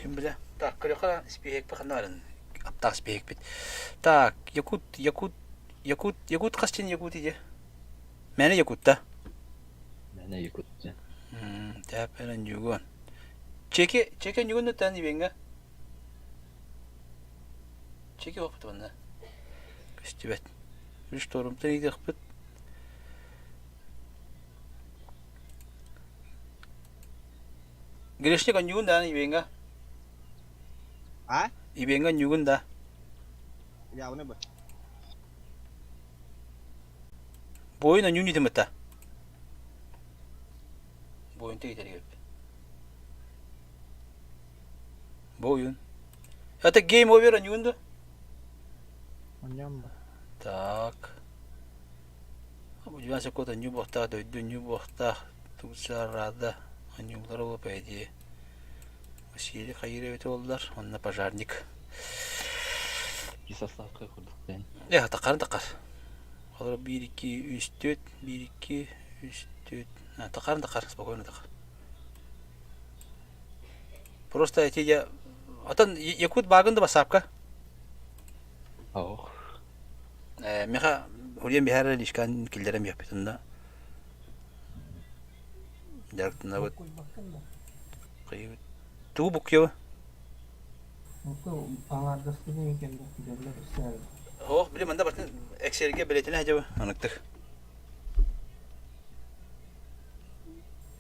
Ким билэ. Так, көрүөххэ испииһэкпит ханна барын? Аптаах испииһэкпит. Так, Якут, Якут, Якут, Якут хас дьин Якут иде? Мэне Якутта. Мэне Якут дьин. Тэпэрэн югон. Чеки, чеки ньугун тан ибенге. Чеки опыт онна. Көстүбэт. Үс торумтан идехпит. Грешник онньугун да ибенге. А? Ибенге онньугун да. Явно бы. Буойун онньуун итимытта. Буойун тегитер Буойун. Это game over онньугун да? Онньоон ба. Так. Удивляться кот онньуу буохтаах, дойду онньуу буохтаах, Турция Рада онньуулара ол по идее. Василий хайыыр эбитэ буоллар, онно пожарник. Кисославка курдук дэн. Э, таххарын таххар. Олор 1, 2, 3, 4, 1, 2, 3, 4. Таххарын таххар, спокойно таххар. Просто эти я... Отон Якут багын да басапка. Ох. Э, меха Хулиан биһара лишкан киллерем яппытында. Дьарыктанабыт. Буккуйбаккын да. Кыйыбыт. Тугу буккуйаба? Букку аҥаардастыы кэллэ дьоннор истээр. Ох, били манда бартын Excel-ге билетine хажаба аныктык.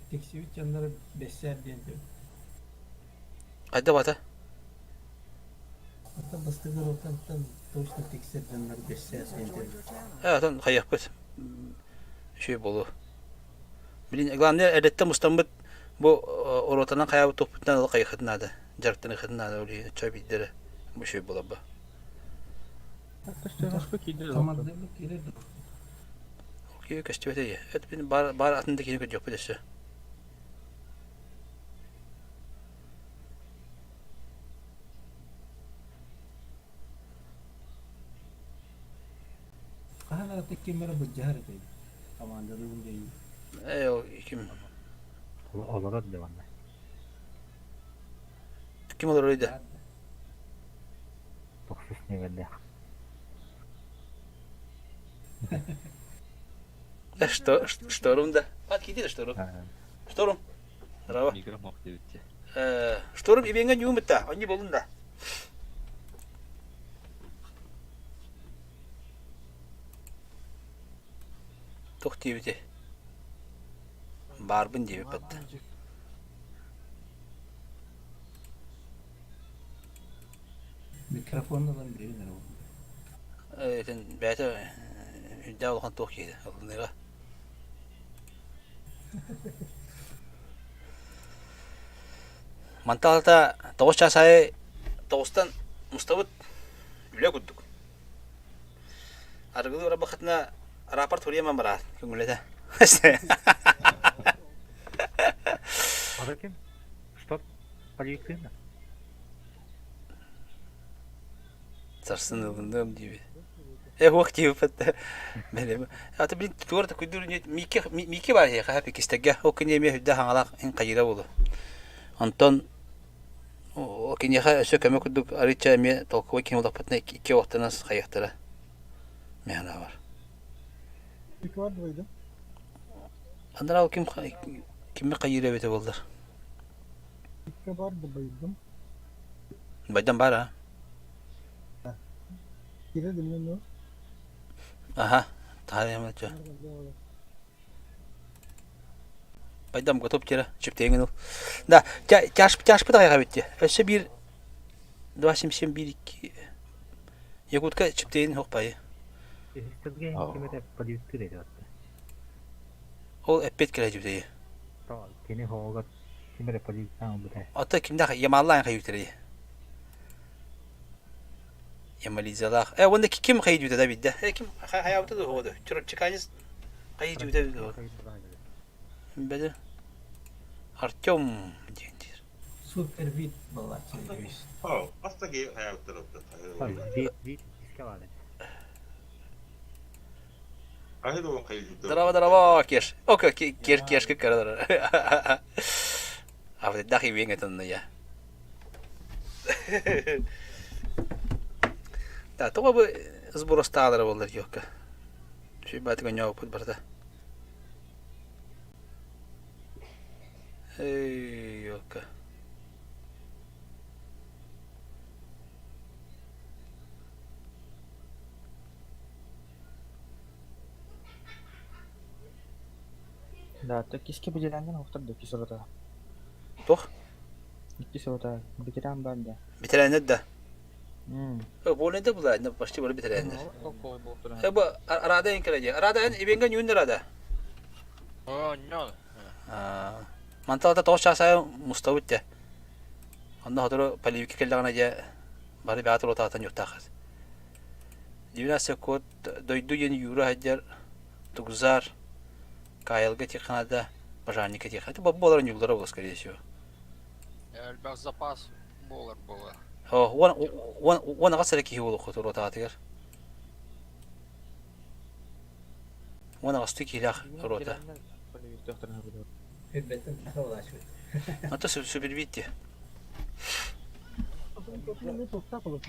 Тиксибит дьоннор бэссээр диэн дьон. Хайда бата? Оттон бастакы ротантан точно тиксэр дьоннор бэссээр диэн дьон. Э, атын хайыахпыт. Үчүгэй буолуо. Блин, главное эрдэттэн мустаммыт бу ротанан хайаабыт туохпутунан ол хайыаххытын наада, дьарыктаныаххытын наада ол иһин оччо биирдэрэ бу үчүгэй буолар Командирбыт киирэр дуо? Киһи көстүбэтэ дии. Это бин баар, баар атын да киһини көрдүөхпүт өссө. Хаһан эрэ ким эрэ былдьаһар этэй? Командалыыбын диэйин. Ээ, ол ким? Олорор да манна. Ким олорор да? Тохсус нүөмэрдээх. Что, шторм да? А, киди шторм. Шторм. Здорово. Микрофон диэбитчэ. Шторм ибиҥҥэ ньуумутта, онньу болун да. Туох диэбити? Баарбын диэбиппэт. Микрофон ылан биэрин эрэ буолла. Этин бэйэтэ үрдээх улахан туох киһитэ ылыныыга. Мантан 9 чаас аайы тоҕустан мустабыт үлэ курдук. Арыгылыы барбахытына рапорт суруйаман бараар көҥүлэтэ. Ада ким? Что? Полиция? Сарсын ылынным диибит. Э уох диэбиппэт бэлэм. Ата блин туора күйдүр Микки Микки бар эһиэхэ хэпи кистэргэ ол кини эмиэ үрдэ хаҥалаах ин хайыра буолу. Онтон киниэхэ өссө көмө курдук арыычча эмиэ толковой киһи улаппытына икки уохтанан хайыахтара. Миэхэ бар. Анараа ким кимми хайыыр эбитэ буоллар. Икки бар да байдым. Байдам бар а? Кире димин Аха, таһаарыам Байдам готов тира, чөптөйүҥүн ыл. Да, тяжпыт аҕайга битти. Өссө биир 277 1 2 Якутка чөптөйүн хохпайы. Ол эппет кэлэ дьүтэйи. Кини хоҕугар ким эрэ полициያን ылбыта. Ата кимнээх Ямаллаан хайыытырый? Ямализалаах. Э, уонна ким хайыытыта да бидде? Э, ким хайаабыта да хоҕоду? Чурапчыканец хайыытыта да Бэдэ. Артем диэн диир. Супер вид балаччы Астаги хайаабыттар Вид, вид, иске баар Здорово, здорово, Кеш. О, Кеш, Кешка карадыр. А вот дахи вең этин я. Да, тоҕо бу сбростаалара буоллар диэххэ. Сүбэти көнньөөбүппүт барыта. Эй, ёлка. Да, киски бэтэрээннэр оһохтор да икки сорото. Туох? Икки сорото бэтэрээн баар да. Бэтэрээннэр да? М. Более была, почти бары бэтэрээннэр. Э, бу Рада эн кэлэ дии. Рада эн ибенге ньүүн Рада. Оонньоон. Манталата тоҕус чаас аайы мустабыт дьэ. Онно сотору полевикка кэллэҕинэ дьэ бары бэҕэ туруотаатан ньуктааххыт. 12 код дойду диэн Юра сылдьар Тугзар Каялга тихханада пожарника тихха. Это буолар ньуулара буолар скорее всего. Элбэх запас буолар буолар. Уон аҕыс эрэ киһи буолуохха туруотаатыгар. Уон аҕыстыы киһилээх рота. Ото сүбүрбит дии.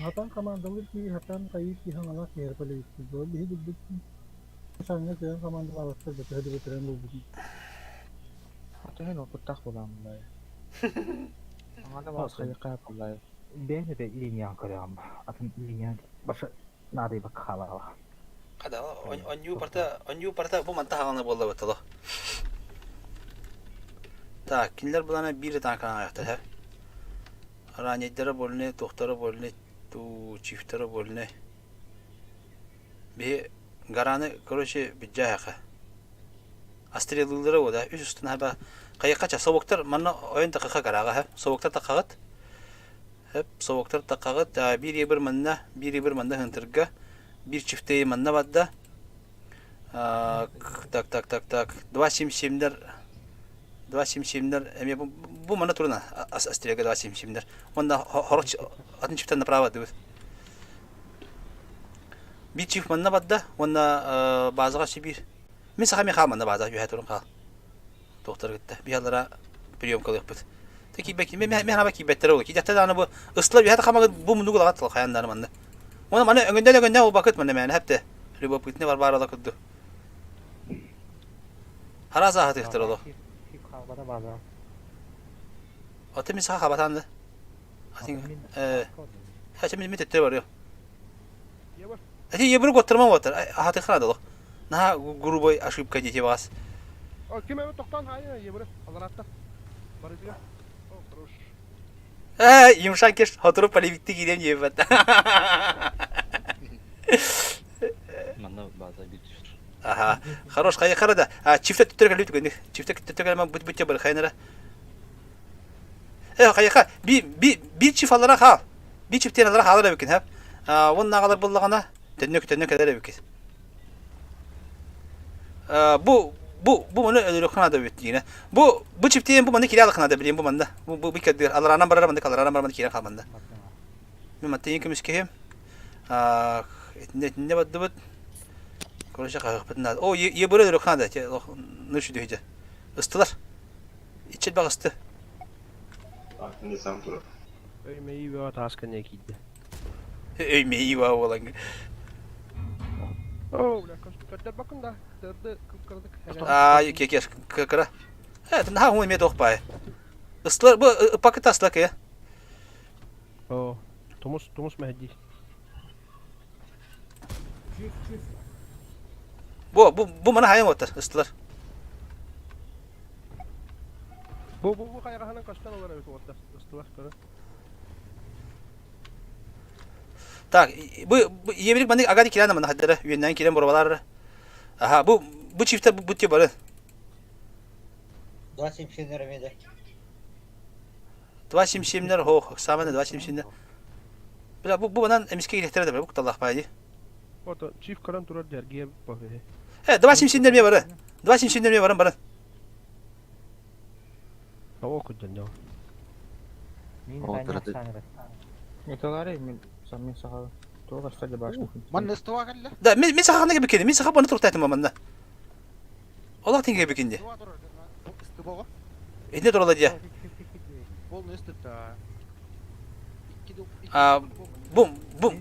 Хатан командалыыр киһи хатан хайыы киһи аҥалаах киһи полевиктир буолар. Биһи билбит саҥа кыайан командалаабаттар да төһө да бөтөрөн буолбутун. Атын опыттаах буолааммын Аҥада баас хайыхха буоллай. Бэйэм это линияҕа көрөҕүм. Атын линия баша наадыйбакка хаалаҕа. Хада онньуу барта онньуу барта бу манта хаҕана буолла баттало. Так, кинилэр булана биир танканы аҕайахтар Ранейдара больны, туохтара больны, туу чифтара больны. Биһи гараны, короче, бүддьээһэхэ. Астрелылыра да үс устун хаба хайыккача собуктар манна ойон такаха гараҕа собуктар такаҕыт Хөп собуктар такаҕыт биир ебір манна биир ебір манна хынтырга биир чифтейи манна барда так так так так два семь семнер два семь семнер эме бу манна туруна астрелга два семь семнер онна хорох атын чифтен направо дыбыт биир чиф манна барда уонна базаҕа сибиир Мин саха мен хаалманна бааза үһэ турун хаал. Туохтар кытта биһалара приемкалыахпыт. Те киирбэк мен мен хаба киирбэттэр ол. Киирдэхтэ даҕаны бу ыстыла үһэ хамагыт бу муннугу лагат тыл хайаннары манна. Уонна маны өҥөндөн өҥөндөн убакыт манна мээнэ хэпте. Любопытный Варвара курду. Хараас аһатыахтар оло. Хаалбата бааза. Аты мин саха хабатаан да. Атын э Хача мен төттө барыа. Эти ебры готтарма уоттар аһатыхха надо Наһаа грубой ошибка дети вас. Ким эбит тохтоон хаайы ебры алараатта. Барытыга. О, хорош. Э, Юмшан кеш хотору полевикти киирэн диэбэт. Манна база биир түстүр. Аха. Хорош, хайа да. А, чифте түттер кэлбит түгэнник. Чифте түттер кэлмэн бут бутте бар хайнара. Э, хайаха би би би чиф алара хаал. Би чифтен алара хаалар эбикин, хэп. А, уоннааҕалар буллаҕына төннүк төннүк кэлэр эбикин. Бу бу бу маны өлөрүөххэ наада эбит диинэ. Бу бу чиптиэн бу маны киирэ алыхха наада билиэн бу манна. Бу бу кэрдигэр алараанан барара маннык алараанан барар маннык киирэн хаалманна. Мин мантан көмүскэһим. Аа итиннэ итиннэ бардыбыт. Короче хаһыахпытын наада. О, ебыры өлөрүөххэ наада. Ночью дүйдэ. Ыстылар. Иччил баҕысты. Не сам турар. Өй-мэйии бөҕө тааска не киирдэ. Өй-мэйии бөҕө буолан. Оо, бля, көрдөрбөккүн да, тырды кып-кыратык. Аа, кекер, кыра. Э, наһаа хуй эмиэ туох баай. Ыстылар, бу ыппакыт астылар кыйа. Оо, тумус, тумус мэһэдии. Бу, бу, бу маны хайан уоттар, ыстылар. Бу, бу, бу хайаҕаһынан көстөн олорор эбит уоттар, ыстылар, көрө. Так, бу, бу иебирик маннык агadi кирэн маны хаддара, үөннээн кирэн боробалар. Аха, бу, бу чифтер бу бу бары. 277 эмиэ 277-лер, хох, самое 277-лер. Бля, бу, бу манан эмискэ кириэхтэрэ да, бу куталлах баайы. Ото чиф көрөн турар дьэргиэ баһыһы. Э, 277-лер эмиэ бары. 277-лер эмиэ баран баран. Тоҕо курдун Мин Николай, мен мен саха туох астар башня. Манна ыстыва кэллэ. Да, мен мен саха ханна кебеккини, мен саха баны туруктайтым манна. Олох тинге кебеккинди. Ыстыва турар. Ыстыбого. Итинне турала дия. Полный ыстыпта. Бу бу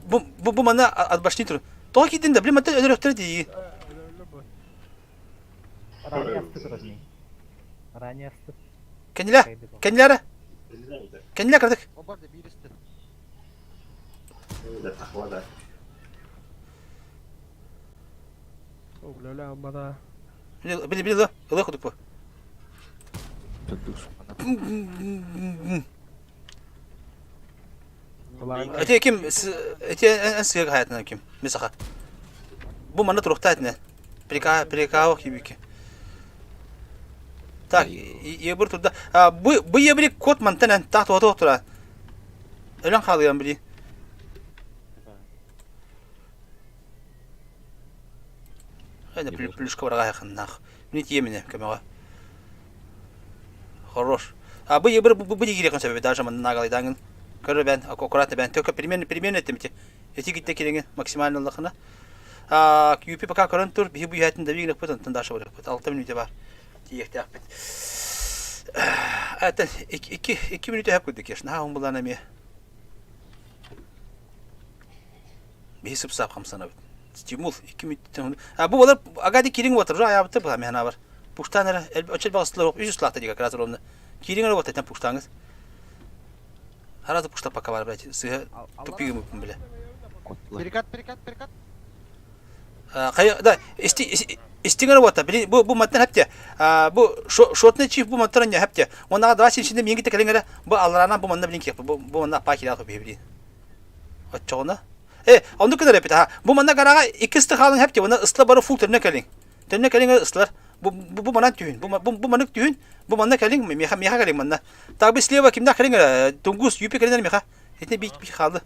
бу бу бу манна отбашни турун. Тоҕо киирдин да, блин, мантан өлөрөхтөрө дии. Кэннилэ, кэннилэ Кэннилэ кырдык. Били били ылы кудук бу. Эти ким эти эн сыга хаятынан ким мисаха. Бу манна туруктаа этинэ. Прика прикао кибики. Так, ебір турда. Бу бу ебри код мантан эн так туа тура. Өлөн хаалыйан били. Хайда плюшка барга якыннах. Мин тиемине көмөҕө. Хорош. А бу ебір бу бу дигире консерве даже манна нагалайдаңын. Көрө бен аккуратно бен только примерно примерно этим Эти гитте кириҥи максимально ыллахына. А QP пока көрөн тур биһи бу иһэтин да биигин ыппыт онтон даша барыппыт. 6 мүнүүтэ бар. Тиийиэхтээхпит. Это 2 мүнүүтэ хөп курдук кеш. Наһаа умбулан эмиэ. Биһи сып-сап хамсанабыт. Стимул 2 мүнүүттэн. А бу болар агади кириҥ отыр аябыты була механа бар. Пуштан эрэ очел багыстылар 300 лахта дига как раз ровно. Кириҥ эрэ отыр пуштаңыз. Сразу пушта пока бар, блядь, сыһа тупигым ыппын бile. Перекат, перекат, перекат. Хайа, да, истиҥ работа, били бу бу маттан хапте. Бу шотный чиф бу маттан не хапте. Онага два син шинде минги текелең эрэ бу алларанан бу манна билин киэп бу бу манна аппа киирэ хопи билин. Оччоҕуна. Э, оннук гынар эпит ha. Бу манна гарага икки ысты хаалың хапте, уна ысла бары фул төрнө кэлиҥ. Төннө кэлиҥ ыстылар. Бу бу бу манан түүн. Бу бу бу манык түүн. Бу манна кэлиҥ, миэхэ миэхэ кэлиҥ манна. Так бы слева кимнээх кэлиҥ эрэ Тунгус юпи кэлин эрэ миэхэ. Итини би би хаалды.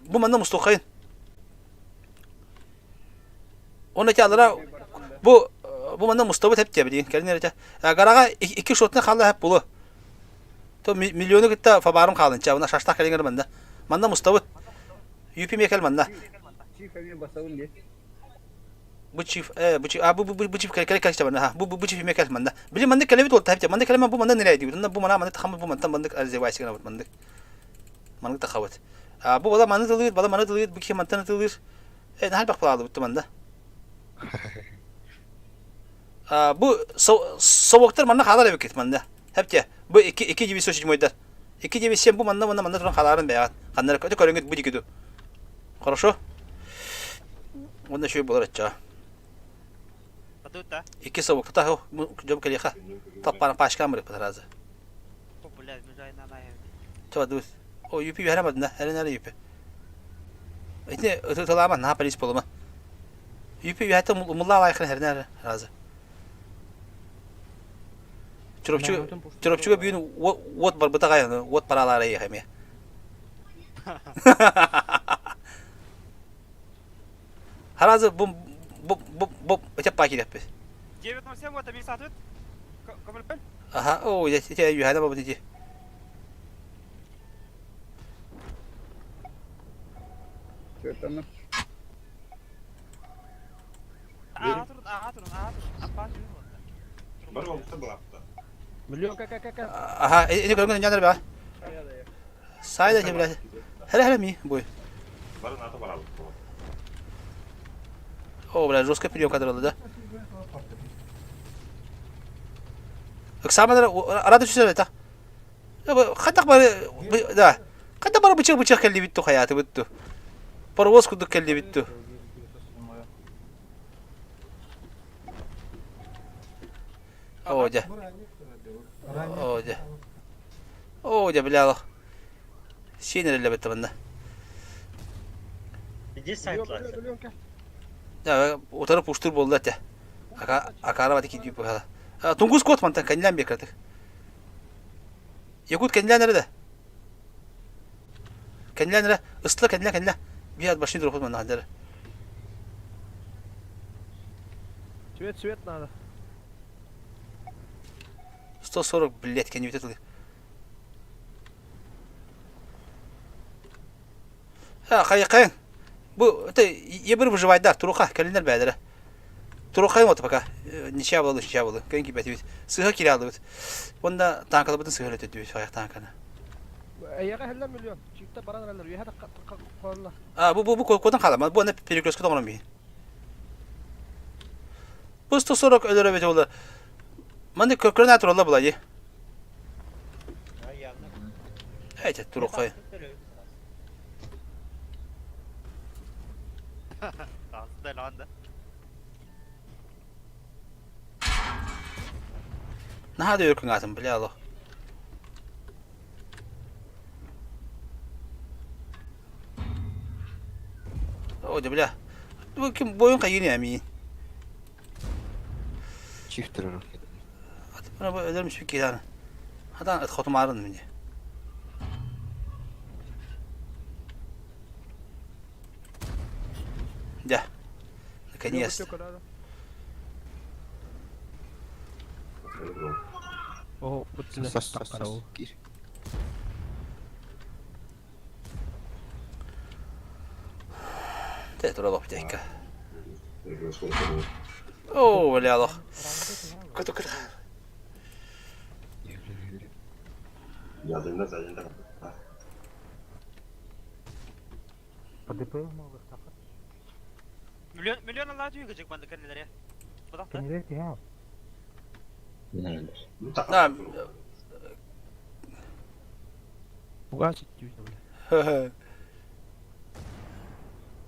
Бу манна мустуоххайын. Оны эти алара бу бу манна мустабыт эп диэбит кэлин эрэ Гарага икки шотны хаалла эп булу. То миллиону кытта фабарым хаалын чабына шаштах кэлиҥ эрэ манна. Манна мустабыт. Юпи мекел манна. Бу чиф э бу чиф а бу бу бу чиф кэлэ кэлэ кэлэ бу бу бу чиф эмиэ кэл манна. Били маннык кэлэбит уол таһыпча маннык кэлэмэн бу манна нэрээдибит. Онно бу мана маннык тахаммыт бу мантан маннык развивайся гынабыт маннык. Маннык тахабыт. А бу бала маны тылыыр, бала маны тылыыр, бу киһи мантан тылыыр. Э наһаа элбэх балаалыбыт манна. А бу совоктар манна хаалар эбиккит манна. Хэпте бу 2 2 907-дар. 2 9 7 бу манна манна манна туран хааларын бэйэҕит. Ханна эрэ көрөҥүт бу диги ду. Хорошо? Уонна үчүгэй буолар аччаҕа. Икки совок тутаһы дьон кэлиэхэ. Таппана пачкам барыппыт сразу. Чабадыбыт. О, юпи үһэрэ бадына, эрэн эрэ юпи. Итини ытылаама, наһаа полис буолума. Юпи үһэтэ умуллаа лайхын эрэн эрэ сразу. Чурапчы Чурапчыга бүгүн уот барбыта гайаны, уот паралаара иэхэ эмиэ. Харазы бу бу бу бу эте паа киирэппит. 9.07 вот мин сатыт. Көмөлпөн. Аха, оо, ити үһәнэ бабыт ити. Аға турун, аға турун, аға турун. Аппа жүрүн вот. Бар olsa bıraktı. Миллион ка ка ка Аха, ини көргөн нянар ба. Сайда же Хәле хәле ми бой. Бар ната баралык. О, бля, жестко прием кадралы, да? Ыксаманар арада түсер это. Хатак бар, да. Хатак бар бычак бычак келди битти хаятı битти. Паровоз кудук келди битти. О, дя. О, дя. О, дя, бля. Сиэн эрэллэ бэтэ манна. Утары пуштур буолла этэ. Акара бати киирдии быһала. Тунгус кот мантан кэннилээн биэркэтик. Якут кэннилээн эрэ да. Кэннилээн эрэ. Ыстыла кэннилэ кэннилэ. Биир башни дурухут манна ханнары. Свет, свет надо. 140, блядь, кэннибитэ тылы. Хайыкайын. Бу это ебір выживайдар, туруха, кэлиннэр бэйэлэрэ. Турухайын вот пока. Ничья буолла, ничья буолла. Көн киирбэтибит. Сыыһа киирэ хааллыбыт. Уонна тааҥкаларбытын сыыһа өлөтөдүбүт, хайах тааҥканы. Эйиэхэ иһэллэр миллион. Чииптэр баран эрэллэр. Үөһэ тахха А, бу куотан хаалама. Бу аны перекрестка тоҥорон биһин. Бу 140 өлөрө эбит ол. Манны көрөн атыралла була дии. Эти турукай. Наһаа да өр кыҥаатым, бля, алло. О, да бля. Бу ким бойун хайыын эмиин. Чифтер Ата бу өлөрүм сүк киһи Хатан ыт хотумаарын мини. Да. Наконец. О, Кир. Те тура лоптейка. О, бля, лох. Кытı кытı. Ядерна заден ПДП малыхтаха. Миллион миллион Аллах түйгү жик манды кеннилere. Бадахта. Кинилер киһи Да.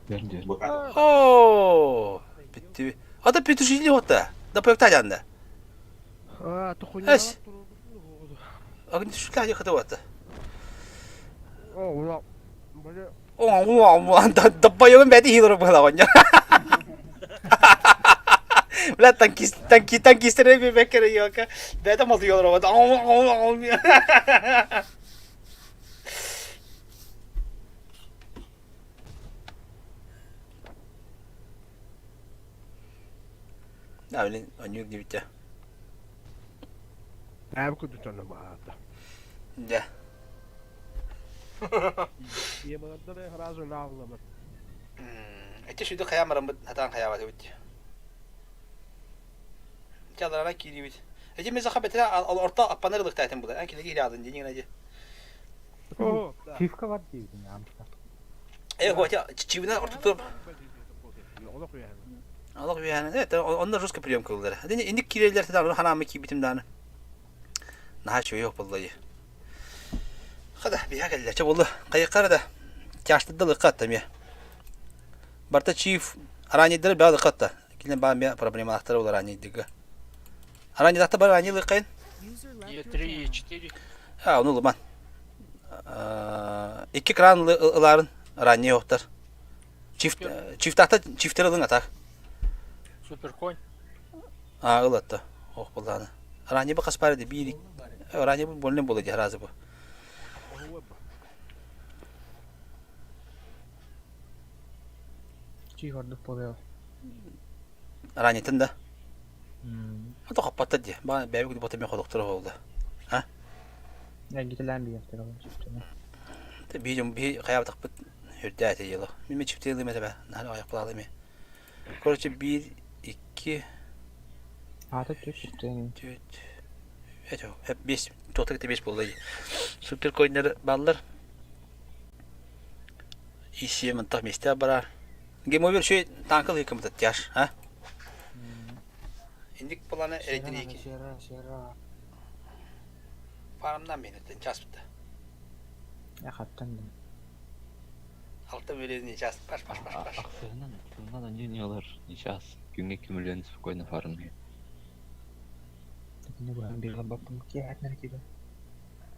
Берди. О, bitti. Ата петушили отта. Да проекта жанды. А, тухуня. Эс. Агын түшүлә хата ватта. О, ула. Бля. О, о, о, да да бәти хилор була гонья. Бля, танкист, танки, танкистере би бекере йока. Бәтә малды йолор ватта. О, о, о. Да, блин, онюк дибитте. Әбі күдүтөнө баата. Да. Еманаттары сразу лавламат. Эти шүйді қаямырым бұд, хатан қаябаты бит. Чаларана кири бит. Эти меза хабетре ал орта аппаныр лыктайтын бұда. Ән келеге ирадын дейін генеде. О, Чифка бар дейбин амста. Э, хотя чивина орта туруп. Олох уяһын. Аллах уяны. Evet, onda жестко прием кылдыр. Дени иник кирелер тәдан ханамы ки битим даны. Наха чөй yok буллайы. Хада биха келле ча булды. Кайыккар да. Тяштыды лыккатта ме. Барта чиф аранидер баа лыккатта. Килен баа ме проблема ахтар олар аранидига. Аранидакта бар ани лыккайн. Е3, Е4. Ha onu лыман. Икки кран ыларын ранний yoктар. Чифт чифтакта чифтер ылың атак. Суперконь. А ылатта. Ох булланы. Ранний бу каспар ди бир. Ранний бу больным болду ди разы бу. Ранний тында. Ата капатта ди. Ба бәбе күдү бата мен ходоктор болду. А? Те бижум би каяп такпыт хүрдә те ело. Мин чифтер ылым эте бә. Нары аяк булалы ми. Короче 1 2 4 Evet, hep 5 total 5 boldu. Супер койнер баллар. Исие мантах месте барар. Гемовер шөй танкыл хикмет тяш, а? Индик планы эредин iki. Парамдан мен өтен час бітті. Алты бөлезіне час. Паш, паш, паш, паш. Аксыгынан, тылынан они не алар. Сейчас. Күнгө кимилен спокойно фармы.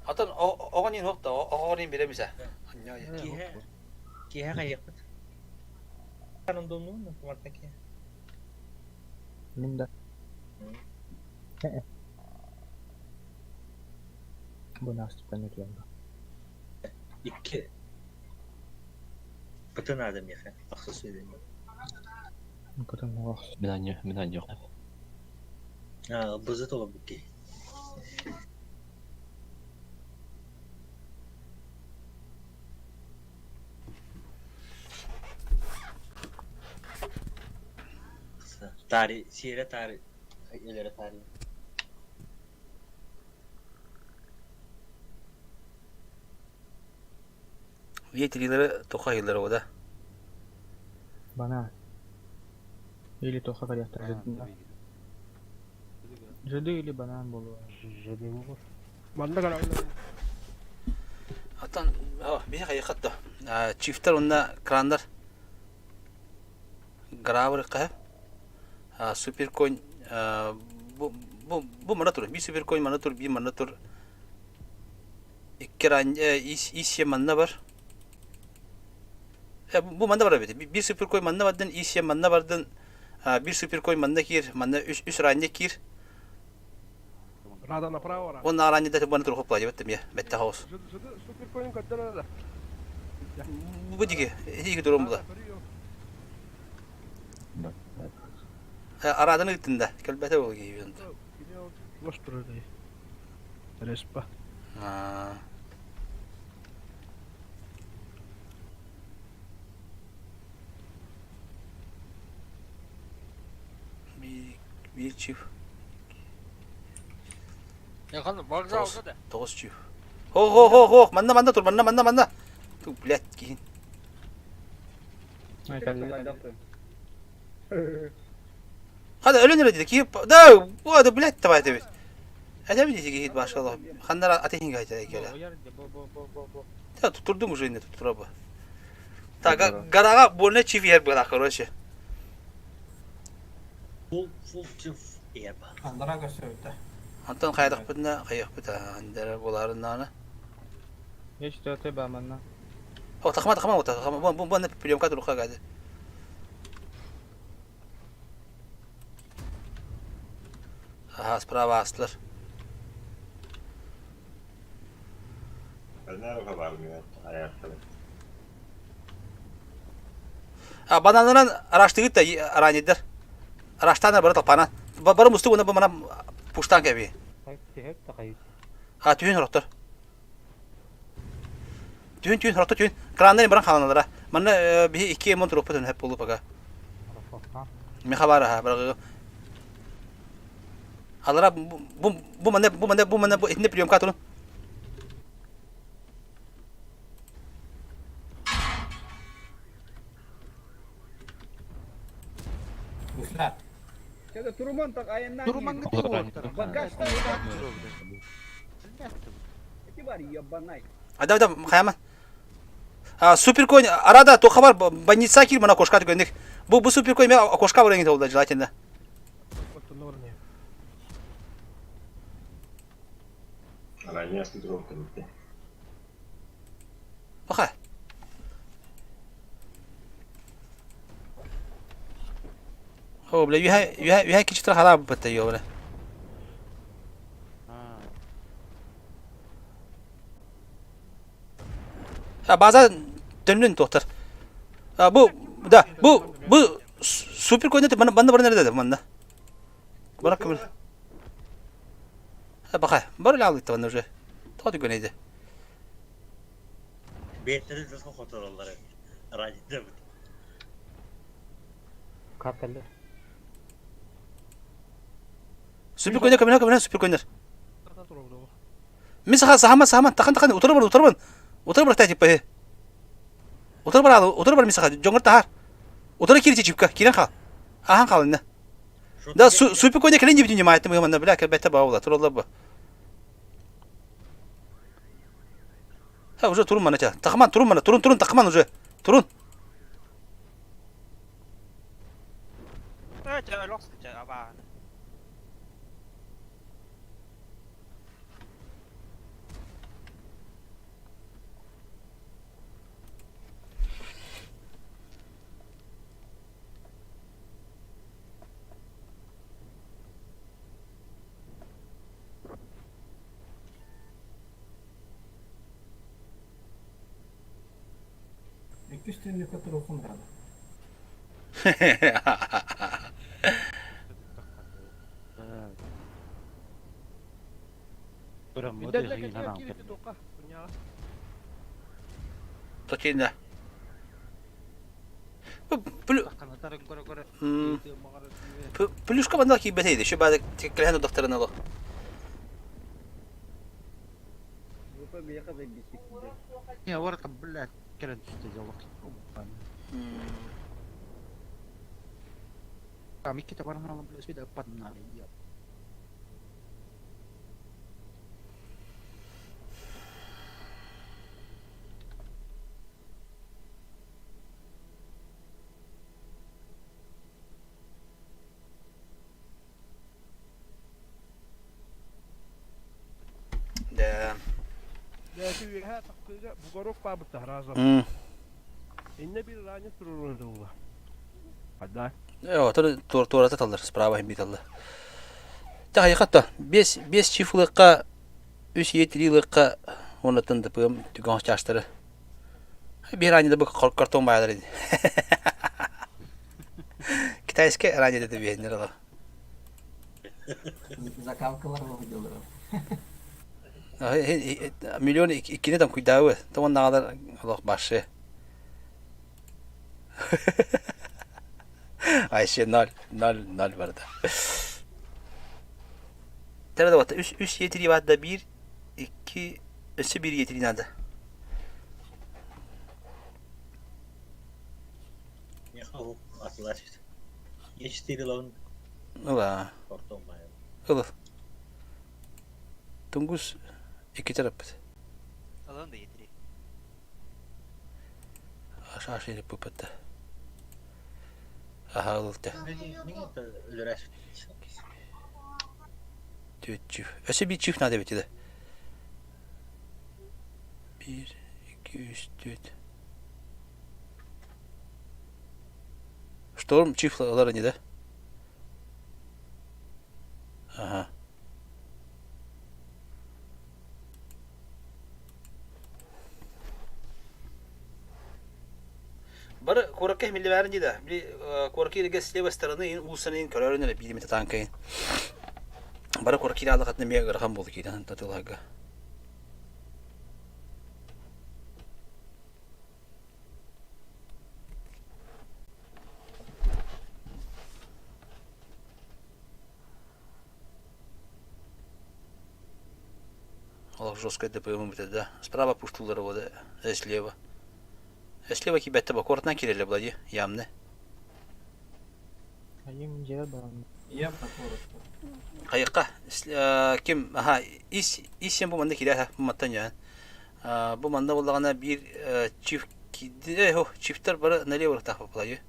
Атын оған ең оқты, оған ең береміз ә. Киһэ хайыппыт. Канон домнун марта киһэ. Икки. Бытын адам яха. Ахсы сөйлейм. Мен они, мен они yok. А, бызы тола букки. Тари, сире тари. Элере тари. Е3-лэри тоха ыйлар ода. Банан. Или тоха карьяхтар. Жиды или банан болу. Жиды болу. Манна кара. Аттан биһи хайыхат да. Чифтер онна крандар. Гравер каһа. Суперконь бу бу бу мана тур. Би суперконь мана тур, би мана тур. Икки ран ис манна бар. Бу манна бар бит. Би суперконь манна бардын, ис манна бардын. Bir суперконь манна кир, манна үс ранья кир. Рада направо. Он ранья да бана тур хопла дебет мен. Бетте хаос. Суперконь каддара да. Бу диге, диге турум була. Арадан ыттында, көлбәтә бул кийбен. Бош турар. Респа. Bir çift. Yakın вокзалда да. 9 чиф. Хо хо хо хо, манна манна тур, манна манна манна. Ту, блядь, кийин. Hadi ölün öyle dedi ki da bu adı блядь давай dedi. Edem dedi ki başka Ханнар атехин гайта келе. Та tuturdum уже не tuttura Та гарага больно чиф ер була короче. Фул фул чиф ер ба. Андара көсөбүтэ. Антон кайдак битна кайык бита андара буларыннаны. Эч төтө ба манна. О тахма тахма вот тахма бу бу бу приемка дуруха гады. Ага, справа астылар. А бананынан араштыгыт да аранидер. Араштана бары талпана. Бары мусту уна бу мана пуштан кеби. А түйін роттор. Түйін түйін роттор түйін. Крандан баран халаналара. Мана би 2 мон туруп бүтүн хеп болу пока. Мехабара ха баргы. Алара бу бу мана бу мана бу мана бу итне приемка турун. Гусляр. Туруман так айыннан. Туруман Адам адам хаяман. А суперконь арада то хабар больница кир мана кошка түгендик. Бу бу суперконь мен кошка барайын болду желательно. Баха. О, бля, юха юха юха кичтер харап битте йо, бля. А база dönün doktor. А bu да bu bu супер койнет бана бана бар nerede бана. Бара кім. Ha баха, бар эле алды бана уже. Тоды көнейди. Бетleri nasıl kontrolleri? Radyoda Капелле. Супер койнер кемне кемне супер койнер. Мисаха сахама сахама тахан тахан утура бар утура бар. Утура бар тажып бе. Утура бар утура бар мисаха жоңгор тахар. Утура кирчи чипка кирен хал. Ахан хал инне. Да супер койнер келен жиб дүнье майтым мына бля бетте баула туралла бу. Ha уже турун мана ча. Тахман турун мана турун турун тахман уже. Турун. Иккис түннүккэ туруохун рада. Точно. Плюшка банда кийбетейди. Şu бады келген докторына алы. Не, вот это, блядь, кэлэн түстэ дьоллох. Там иккитэ баран хаалан, блядь, сүдэ ыппатым наада, идиот. Да. Дээти үөһээ тахсыыга бугорок баабыта разом. Инне bir ранее турурулла. Хада. Э, туората таллар, справа химби таллар. Та бес бес чифлыкка үс етрилыкка онотон дпм түгөн чаштары. Bir ранее бу картон баялар иди. Китайский ранее деди бейнер ала. Закалкалар выходило. Миллион иккини там куйдаабы. Томон нагалар олох башы. Айше ноль, ноль, ноль барда. Тәрі бата, үс, үс етiri бада bir, iki, өссө bir етiri надо. Атылар. Е4 лавын Ыла. картон байы. Ылы. Тунгус iki tarafı. Alalım da yedireyim. Aşağı aşağı inip bu Аха ылты. Өлөрәс. Төрт чиф. Өссө bir чиф надо бит Bir, iki, üç, төрт. Шторм чиф алар не да? Ага. Бары куракка милли бәрін дейді. Били куракки деге с левой стороны ин улсаны ин көрөрүнө били мете танкайын. Бары куракки алды катны мега гырхан болду кейден татылага. Олох жестко ДПМ бит да. Справа пуштулары вода, слева. Слева кибетте ба кортна киреле блади, ямны. Айым жер барам. Я прокурор. Кайыкка ким аха ис ис бу манда кирә бу маттан я. Бу манда булгана бир чиф киде хо чифтер бары налево тахып булай.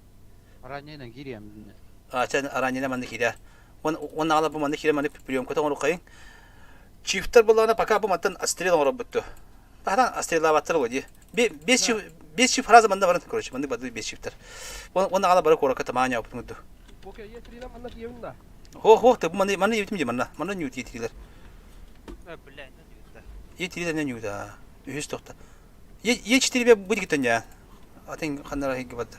Ранее кирием. А сен аранина манда кирә. Он он ала бу манда кирә манда прием кота он кайын. Чифтер булгана пока бу маттан астрел орып битте. Тахтан астрела баттыр води. Бес чиф бес чиф фраза манда бар короче, манда баду бес чифтер. Он он ала бары корака таманя опнуду. Окей, Е3 манна киевин да. Хо хо ты манда манда ебитим ди манда. Манда ньют етилер. Э, бля, не дүйді. Е3 не ньют а. Үһүс тохта. Е Е4 бе бу дигитен я. Атен ханнара хигги бадда.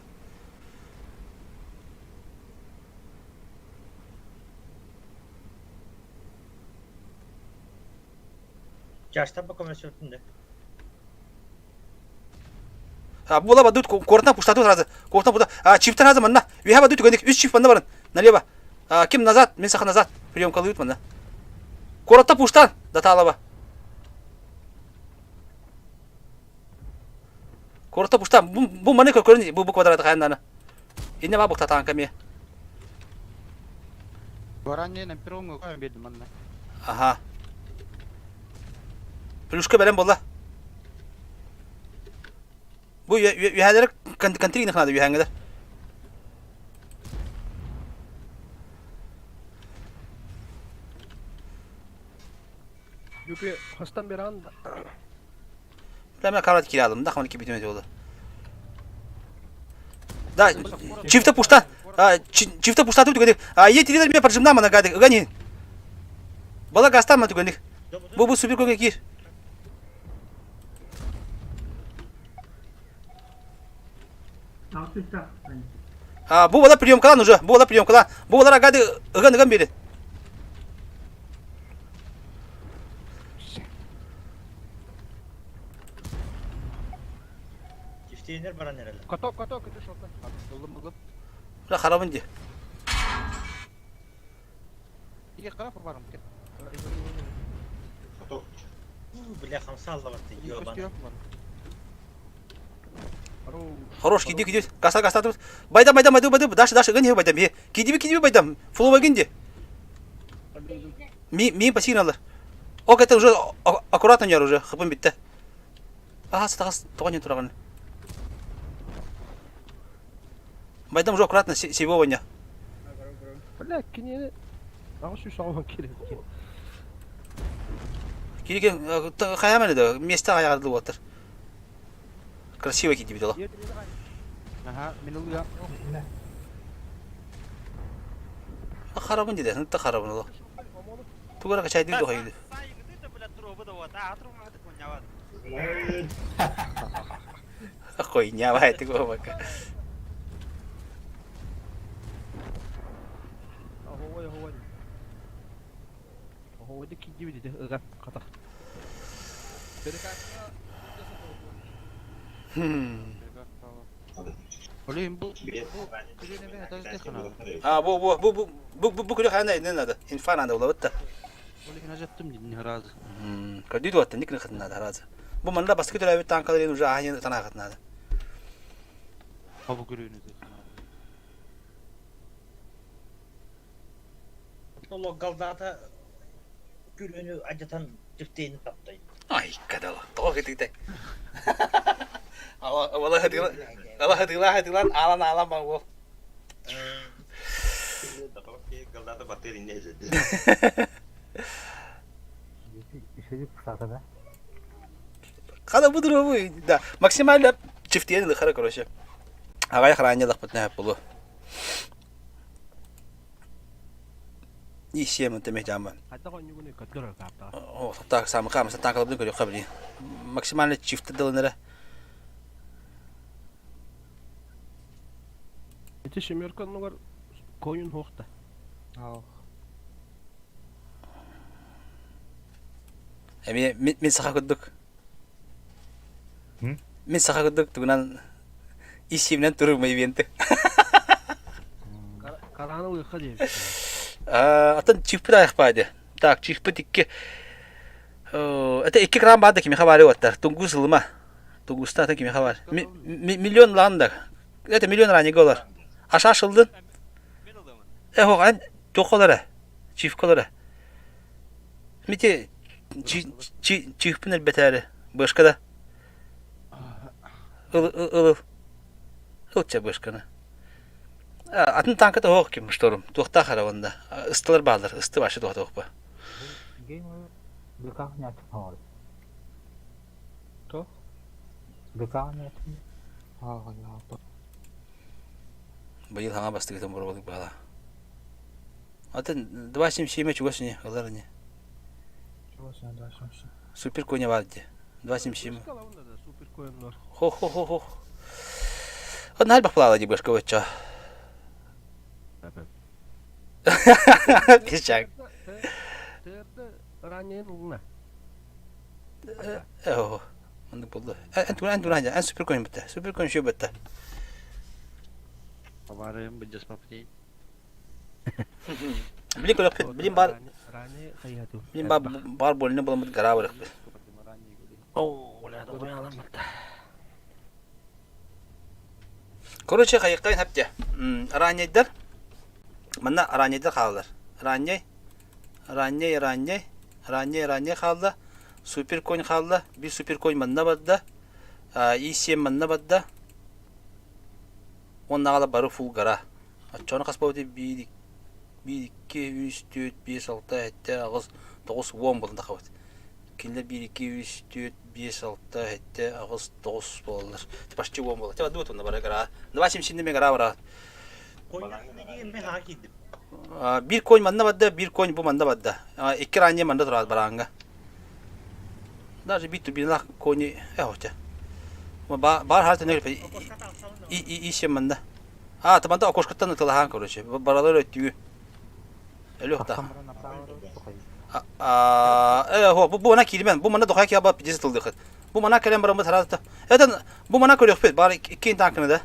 Жаштан баком өсөтүндө. А була бадут кортна пуштату сразу. Кортна пута. А чифтер разы манна. Виха бадут гөндик үч чиф манна барын. Налево. А ким назад? Мен саха назад. Прием калыют манна. Коротта пуштан. Даталава. Коротта пуштан. Бу бу маны көрүн бу бу квадрат каяннаны. Инне ба букта танка ме. Ранее на первом коем бердим манна. Аха. Плюшка белен болла. Бу үһәләр контригни ханады үһәңгәләр. Юпи хастан беран да. Мен карат киралым да, хамны кибитмеди oldu. Да, чифта пушта. А, чифта пушта тут гөдик. А, е тирилер ме прожимна мана гадик. Гани. Бала гаста ма түгөндик. Бу бу супер көңгө кир. А, бу бала прием калан уже. Бу бала прием калан. Бу бала гады ыган ыган бери. Чифтейнер баран эреле. Каток, каток, это шота. Ылым ылым. Бра харабын ди. Иге карап барым. Каток. Бля, хамса аллабатты, ёбана. Хорош, киди, киди. Гаста, гаста. Байдам, байдам, байдам, байдам. Дальше, дальше, гани, байдам. Киди, киди, байдам. Фулова гинди. Ми, ми пассивно. Ок, это уже аккуратно не уже. Хапым битте. Ага, сатагас, тоҕо турагын. Байдам уже аккуратно сегодня. Бля, кинини 890 киирэн. Кирикен хайа да место хайа буолтар. Красиво киди битала. Аха, мин ылыа. Харабын диде, нытта харабын ола. Тугара качайды дохайды. Хуйня, ты бака. Оһуой, оһуой. Оһуой да киирдибит ити ыган хата. Олейм бу А, бу бу бу бу бу бу бу күрү хана не надо. Инфа надо булабыт да. Олейм ажаттым дин разы. Көрдүү дуаттан никне хатын надо разы. Бу манна баскы төрөбүт танкаларын уже ахын танахат надо. Хабы көрүүнү. Оло галдата күрөнү ажатан түптейini таптай. Ай, кадала. Тоҕо хытытай. Ала ала хытыла. Ала хытыла хытылан алан алан бар Галдата батыр инне жеди. Үшөйүк кысата да. Хада бу дуру да. Максимально чифтиен лыхара, короче. Агай хранилах бутна булу. И семь это мejama. Хайда коннюгуну көттөрөр каапта. О, так сам кам са танкалабын көрү кабли. Максимально чифт дылынара. Ити семерка нугар конюн хохта. Ах. Эми мен саха күддүк. Мен саха күддүк тугунан исимнен туру ивенти. Караны уйха диэбит. Атын чифпит аяқпайды. Так, чифпит икки. Это 2 грамм бады кими хабары оттар. Тунгус ылыма. Тунгуста атын кими хабар. Миллион ланда. Это миллион рани голар. Аша шылдын. Э, ан тохолара. Чифколара. Мите чифпин элбетәре. Бышкада. Ыл ыл ыл. Бышканы. Атын танката хоқ ким шторм. Туақта харабында. Ыстылар балдар. Ысты башы туақта оқпа. То? Быйыл хаңа басты кетен болдық бала. Атын 277 чугас не, алар не. Супер коня бар де. 277. Супер коин Хо хо хо хо. Одна альба плала ди башка вача. Пишак. Терде ранен улна. Э, Мындык болду. Эн эн туна эн супер коин битте. Супер коин шөй битте. Аварым быдьас папти. Билин көрөк билин бар. Билин бар бар болны боламыт гара бар. О, оля да алам битте. Короче, хайыккайн хапте. Раннейдер. Манна раннейдер хаалар. Ранней. Ранней, ранней. Ранней, ранней хаалла. Супер конь хаалла. Bir супер конь манна бадда. И7 манна бадда. Он нагала бары фул гара. Аччоны каспауды 1 1 2 3 4 5 6 7 8 9 10 болду хабат. Кинлер 1 2 3 4 5 6 7 8 9 болалар. Почти 10 болду. Теба дуут онда бары гара. Два семь мен гара бара. Bir конь манна бадда, bir конь бу манна бадда. Икки ранее манна турат баранга. Даже бит бинлах кони э хотя. Бар харты нөр и и и сем манна. А, таманда окошкаттан тылахан короче. Баралар өттү. Эле та. А, э, хо, бу бу на килмен, бу мана дохай киаба пиздец тылдык. Бу мана келем барамы тарата. Это бу мана көрөк бит, бар икки танкны да.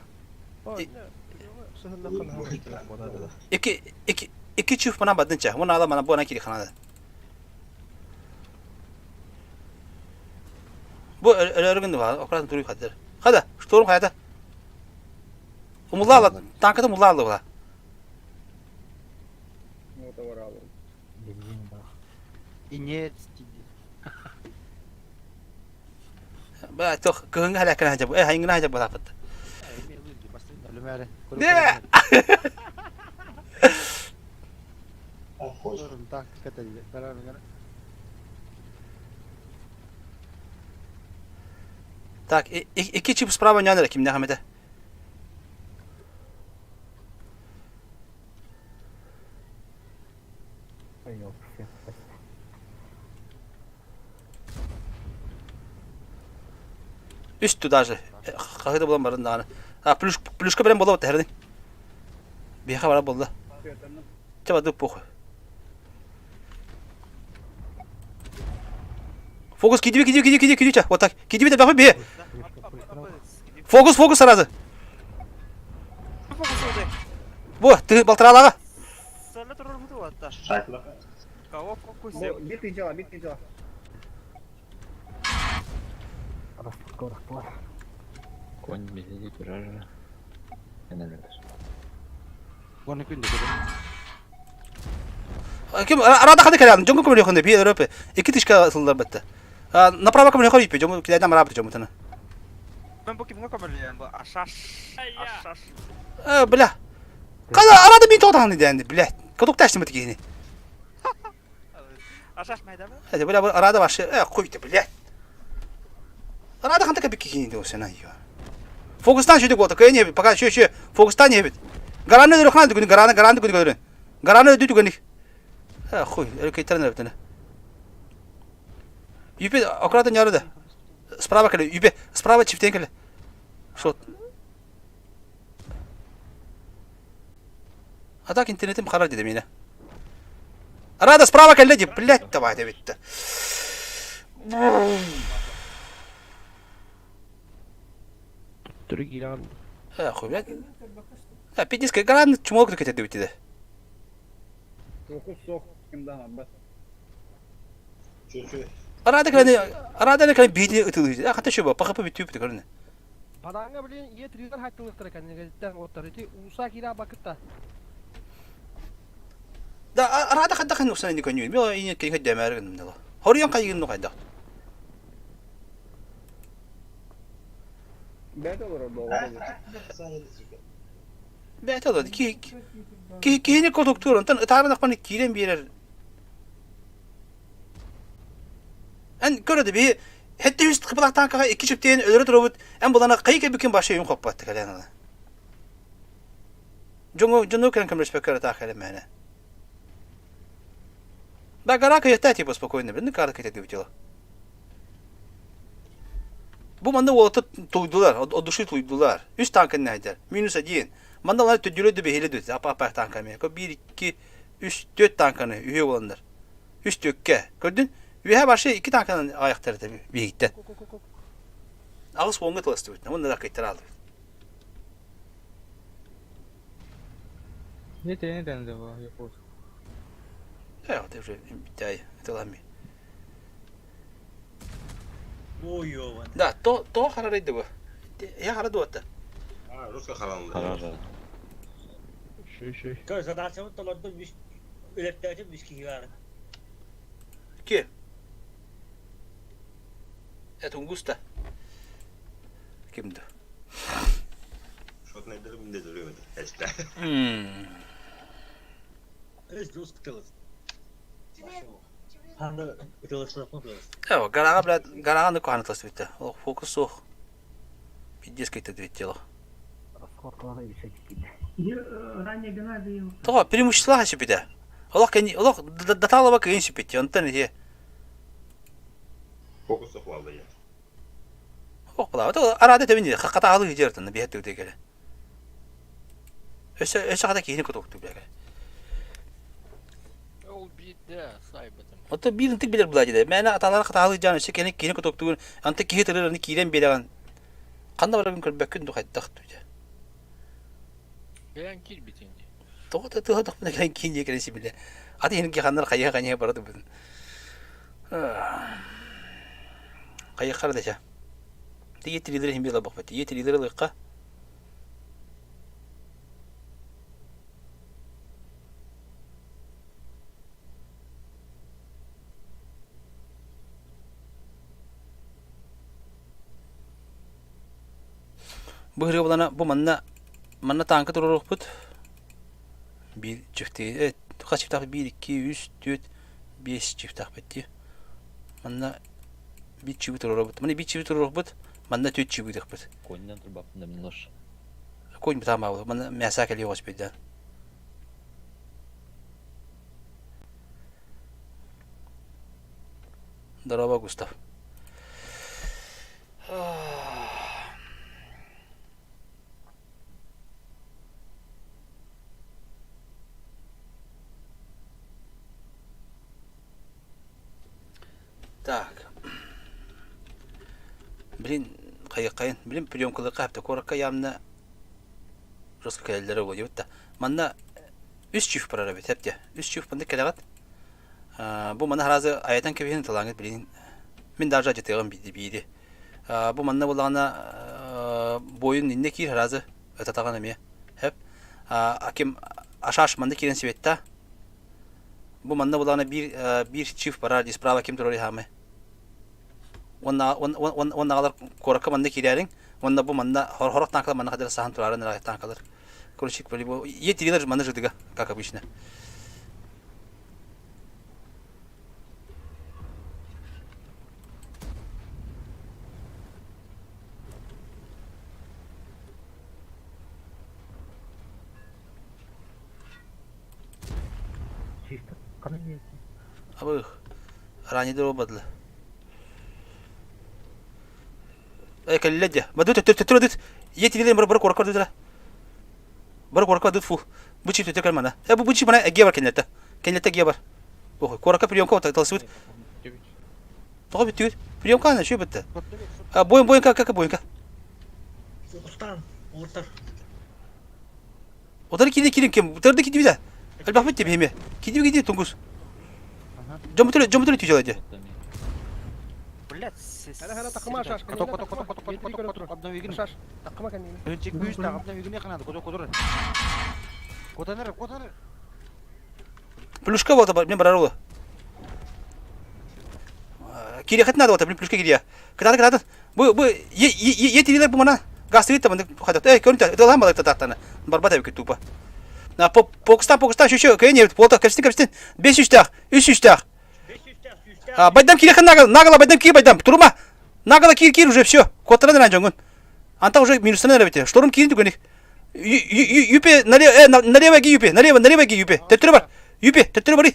Икки икки икки чуф мана бадынча. Муна ала мана бу на кири ханада. Бу өлөрүгүн да окран туруй хадыр. Хада, штурм хайда. Умулла танката умулла алла. Бензин бар. Инерстиди. Ба тох кыһыҥҥы халяккана хадьа бу. Э хайыҥҥына хадьа буолааппыт. Өлүмәре. Не! Тактика тәлле. Так, икки чип справа нянера кимнээх эмэтэ. Үс даже. Хаһы да булан барын даҕаны. А, плюш, плюшка берен буола тэһэрдин. Биһиэхэ бара буолла. Чэ бады похуй. Фокус кидиби кидиби кидиби кидиби кидиби вот так. Кидиби да бе. Фокус фокус сразу. Бу, ты балтыралаға. Кого фокусе? Конь биһиги турар энэлэр. Оны күндө көрөм. Ким арада хады кэлэн дьоҥҥо көмөлөхүнэ биир өрөпө икки тышка сыллар бэтте. Направо көмөлөхөр иппе дьоҥҥо килээдэн мараабыт дьоммутуна. Мен бу кимҥэ көмөлөйөн бу ашаш ашаш. Э, бля. Када арада мин тоҕотаҕын диэн, блядь. Кодук таштымыт киһини. Ашаш майдамы? Это бля арада вообще, э, хуй ты, блядь. Арада ханта кабик киһини диэн сена ее. Фокустан шүдүк болта, кыйын пока шө шө фокустан ебит. Гараны өрөхнан дүгүн, гараны гараны дүгүн көрүн. Гараны өдү түгүн. Э, хуй, өрөкөйттерин өрөптөнө. Юпе, аккуратно не да. Справа кэлэ, юпе, справа чифтен кэлэ. Шот. А так интернетим харар деді мені. Рада справа кэллэ ди, блядь, давай дебитті. Түрі киирэн Э, хуй, блядь. А, пиздец, гаран чумок кетеді дебитті. Фокус суох ким да барбат. Чү-чү. Арада кэлэн, арада кэлэн биитини ытылыы. А, хата шуба, пахапы бүтүүп көрүнэ. Бананга блин ие тригер хаттылыктар кэннигиттэн оттар ити ууса киирэ бакытта. Да, арада хадда хан усан ини көнүү. Мио ини кин хөддөмөр гынным дала. Хоруян кайгын ну кайда. Бэт олорор буолар. Бэт олор. Ки ки кихини koduktuur онтон ытааран акпаны киирэн биэрэр. Эн көрөдө би хэтте үс кыпылактан каха икки чүптен өлөрө турабыт. Эн булана кайы кебүкүн башы юм хоппатты кэлэн ала. Жоңу жону кэлэн көмөрспөккө ытаа кэлэн мэне. Да гора кыйта типа спокойно, блин, кара кыйта дип дело. Бу манна уолаттар тулуйдулар, от души тулуйдулар. Үс танкын нәйдер. Минус один. Манна олар төдүлө дөбөһиле дөт. Апа апа танка мен. Ко 1 2 3 4 танканы үһө боландар. Үс төккө. Көрдүн? Үһэ башы 2 танканын аяктары да бигиттен. Агыс оңга тыласты бүт. Мында да кыйтар алды. Не тени тенде бу Якут. Э, вот уже биттай. Это Ой, ёбан. Да, то то харарайды бу. Я харады отта. А, русска харанды. Харара. Шүй-шүй. Көр, задачамы толордум, үс үлэптээтим үс киһи баар. Ки? Это un gusto. Кимди? Шот найдыры минде жүрөмөдү. Эсте. Өс русска тылыс. Ханда ытылысыппын тылыс. Эва, гарага, блядь, гарага ну каханы тас битте. О, фокус суох. Пиздец кайта дебит дело. Тоҕо преимущество сүпүтэ. Олох кэнни олох даталаба кыйын сүпүт. Онтон ити Фокус сохвалды я. ох була. То арада тебин хаката алы жертын биһет түгде келе. Өсө өсө хата киһини котокту биле. Ол биирдэ сайбытым. Ото биир ынтык билер була диде. Мәне аталар хата алы жан өсө кени киһини котоктугун анта киһи тырырны киирен биэрэгэн. Ханна барабын көрбөккүн духайдах түдэ. Бэйэҥ киирбитиҥ дии. Тоҕо да тыа тохпуна кэлэн киин дии кэлэн сибилэ. Аты иһин ханнар хайыха хайыха бара тубутун. Хайыххара да ча. Тиги трилер иһин биэла бохпат. Тиги трилер ылыахха. Бу ырыа бу манна манна тааҥка туруоруохпут. Биир чифти хас чифтаах биир икки үс түөрт биэс чифтаахпыт дии. Манна биир чиби туруорабыт. Манна биир чиби туруорбут, манна түөрт чиби ыытыахпыт. Коньдан турбаппын да мин Конь бытаамаабыт. Манна мяса кэлиэ оҕоспүйдан. Здорово, Густав. Так. Блин, хайыккайын. Блин, приемкаларга хапта куоракка явно жестко кэлэллэрэ буолуо диэбит да. Манна үс чиф барар эбит, эптэ. Үс чиф манна кэлэҕит. Бу манна харазы аятан кэбиһин талааҥыт билин. Мин даже ажытыаҕым бииди бииди. Бу манна булаҕына буойун инне киир харазы ытатаҕын эмиэ. Хэп. Аким ашаш манна киирэн сибетта. Бу манна булаҕына биир биир чиф барар дии справа ким турар хаамы. Уонна уоннаҕалар куоракка манна киирээриҥ уонна бу манна хорох танкалар манна хадара саһан турарын ыраах танкалар. Короче, е трилер манна жыдыга, как обычно. Чисто ханан Абых. Ранее бадла. Э кэллэ дьэ. Баду төттөрү дыт. Е тилен бар бар коркор дыра. Бар коркор дыт фу. Бу чип төттөр кэлмана. Э бу бу чип мана эге бар кеннете. Кеннете ге бар. Ох, корака приемка талсыбыт. Тоҕо бүттүгүт? Приемка ана шүй бітті. А, бойын бойын как бойынка. Устан, ууртар. Отары киди кирин кем? Утарды киди бida. Элбах битти бихиме. Киди киди тунгус. Жомутур жомутур түжеледи. Блядь, Хара хара такыма шаш. Коток коток коток коток коток коток обновигин. Шаш. Такыма кәнне. Önce güç de обновигин yakınады коток котор. Котаныр котаныр. Плюшка вот мен барар олы. Кире хат надо вот, блин, плюшка кире. Кытаты кытаты. Бу бу е е е тилер бу мана. Гастрит там хатат. Эй, көрүнтө. Это лам балык тататтана. Барбата бик тупо. На по покста покста şu şu кене пота кепстин кепстин 5 3 тах 3 3 тах. А байдам кире хан нагала нагала байдам кир байдам турума. Нагала кир кир уже все. Котран ран жонгун. Анта уже минустан рабите. Шторм кирин түгөник. Юпе налево налево ги юпе налево налево ги юпе. Төттөрө бар. Юпе төттөрө бар.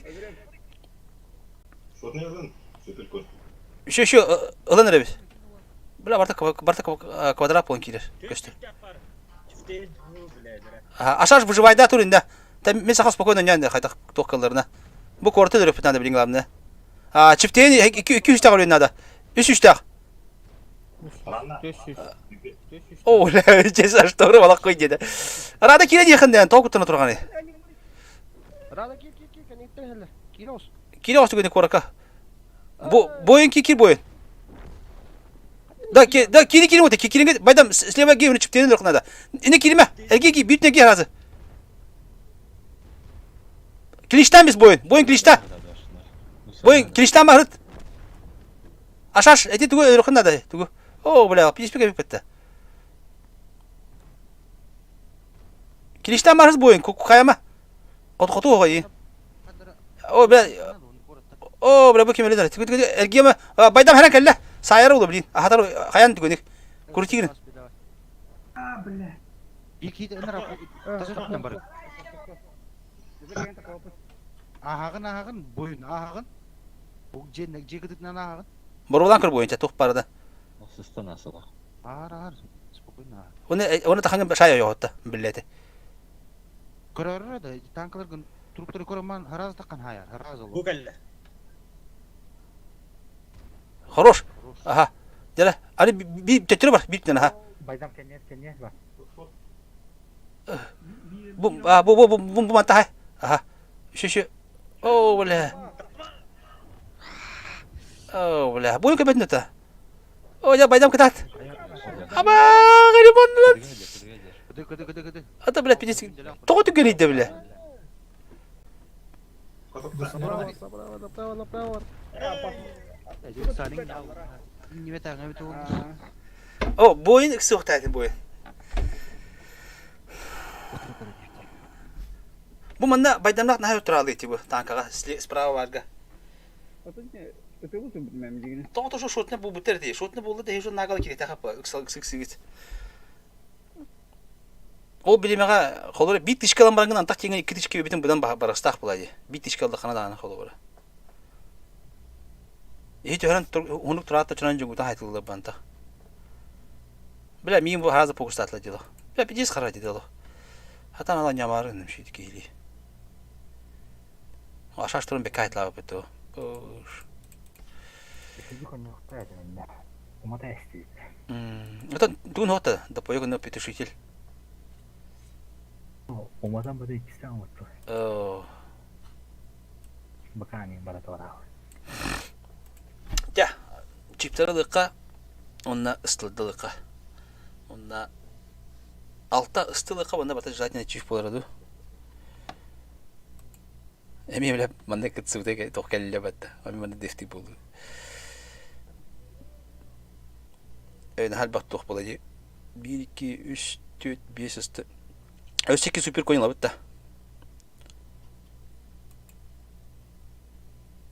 Шотный ылын. Супер кот. Еще еще ылан рабит. Бля барта барта квадрат полон кирер. Көстө. Ашаш выживайда турин да. Там мен саха спокойно нянда хайта токкаларына. Бу корты дөрөп надо блин главное. А чифтен 2 3 таг өлөн надо. 3 3 таг. О, чеса шторы балак кой деди. Рада кире дияхын ден толкуттан турганы. Рада кир кир кир кәннеттен хәллә. Кир ос. Кире осты көне корака. Бу бойын ки кир бойын. Да, ки, да, кири кири вот, кири байдам слева ги чифтен дөрөп надо. Ине кириме. Эрге ки битне ки разы. Клиштан biz бойын. Бойын клишта. Бойын клиштан барыт. Ашаш, эти тугу өрөхүн надо. Тугу. О, бля, писпе кеп кетти. Клиштан барыз бойын, каяма. Кот коту огой. О, бля. О, бля, бу ким эле. Тугу тугу эргеме байдам хана келле. Сайар oldu блин. Ахатар каян тугуник. Куртигин. А, бля. İlk iyi ыныр tasarruftan бар. Ахагын ахагын бойын ахагын. Бу же же кытытынан ахагын. Борулан кыр бойынча тух барда. Сыстан асыла. Ар ар спокойно. Оны оны таханган шая йоотта билете. Көрөр да танклар гын труптары көрөман хараз таккан хаяр хараз Бу ол. кэллэ. Хорош. Аха. Дела. Ани би төттөрө бар, бир аха. Байдам кеннес кеннес бар. Бу а бу бу бу бу бу манта Аха. Şu şu. О, бля. О, бля. Бойын көбетін өті. О, я байдам кытат. Абаа, ремонтлар. Кыды кыды кыды кыды. Ата, блядь, пиздец. Тоҕо түгэнийдэ, бля? Направо, направо, направо, направо. О, буойун ыксыахтаатын буойун. Бу манна байдамнаах наһаа тураалы ити бу танкаҕа справа баарга. Тоҕо тошу шотна буолбуттар ити. Шотна буолла да шот наагала киритэхэ ыксал ыксыгыт. Ол билимэҕэ холобура биир тысяча ылан бараҥҥын антах тииҥҥэ икки тысяча эбитин быдан барыстаах буолаа дии. Биир тысяча ыллаххына даҕаны холобура. Иһи түһэрэн уһуннук тураат да чонон дьугута хайтыллар бантах. Бля, миин бу хараза фокустаатыла дило. Бля, пиздец хара дило. Хатан ала нямары нымшит киһили. Ашаш турун бекка хайтылаабыт бу. Биһиги хонньуохтаа этэ Умата эстибит. Это тугун хуота да поёгна петушитель. Уматан бата иккистээн уматтылар. Бакаанин бара туораабыт. Дьэ, чиптары ылыахха, уонна ыстылдылыахха. Уонна алта ыстылыахха уонна бата желательно чип буолара дуу. Эмиэ бile манна кытсыбыта туох кэллэ батта. Эми манна дефти буолуу. Наһаа элбэх туох буола дии. Биир, икки, үс, түөрт, биэс ысты. Өссө икки супер конь ылабыт да.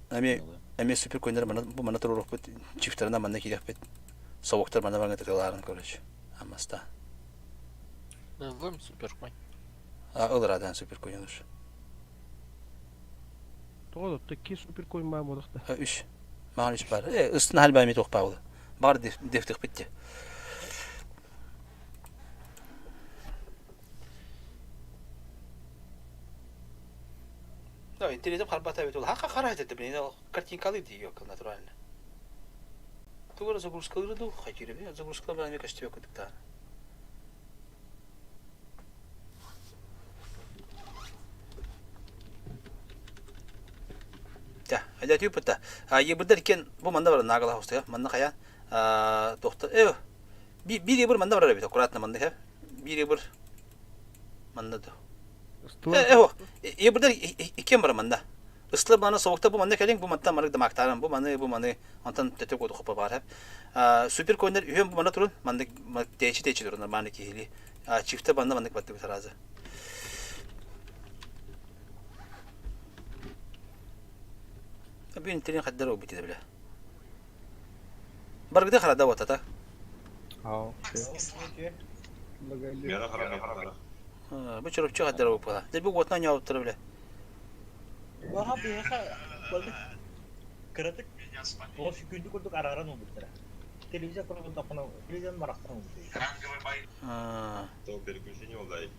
Эми эми супер коньнар мана бу мана туруорукпут чифтарына манна киириэхпит. Совоктар мана баран тытылаарын короче. Амаста. Ыллым супер конь. А ылырадан супер конь уж. Тоҕо да икки супер конь баа буолуохта. Үс. Маған үс бар. Э, ыстын хальбай ми туох баа Бар дефтих битте. Да, интернетим харбата бит ол. Хака хара этет блин, картинкалы дии натурально. Тугара загрузкалары ду хайтире. Загрузкалар мен көстүбө көтүктаа. Тя, айда түйпүтта. Ебырдар кен бу манна бар нагала хостуя. Манна хая тохта. Э, бир ебыр манна бар бит аккуратно манна хэ. Бир ебыр манна ду. Э, э, ебырдар иккен бар манна. Ыстылар мана соғықта бу манна кэлиҥ, бу мантан маннык дамаактааран, бу маны, бу маны, онтон төтө куоту хоппо баар хэп. Супер коннер үһүөн бу манна турун, маннык тээчи-тээчи турун нормально киһилии. Чифте манна маннык баттыбыт аразы. Бүгүн интернет хаддар убит бile. Баргыда харада ватата. Мера хара. Бу чоропчу хаддар упала. Дебу уотна ньоуттара биле. Ваха биһиэхэ кыратык тоҕус күндү курдук арааран ылбыттара. Телевизор көрбөтөххүнэ телевизор барахсан ылбыт. То переключение oldu.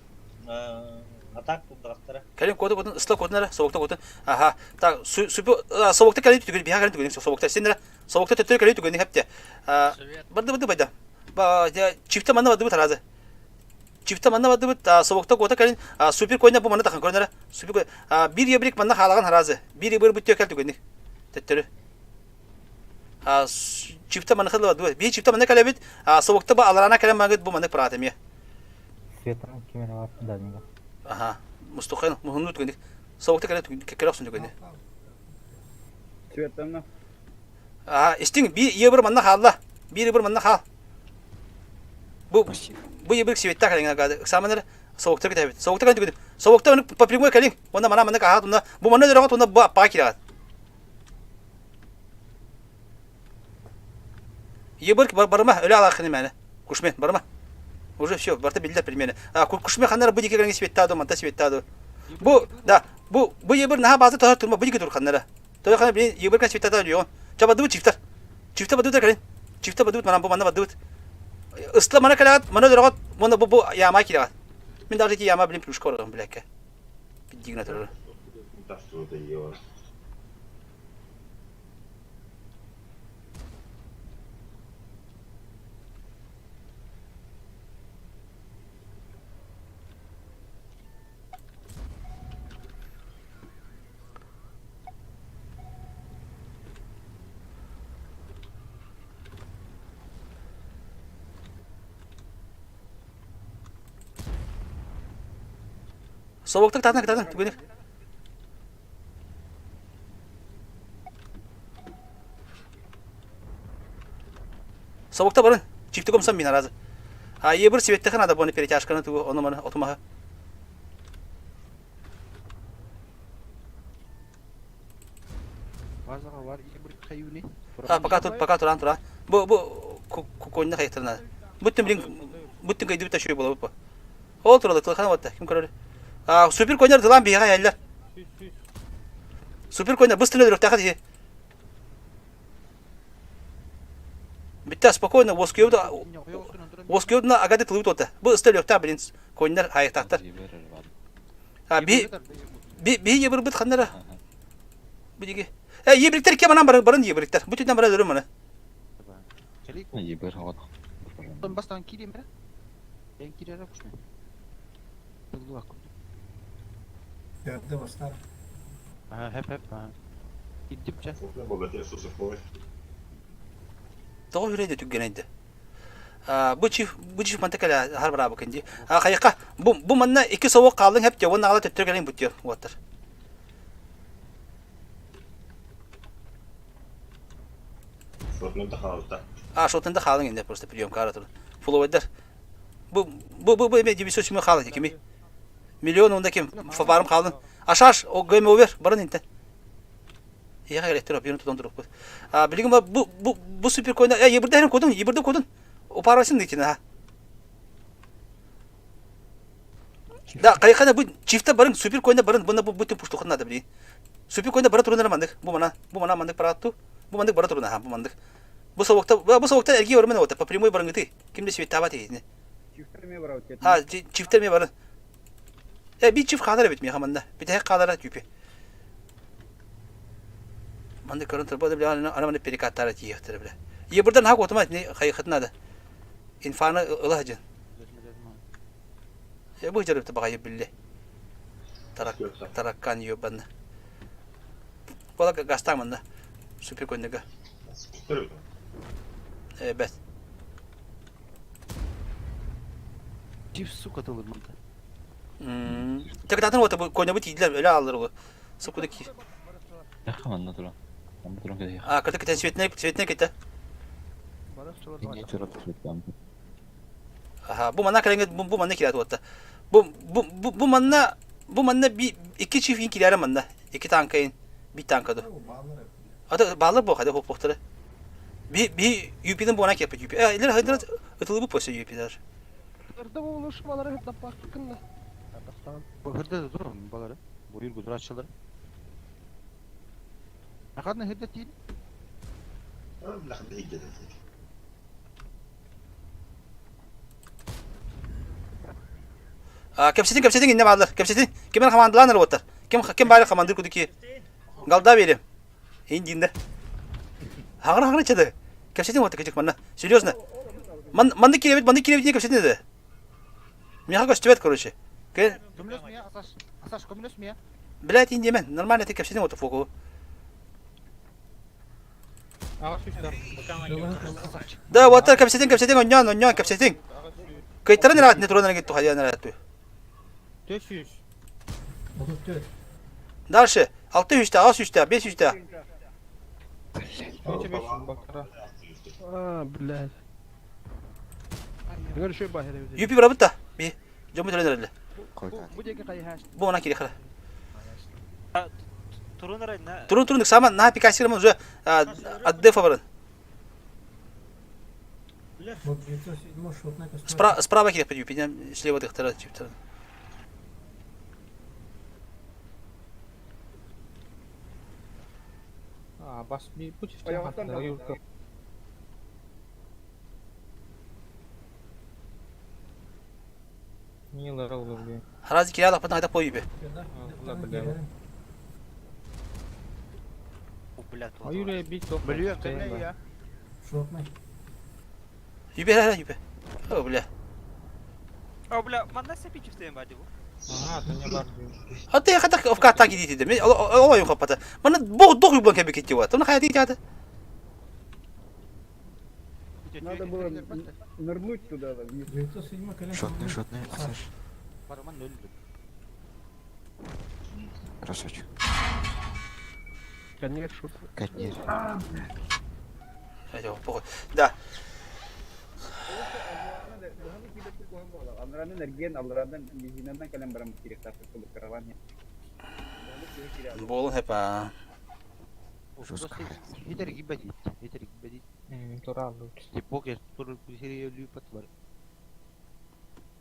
Атак курдуктара. Кэлин куоту куотун ысла куотун эрэ собукта куотун. Аха. Так супу собукта кэлин түгэн биһа кэлин түгэн собукта сен эрэ собукта төттөрү кэлин түгэн хэпте. Барды барды байда. Ба чифте манна барды таразы. Чифте манна барды собукта куота кэлин супер койна бу манна тахан көрөн эрэ. Супер бир ебрик манна халаган харазы. Бир ебір бүттө кэл түгэн төттөрү. Чифте манна хылы барды. Би чифте манна кэлебит собукта ба аларана кэлен магыт бу манна пратемия. Светан кимер бар да Аха. Мустухайн муһунну түгэнник. Собукта кэлэ кэлэ охсун түгэнни. Светана. Аа, истиҥ би ебір манна хаалла. Биир ебір манна хаал. Бу бу ебір сибетта кэлиҥ агады. Ыксааман эрэ собуктар кэтэбит. Собуктар кэлин түгэнник. Собукта аны по прямой кэлиҥ. Уонна мана манна каһаат уонна бу манна өрөҕөт уонна бу аппаҕа киирэҕит. Ебір барыма өлө алааххын мээнэ. Кушмен барыма. Уже все, барта биллэр примерно. А кушмен ханнара бу диэки кэлиҥ сибетта ду, манта сибетта ду. Бу да, бу бу ебір наһаа бааза тоһор турма бу диэки тур ханнара. Той хана блин ебір кэн сибетта ду Ча бадыбыт чифтар. Чифта бадыбыт кэлин. Чифта бадыбыт манан бу манна бадыбыт. Ысла мана кэлэҕит, мана өлөрөҕүт, уонна бу бу яма киирэҕит. Мин даже ити яма блин плюшка ордом билэккэ. Дигна турар. Собоктар кытаатан кытаатан түгэнир. Собокта барын. Чифти комсан мин аразы. А ебір светтэхэн ада боны перетяжканы тугу ону маны отумаһы. Базаға бар ебір қаюни. А пока тут пока туран туран. Бу бу куконна хайыктырна. Бүттүн билин бүттүн кайды бүттө шөй бола бу. Ол туралы тылхана батта. Ким көрөр? А супер конер тылан биһига яллар. Супер конер быстро өлөрөхтәхә дии. Битте спокойно воскуйда воскуйда агады тылы тота. Бу ыстел өлөрөхтә билин конер хайыктактар. А би би би ебір бит ханнара. Билиги. Э ебриктер кем анан барын барын ебриктер. Бүтүннән бара өрөм мана. Ебір хават. Бастан кирем бе? Ben kirere kuşma. Тыллак. Ярды бастар. Ha hep hep ha. Gittikçe. Шотный богатырь сусыхой. Тоҕо үрейде түггенейді. Бу чиф бу чиф манта кэлэ хар бараабы кэнди. А хайка бу бу манна икки совок хаалың хэп уонна аҕала төттөр кэлин буттур уоттар. Шотный да халта. А шотында хаалың инде просто прием кара тур. Фуловайдар. Бу бу бу бу эме дибисө сүмө хаалың кими. Миллион онда ким фабарым хаалың. Ашаш о гейм овер барын инте. Яга электр объем тутан туруп. А билигин бу бу бу супер койна э ебирде херин кодун ебирде кодун. Опарасын дейтин ha. Да, кайхана бу чифте барын супер койна барын буна бу бүтүн пуштухын надо блин. Супер койна бара турунар мандык. Бу мана, бу мана мандык баратту. Бу мандык бара туруна ха, бу мандык. Бу совокта, бу совокта эрги бармен ота, по прямой барынгыты. Кимде свет таба дейин. Ha, чифтер ме барын. Э, би чиф кадыр бит мехаманда. Бит хек кадыр түпе. Манды көрін тұрба да біле, ана маны перекаттары тиектір біле. Е бурдан хак отума не хайхытына да. Инфаны ылахжын. Е бу жарып бағайы біле. Тарак тараккан ёбанна. Бола гастамында. Супер көндігі. Э, бәт. Чиф сука тылыр мында. Так татын ота бу көне бу тидлер өлө алыр бу. Сукуды ки. Яхаманна туран. Онда туран кede. А, кырты кетен светне светне кетте. Аха, бу манна киренге бу бу манна кират отта. Бу бу бу бу манна бу манна би iki çift кирәре манна. Iki танкайын bir танкады. Ата балы бу хады хоп бохтары. Би би UP'den bu ana kepet UP. Э, илер хайдыр ытылы бу после UP даже. Ырда болушмалары hep tapakкынна. Тастан. Hırda da durun baları. Buyur gudur açılır. Akadna hırda değil. Лахда хиджа. А, кепсетин кепсетин инне баалар. Кепсетин кимен командаланыр оттар. Ким ким бары командир кудуки. Галда берем. Индинде. Хагыр хагыр чеде. Кепсетин отта кечек манна. Серьезно. Ман манды киребит, манды киребит не кепсетин деди. Миха көстүбет, короче. Ке Көмілөс мия, Асаш. Асаш көмілөс мия. Блять, индемен. Нормально ты кепсетин отта фоку. Да, вот так кепсетин кепсетин оньян оньян кепсетин. Кыйтарын рат не туран гит тухадя нарат. 400. 34. Дальше. 6 3 6 3 5 3. А, блядь. Гөр шөй бахер эбит. UP барабыт Би. Жому төлөнөр эле. Койдан. Бу деке кайхаш. Бу она кире хара. Турун на. Турун турун сама на пикасирым уже от дефа баран. Вот 907 шотная костюм. Справа справа кире под UP, слева дыхтара чиптер. А, бас би бу чифте хаттар юрка. Нилар алгы. Харази кире алак потом айда по UP. Аюре би топ. Biliyorum sen ya. Шотный. UP хара UP. О, бля. О, бля, манна сепи чифтен бади бу. Ага, то не бар. А ты хата в ката киди диде. Мен ола юм хапата. Мана бог дог юбан кебе кетти ва. Тона хаяти тята. Надо было нырнуть туда, вниз. 907 колен. Шотный, шотный, Асаш. Бараман öldü. Красавчик. Конечно. Конечно. Да. Анрадан эрген, алрадан бензинынан кэлэн баран кириэхтээх караван. Буолун хепа. Жестко. Хитер гибадит. Хитер гибадит. Тураллы. Типок тур серия лүпат бар.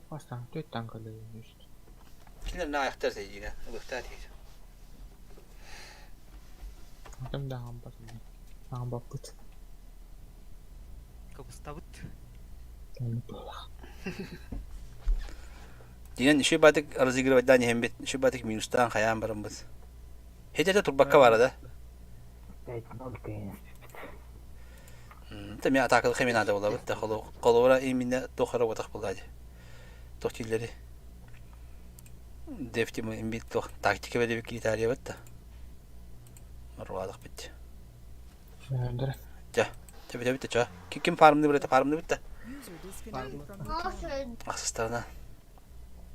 Бастан төт танкалы үст. Кинилэр наайахтар сейдине, ылыхтаа тиир. Атым да амбат. Амбаппыт. Кыбыстабыт. Динен үшүй батык разыгрывать да нехембит, үшүй батык минустан хаян барамбыт. Хетете турбакка бара да. Та мен атакыл хемен ада болабыт да холора именно тохара отақ болады. Тохтиллери. Дефтим имбит тох тактика бере бит бит да. Маруадық бит. Жа. Тебе тебе бит ча. Ким фармны билет, фармны бит. Ахсыстарына.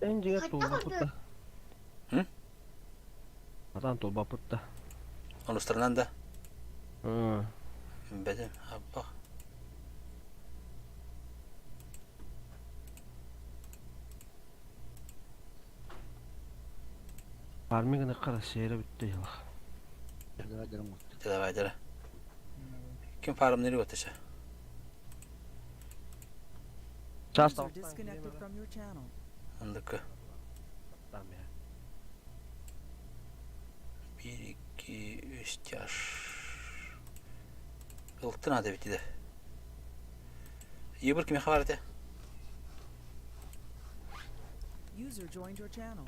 Энжиге тулба путта. Hı? Атан тулба путта. Онустарынан да. Hı. Бедем, аббах. Фармиганы кара шере битте яла. Давай, давай. Ким фармны өтөшө? Час Андыкы. Там я. 1, 2, 3, тяж. Ылтын ада битиде. Ебір киме хабар эте? User joined your channel.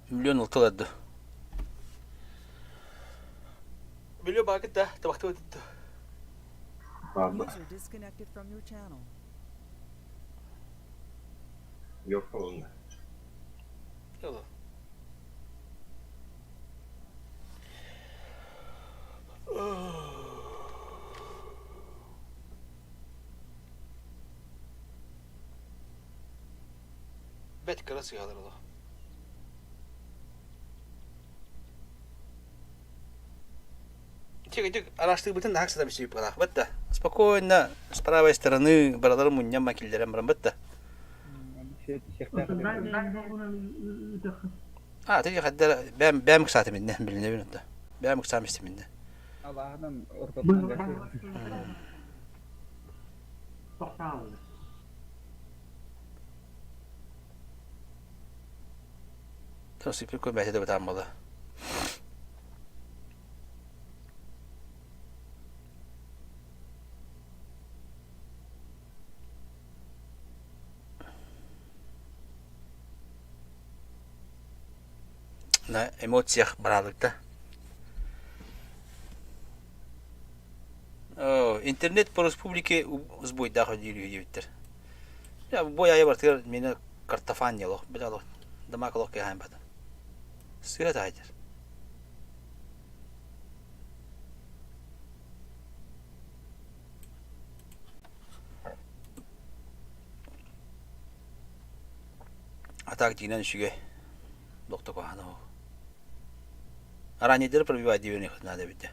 Миллион ылтылады. Миллион багыт да, табакты өтүттү. User disconnected from your channel. Yok oğlum. Yok. Бет кырасы алыр оло. Тихо, тихо, araştırбытын да хаксада bir şey була. Бытта. Спокойно, с правой стороны баралар муньям макиллерем баран бытта. А, ты хаддар бәм бәм ксаты минне, билине бин да. Бәм ксам истеминне. Аллаһынан ортотунан Тосип кой бәте бутан була. На эмоциях баралыкта. О, интернет по республике сбой даха диир диэбиттэр. Я бой айа бартыгар мени картофан ялох, билало, дамак олох кэһээн бата. Сыа таайдыр. Атак дигинен үчүгэй. Доктор кохана. Аранидер пробивать диверни надо бит.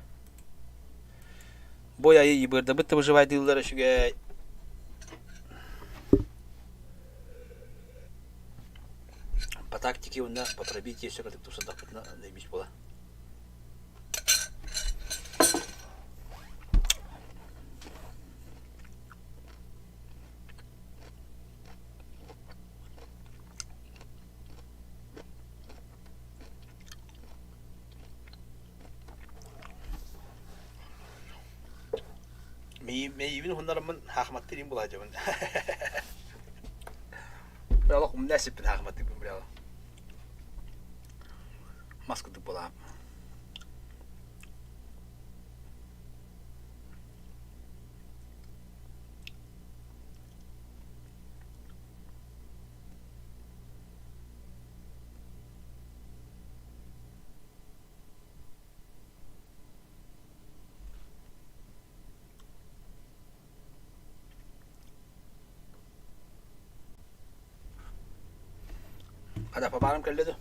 Бой айы ибырда бытты выживай дыллар үчүгэй. По тактике у нас по пробитию все как то что наебись было. Мейибин хуннарамын хахматтырым булажабын. Биралах умнасиппин хахматтырым биралах. Маскыдык була. Хада папарым кэллэ ду.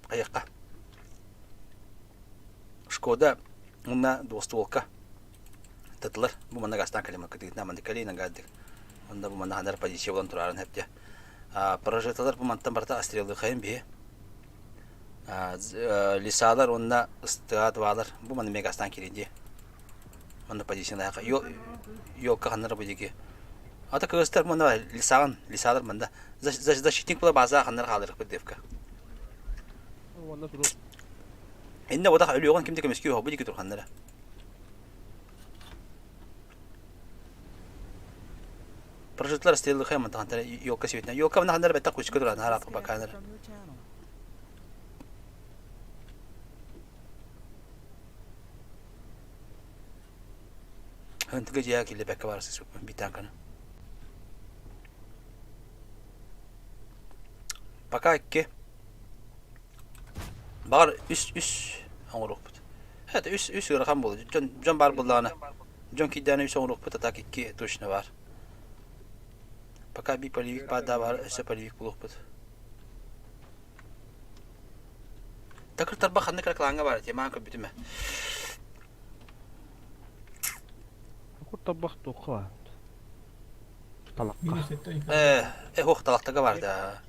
Хайыахха. Шкода уонна двустволка тытылар. Бу манна гастан кэлим кытыытына маннык кэлиинэн гаддык. Онно бу манна ханар позиция булан турарын хэпте. Прожиталар бу мантан барыта остреллыхайын биһи. Лисалар уонна ыстыа двалар бу манна мегастан кирин дии. Манна позициялаах елка ханнара бу диги. Ата кыргызтар манна лисаган лисалар манда защитник була база ханнар хаалырык девка. Уонна туру. Инне бодах өлүөҕүн ким да көмүскүү бу диги турханнара. Прожитлар стрелы мантан елка светина. Елка мына ханнар бетта кучка туран харап баканар. Хантыга дьиэ киллэбэккэ баар сыспыппын биир Пока икки. Баҕар үс үс оҥоруохпут. Это үс үс ыарахан буолуо. Дьон дьон баар буоллаҕына дьон киирдэҕинэ үс оҥоруохпут, а так икки точно баар. Пока би полевик баар баар өссө полевик булуохпут. Такыр тарбах ханнык эрэ клаҥҥа баар этэ, маан көрбүтүм ээ. Такыр тарбах туохха баар? Талахха. Э, э, хуох талахтага бар да.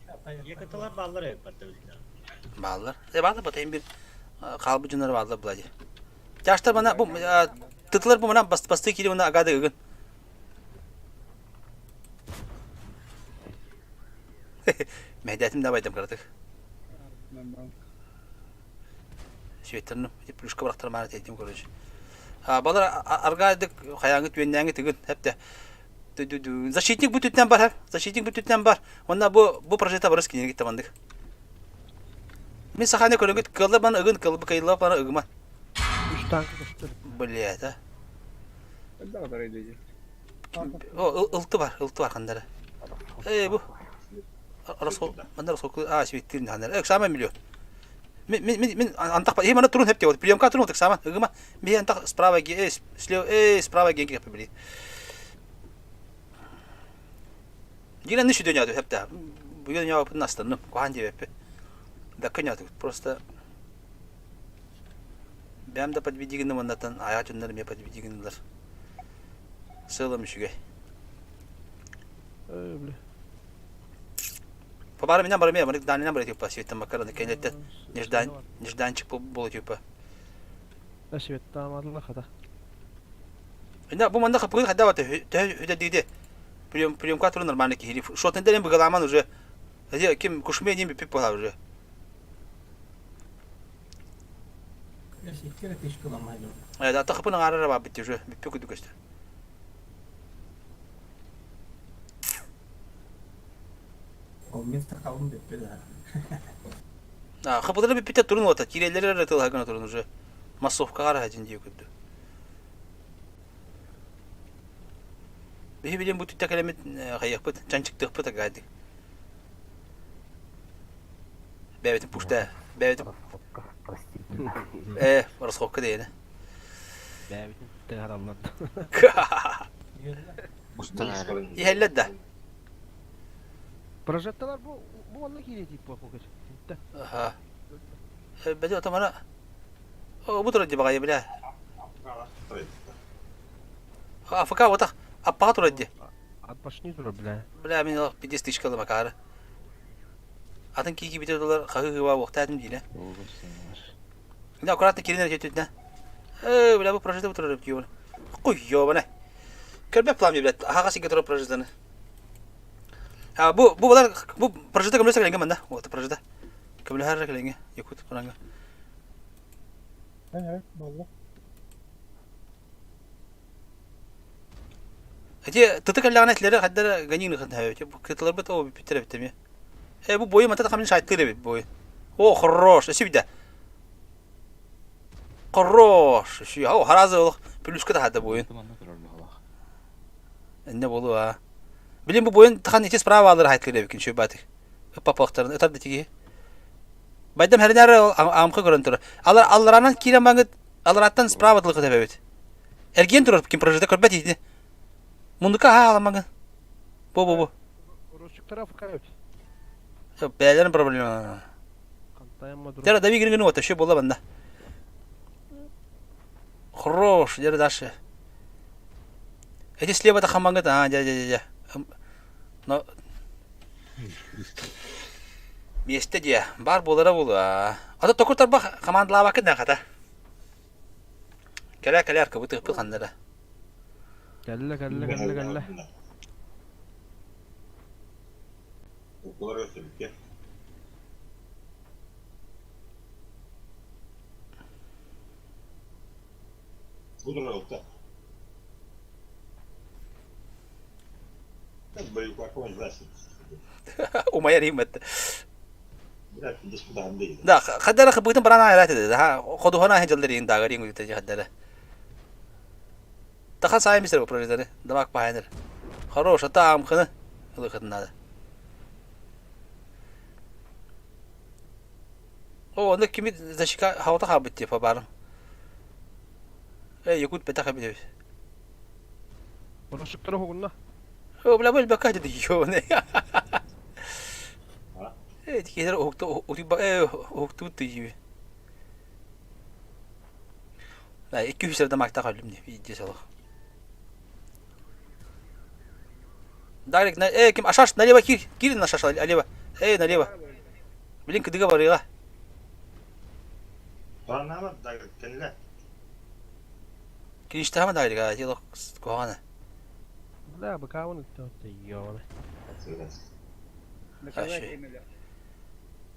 Якоталар бааллар эбит барда билинэ. Бааллар. Э, бааллар бата бир хаалбыт дьоннор бааллар була дии. Тяштар мана бу тытылар бу мана басты кири мана агады ыгын. Мэһдэтим да байдам кыратык. Светтерным, плюшка бырахтар тиэтим короче. Балар аргаайдык хайааҥы түөннээҥи тыгын хэпте. Защитник бу түттэн бар, защитник бу түттэн бар. Онна бу бу прожекта барыс киниги табандык. Мин саханы көрөнгөт кылла бана ыгын кылбы кайла бана ыгыма. Үч танка көстөр. Блядь, а. О, ылты бар, ылты бар хандара. Эй, бу. Росхол, манда росхол, а, светтирин хандара. Э, самый миллион. Мин мин мин антах е мана турун хепте вот приемка турун так сама ыгыма ми антах справа ге слева э справа ге ге били. Дигэн нүшү дөньяду хепте. Бүгүн я опын настанным. Кухан дебеппи. Да көньяду просто Бэм да подведигинным оннаттан аяа дьоннор эмиэ подведигиннылар. Сыалым үчүгэй. Э, бля. Побары меня барымия, барык данина бар типа, светтен макараны кенеттен неждан нежданчик болу типа. Да светтаамадылар хата. Инна бу манна хапыгын хадда бата хүдэ диде. Прием приемка туру нормально кихири. Шотын дерен быгаламан уже. Ким кушме ним пип була уже. Икки эрэ тишкаламай Ата хапын аңарара бар бит уже. Бүппү күдүк көстө. Ол мен сакалым бүппү да. Хапылары бүппүтэ турун ота. Киреллери эрэ тылһа гына турун уже. Массовкаҕа эрэ дьин дии күрдү. Биһи билин бу түттэ кэлэммит хайыахпыт, чанчыктыахпыт агаадик. Бэйэбитин пушта, бэйэбитин Э, расходка дейene. Бэйэбитин тыаһараллар. Иһэллэр да. Прожекталар бу бу манна киирии тип буолуох көр. Аха. Бэдэ отамана бу турар дии баҕайы бля. АФК отах аппаға турар дии. Отпочни турар бля. Бля мин ол пиздец тычкалы макары. Атын кии киибитэ долар хаһыы-хыыба уохтаатым диилэ. Мин аккуратно кирин эрэ түтүнэ. Э, бля, бу прожита бу турар ёбана. Хуй ёбана. Көрбөт план блядь. Аһаҕас сиргэ турар прожитаны. А бу бу балар бу прожита көмөлөсө кэлэҥҥэ манна. Вот прожита. Көмөлөһөр кэлэҥҥэ Якут пранга. Э, балла. Эти тыты кэллэҕинэ этилэри хайдара ганины ханна кытыларбыт о бүттэр эбит эмиэ. Э бу бойу мата хамын шайттыр эбит бойу. О хорош, өсү бидэ. Хорош, өсү. О харазы олох плюска да хада бойун. Энне болу а. Билин бу бойун тахан ити справа алыр хайттыр эбит күнчү батык. Ыппапактарын ытар да тиги. Байдам хэринээр аамка көрөн турар. Алар алларанан киирэн баңыт алараттан справа тылыкы тэбэбит. Эргиэн турар ким прожита көрбөт итини. Муннука хаалымагын. Бу бу бу. Урусчуктара фкают. Бээлерин проблема. Дера дави гин вот еще была банда. Хорош, дера дальше. Эти слева-то хамангыт, а, дя, дя, дя, дя. Но Миэстэ диэ, баар буолара буолуо. Ата токур тарбах хамаандалаабаккын да хата. Кэлээ кэлээ аркыбыт ыппыт ханна эрэ. Кэллэ кэллэ кэллэ кэллэ. Укулар өссөбүккэ. Бу турар Умайар ииммэт. Да, хаддара хыбытын баран айрат еді. Ходуһана хеджалдар иин дагар иин үтэ хаддара. Таха саай мистер пролетары. Дамак пахайнер. Хорош, ата амхыны. Ылыхытын надо. О, онно кими защика хаута хабыт типа барым. Э, якут бета хабит. Урусчуктара хугунна. О, бля, бля, бака деді ёне. Э, кедер окту окту тыйы. Да, 200 дамакта калым не, видите сало. Дарик, на, ким, ашаш, налево, кир, кир на шаш, налево. Эй, налево. Блин, кыдыга барыга. Туранама да кенле. Кириштама Дарик, а, дело кугана. Да, бакавын ёбаны.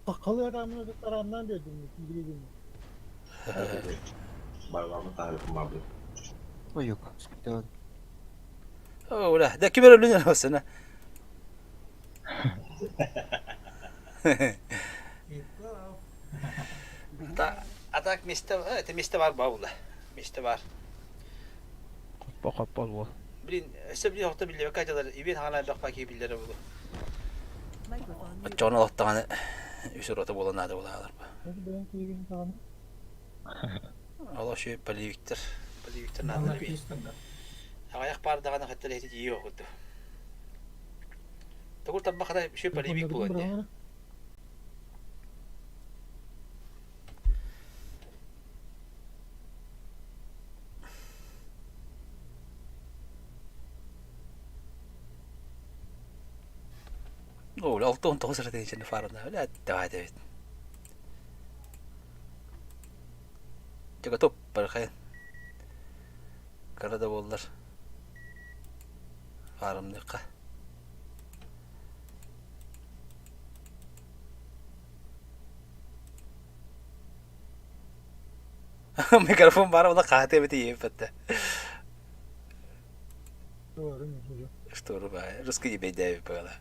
Сахалыы араамына тарааннаан биэрдим билигин. Барламы тарихым бабы. Ой, спитал. О, бля, да ким өлүнөр болсун. А так место, это место бар баула. Место бар. Хоппа хоппа бол. Блин, өссө блин охто биллебе кадалар, ибен хана бакпа ки биллere булу. Очону олохтоҕуна үс урота буолан наада буолаалар. Бэйэн киирин саҕана. Ол ошо полевиктер. Полевиктер наада би. Аҕыйах паар даҕаны хаттар эти тиийэ окуту. Тугур тарбахата үшө полевик буолан дии. Оо, 69 сыратын фарына. Бля, давай, Давид. Ты готов, бархай. Кара да буоллар. Фарымныхха. Микрофон баар була хаһыта эбит иэппэтэ. Что рубай? Русский не бейдәби было.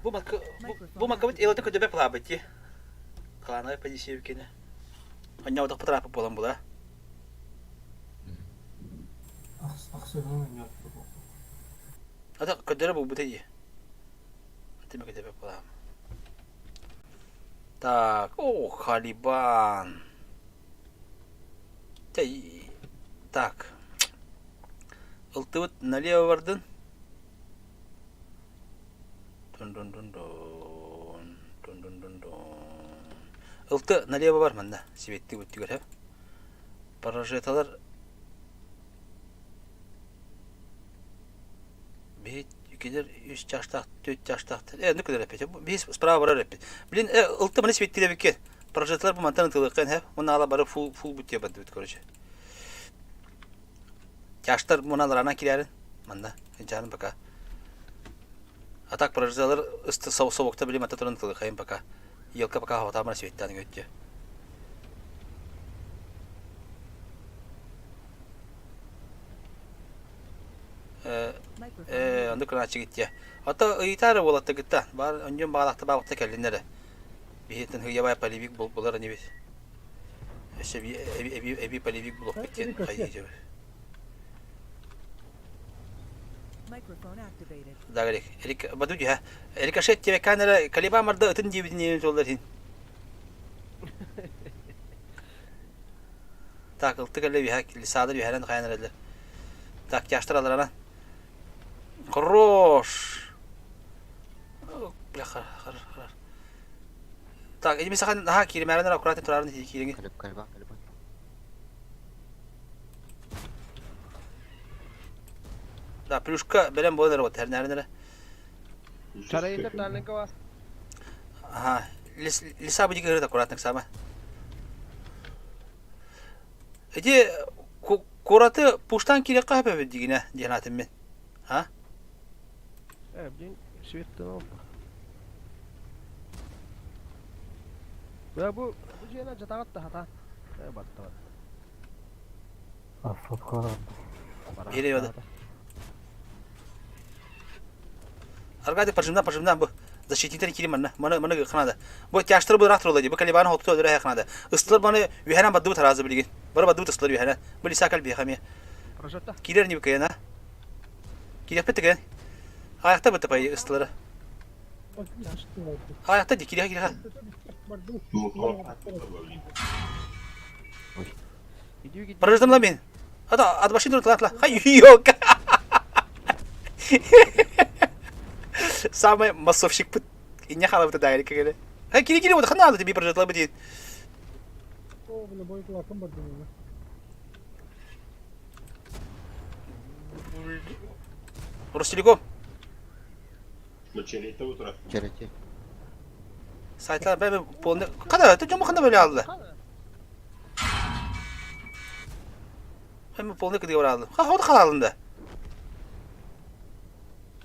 Бу бу макабыт элоты көдөбө плабыт ти. Клановый позиция кене. Онньоодох патарапы буолан була. Ата көдөрө булбута дии. Тиме көдөбө плам. Так, о, Халибан. Так. Ылтыбыт налево бардын. Дун-дун-дун-дун. Дун-дун-дун-дун. Ылты налево бар манна. Сибетти бүттүгөр хеп. Паражеталар Бит килер үс чаштах, төрт чаштах. Э, ну килер опять. Бис справа барар опять. Блин, ылты маны сибетти дебикке. Прожитлар бу мантан ытылыахха иһэ. Уонна ала бары фул фул бутия бардыбыт короче. Тяжтар муналарынан кирэрин. Манна жарын пока. А так прожитлар ысты совокта билим ата туран ытылыахайын пока. Елка пока хаватамара светтан өттө. Э, онду кыраачы гиттия. Ата ыйытаары буолатта гытта. Бар онжон баалахта баалахта кэллиннere. Биһиттэн хыйабай полевик булар инибит. Өссө эби эби полевик булуохпут диэн хайыы Да, Эрик, Эрик, баду дьэ. Рикошет тебе камера колеба марда ытын диэбитин толлар хин. Так, ылты кэллэ биһа лисадар биһэрэн хайан эрэллэр. Так, тяжтар аларана. Хорош! Бля, хар, хар, хар. Так, иди сахан наһаа кииримээрин аккуратно турарын киириҥи. Калибан, калибан. Да, плюшка бэлэм буолан эрэ тэрнээрин эрэ. Чарайытып Таллинка бар. Ага, лиса будет говорить аккуратно сама. Эти кураты пуштан кириэххэ сөп эбит дигинэ диэн аатым мин. А? Э, блин, светтен ол. Бля, бу бу дьиэне жатаҕат да хата. Э, батта батта. Биэриэ Аргады пожимна пожимна бу защититель кири манна маны маны ханада. Бу тяжтар бу ыраах туралар дии. Бу Калибан хоту өлөрө ханада. Ыстылар маны үһэнэн баддыбыт аразы билигин. Бары баддыбыт ыстылар үһэнэн. Бу лиса кал биэхэ Прожекта. Киирэр не кыйана. Киирэхпит тыгын. Аякта бытта пай ыстылары. Аякта ди кириха кириха. Прожектом ламин. Ата ат машину тла тла. Хай ёлка. Самый массовщик пыт. Инне халабыта дайрик кегеле. Хай кири кири вот хана тебе прожектла бит. О, бля, бой кулакым бар деймін. Ростелеком. Черете утра. Черете. Сайтлар бәрі полный. Қада, ты жомы қанда бөле алды? Эми полный кыдыга бар алды. Ха, ходы қалалында.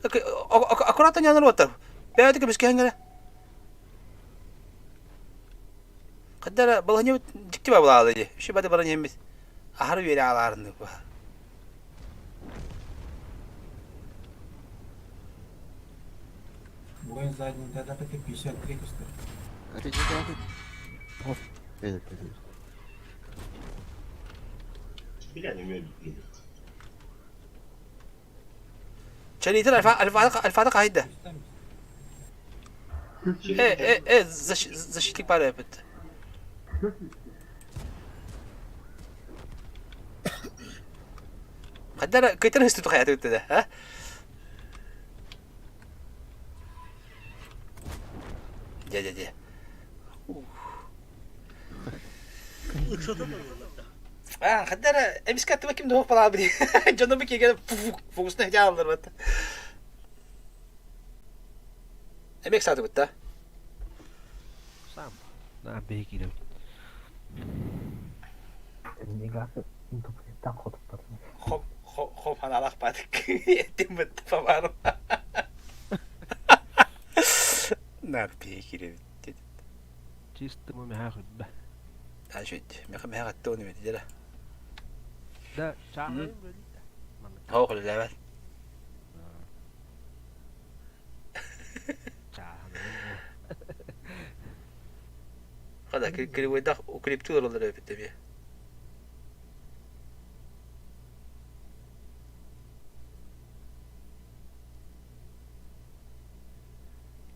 Аккуратно не анар Бәйді көміске хәңгәрі. Қаддара балаһынньа дьикти баҕалаах дии, үчүгэй бары баран иһэммит аһары үөрэ аалаарыннык баһа Воин задний да да 53 көстөр. Чэлиитин альфата хаһыйда? Э, э, э, защитник баар эбит. Хайдара кыйтар хыстыту хайаты да, а? Дьэ, дьэ, дьэ. Аа, хайдара эмискэ аттыба ким да балаабы дьону бы киирген фокусна хидя аллар бат. Эмек саатыбыт да. Сам. На бейкире. Хоп, хоп, хоп, ханалах бадык. Этим бит пабарым. На бейкире. Чисто мы мягкий. Ажит, меха меха тони бит дела. Да, чаҕын Хоох үлэлээбэт. Хада кривойдах укрептил олорор эбит эмиэ.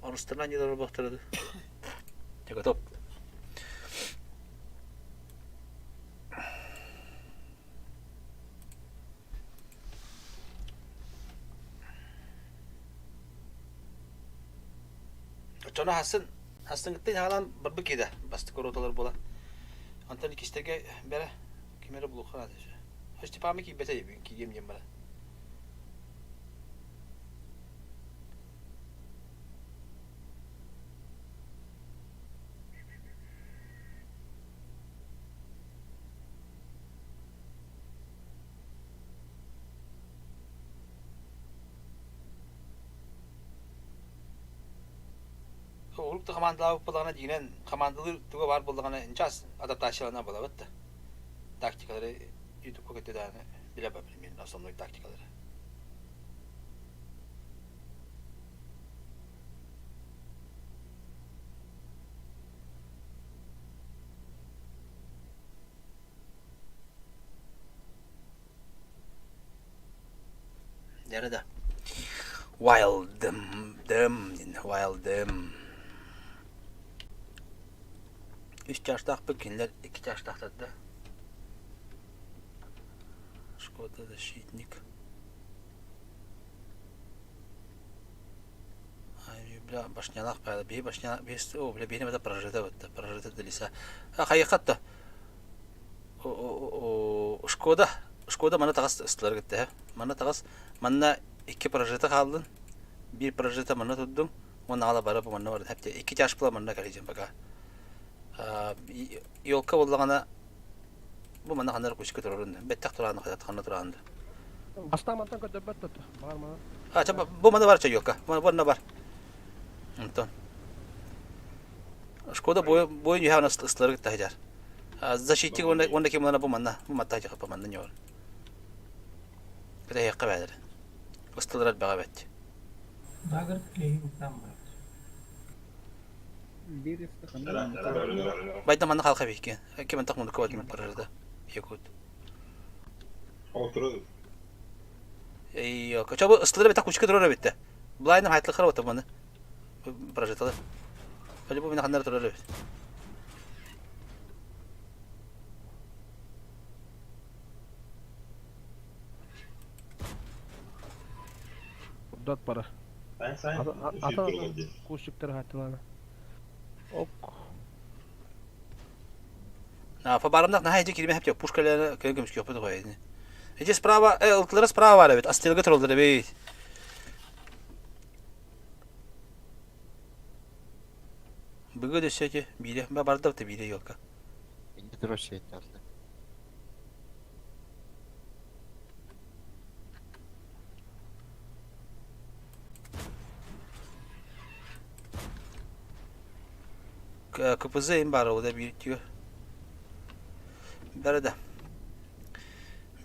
Орустарынан ньылар олбохторо дуу. Дьэ готов. Оччону хасын хастыҥыттан хаалан барбыт киһи да бастакы роталар буолан. Онтон иккистэргэ бэрэ ким эрэ булуохха наада Степаҥҥа киирбэтэ бүгүн киириэм диэн баран. Урук да хамаандалаабыт буоллаҕына дьиҥинэн хамаандалыыр туга баар буоллаҕына час адаптациялана буолабыт да. Тактикалары ютубка көттө даҕаны билэ примерно основной тактикалары. Дьэ да. Wild them, wild them. Үс чаастаахпыт кинилэр икки чаастаахтар да. Шкода защитник. Бля, башнялаах баайла. Биһи башня, биһи, о, бля, биһини бата прожита бытта, прожита да лиса. А, хайыхат да. Шкода, Шкода маны таҕас ыстылар кытта. Манна таҕас, манна икки прожита хааллын. Биир прожита манна турдум. Уонна аҕала бара бу манна барда. Хепте икки чаш була манна кэлидьин пока. Елка буоллаҕына бу манна ханна кучка турарын. Бэттэх турааны хатат ханна тураанды. Бастаан мантан көрдөрбөт да Бар мана. А, ча бу манна бар ча елка. Манна бар. Онтон. Шкода бойын үһэ ыстылары кытта сылдьар. Защитник уонна ким бу манна бу матта дьахапа манна ньор. Кыта бээлэр. Ыстылар бэҕэ бэт. Дагер клейин там бар. Байда манна халха бикки. Ким антах мунука бат барарда. Якут. Отыру. Эй, кача бу ыстылар бета кучка турар битте. Блайным хайтлахар ота маны. Прожиталар. Бу мин ханнар турар эбит. Дот бара. Ата кусчуктар хаттылана. Ок. Фабарымнах наһаа ити кириме хепте пушкалары көн көмүскү опыт қойды. Эти справа, ылтылары справа бар эбит, астылга туралдар эбит. Бүгүн өссө ити биирэ, барда да биирэ елка. Инде турар шейталды. КПЗ им баар ол да биир түү. Бары да.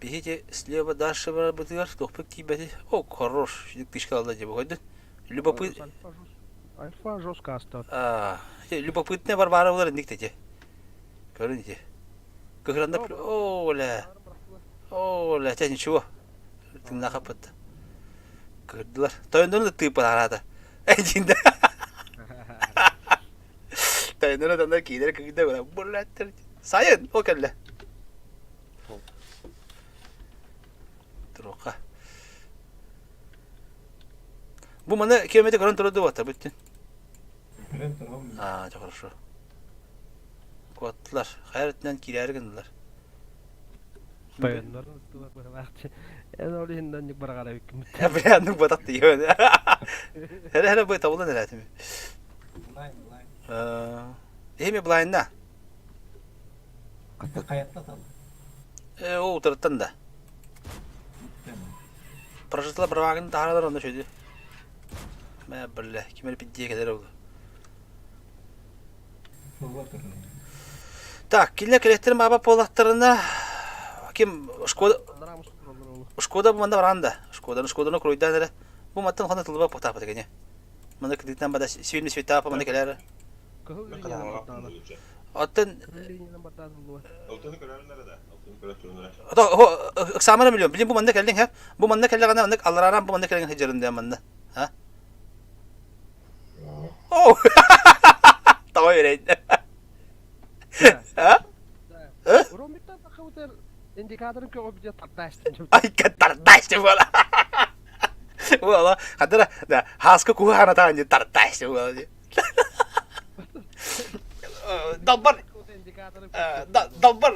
Биһиги слева дальше барбытыгар туохпут тиийбэти. О, хорош, тышка алла дии бу Любопыт... Альфа жестко астат. Любопытная Варвара булар инник тети. Көрүн ити. Кыһыранда о, ля. О, ля, те ничего. Тыңна капытты. Кырдылар. Тойондону да тыып арата. Эдинде. Тойондону да киилер кыгда була. Бурлаттыр. Сайын, о кэллэ. Турука. Бу маны киометр көрөн турар дуо бүттүн. Көрөн турабын. Аа, дьэ хорошо. Куоттулар. Хайа өттүнэн киирээри гыннылар. Тойоннорун ыстылар быһылаахчы. Эн ол иһин нанньык бараҕара бүккүмүт. Бля, ну батат тиийэн. Хere хere бу табылан эрээтим. Blind, blind. Эми блайнна. Хаятта тал. Э, ол утарыттан да. Прожитла барвагын тааралар онно шөйдү. Мэ билле, ким эрэ пиддиэ кэлэр ол. Так, кинилэр кэлэхтэрин баба буоллахтарына ким Шкода Шкода бу манна баран да. Шкоданы Шкоданы круйдаан эрэ. Бу маттан хана тылыба потаапат кини. Маны кытыытынан бада сибилми света маны кэлэр. Кыһыл линияны бардана. Оттон Кыһыл линияны бардана Алтыны көрөрүнэр да. Алтыны көрө турунар. Ото ыксаамана миллион. Билин бу манна кэллиң һэ. Бу манна кэллэҕинэ маннык аллараан бу манна кэллиҥ сылдьарын да манна. Ха? О! Тоҕо үрэйдэ. А? Урон биттан тахабытыр индикаторын көҕө бүтэ тартаастын. Айка тартаасты буола. Буола. Хадара да хааска куһу ханатаан дии тартаасты буола дии. Далбар далбар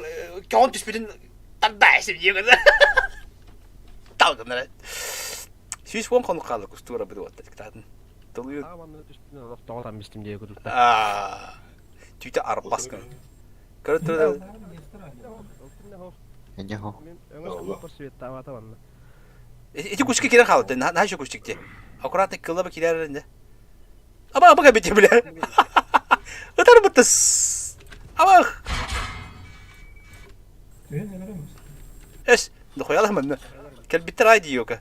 көҕөн түспүтүн тартаасты дии гына. Талгынара. 110 хонук хаалла кустуура быды уотта тиктаатын. Тылыйын. Ааманны түспүтүн олохтоҕо таммистим дии курдук. Аа. Түүтэ арбас гын. Көрө турар. Ити кучка кирен хаалды. Наһаа еще кучтик ти. Аккуратно кыллаба кирер инде. Аба аба кэбитэ бile. Ытар бытыс. Абах. Түһэн өлөрөмүс. Эс, дохуяла манна. Кэлбиттэр ай диёка.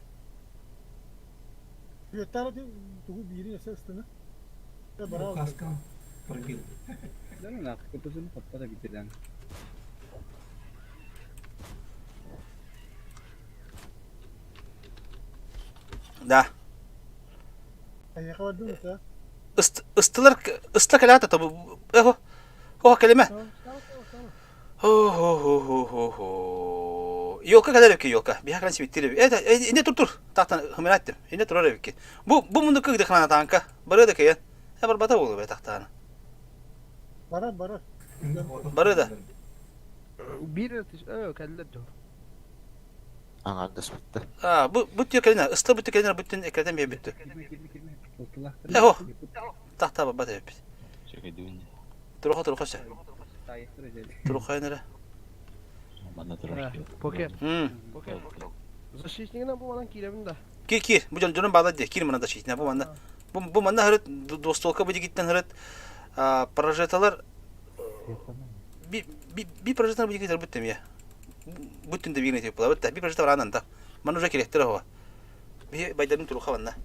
Үөттара тугу биири өсө ыстына. Бара Каска пробил. Да. Эйиэхэ бардым это. Ыстылар ыста кэлээтэ то эхо. О кэлимэ. Хо-хо-хо-хо-хо. Елка кэлэр эбикки елка. Биһа кэлэн сибиттир эби. Это инде тур тур. Тахтан хымыраттым. Инде турар эбикки. Бу бу мунду кыгды хана танка. Бары да кыйан. Э барбата болу бе тахтаана. Барар барар. Бары да. Биир кэллэр дьон. Аҥаардаспыттар. А, бу бу түө кэлин ыста бу кэлин бүттүн экрeten бе бүттү. Эхо. Тахта барбата эбит. Чөкөйдүбүн. Туруха туруха сө. Туруха энere. Манна турар. Покер. Покер. Защитнигинен бу манан кииребин да. Кир кир. Бу дьон дьонун баала дии. Кир манна защитник. Бу манна. Бу бу манна хырыт двустволка бу дигиттен хырыт прожеталар би би би прожеталар бу дигиттер бүттем я. Бүттүн де бигин этеп була битте. Би прожета баранан да. Ман уже керектер ова. Би байдарын туруха банна.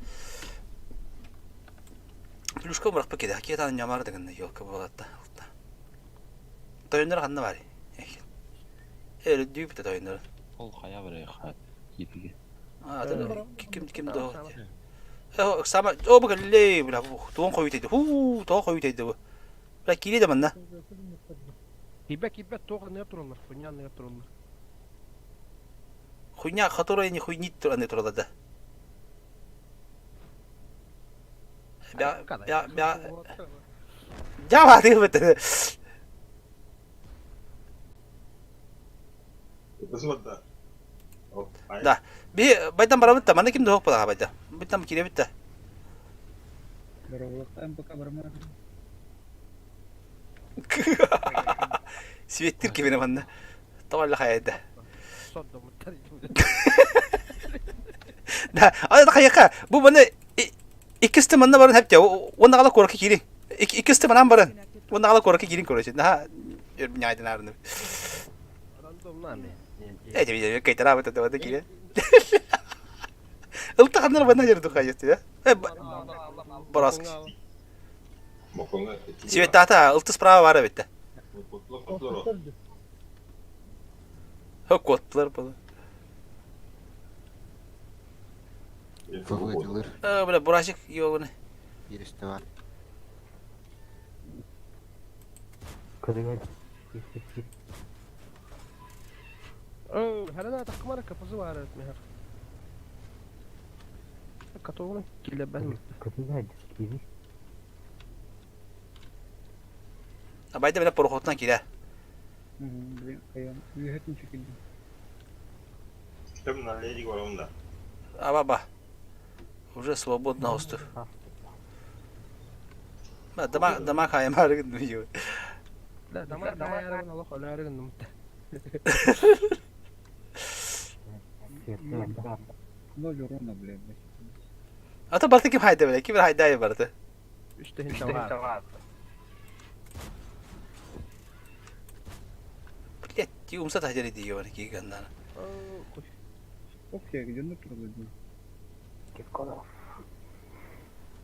Плюшка быракпы кеде. Хакиятан нямар дегенне елка болатта. Тойоннор ханна бар. Э, дүйүп те тойоннор. Ол хайа бар ха. Кипиге. А, ким ким до. Э, сама о бу кэллей бля туон хойут Хуу, тоҕо хойут бу. Бля кири да манна. Кибе кибе тоҕо не тураллар, хуйня не тураллар. Хуйня, которая не хуйнит аны турала да. Бя бя бя Жава ты бит. Да. Би байдан барабыт да, мана ким дохок бала байда. Биттам кире битте. Светтир кибине манна. Тавалла хайда. Да, ана хайка. Бу мана иккисте манна барын хепте. Онна гала корки кири. Иккисте манан барын. Онна гала корки кирин короче. На няйдын арны. Эти видео кайтара бит это кире. Ылта ханнар бана жерду хайысты, да? Бараск. Света ылты справа бар бит. Котлар бала. Фаводилыр. Э, бля, бурашик ёбаны. Биристе бар. Кырыга кир кир. Хәрәнә тақмара капысы бар мехер. Катогны килебен. Кырыга кири. Абайда бля порохотна кире. Аба Уже свободно остров. Ба дама дама каймар гын Да, дама дама ярыгын Аллах олярыгын нумта. Ата барты ким хайда бля, ким хайда барты. Үстә хин бар. Блять, ти умса тахжары диё ки ганнан.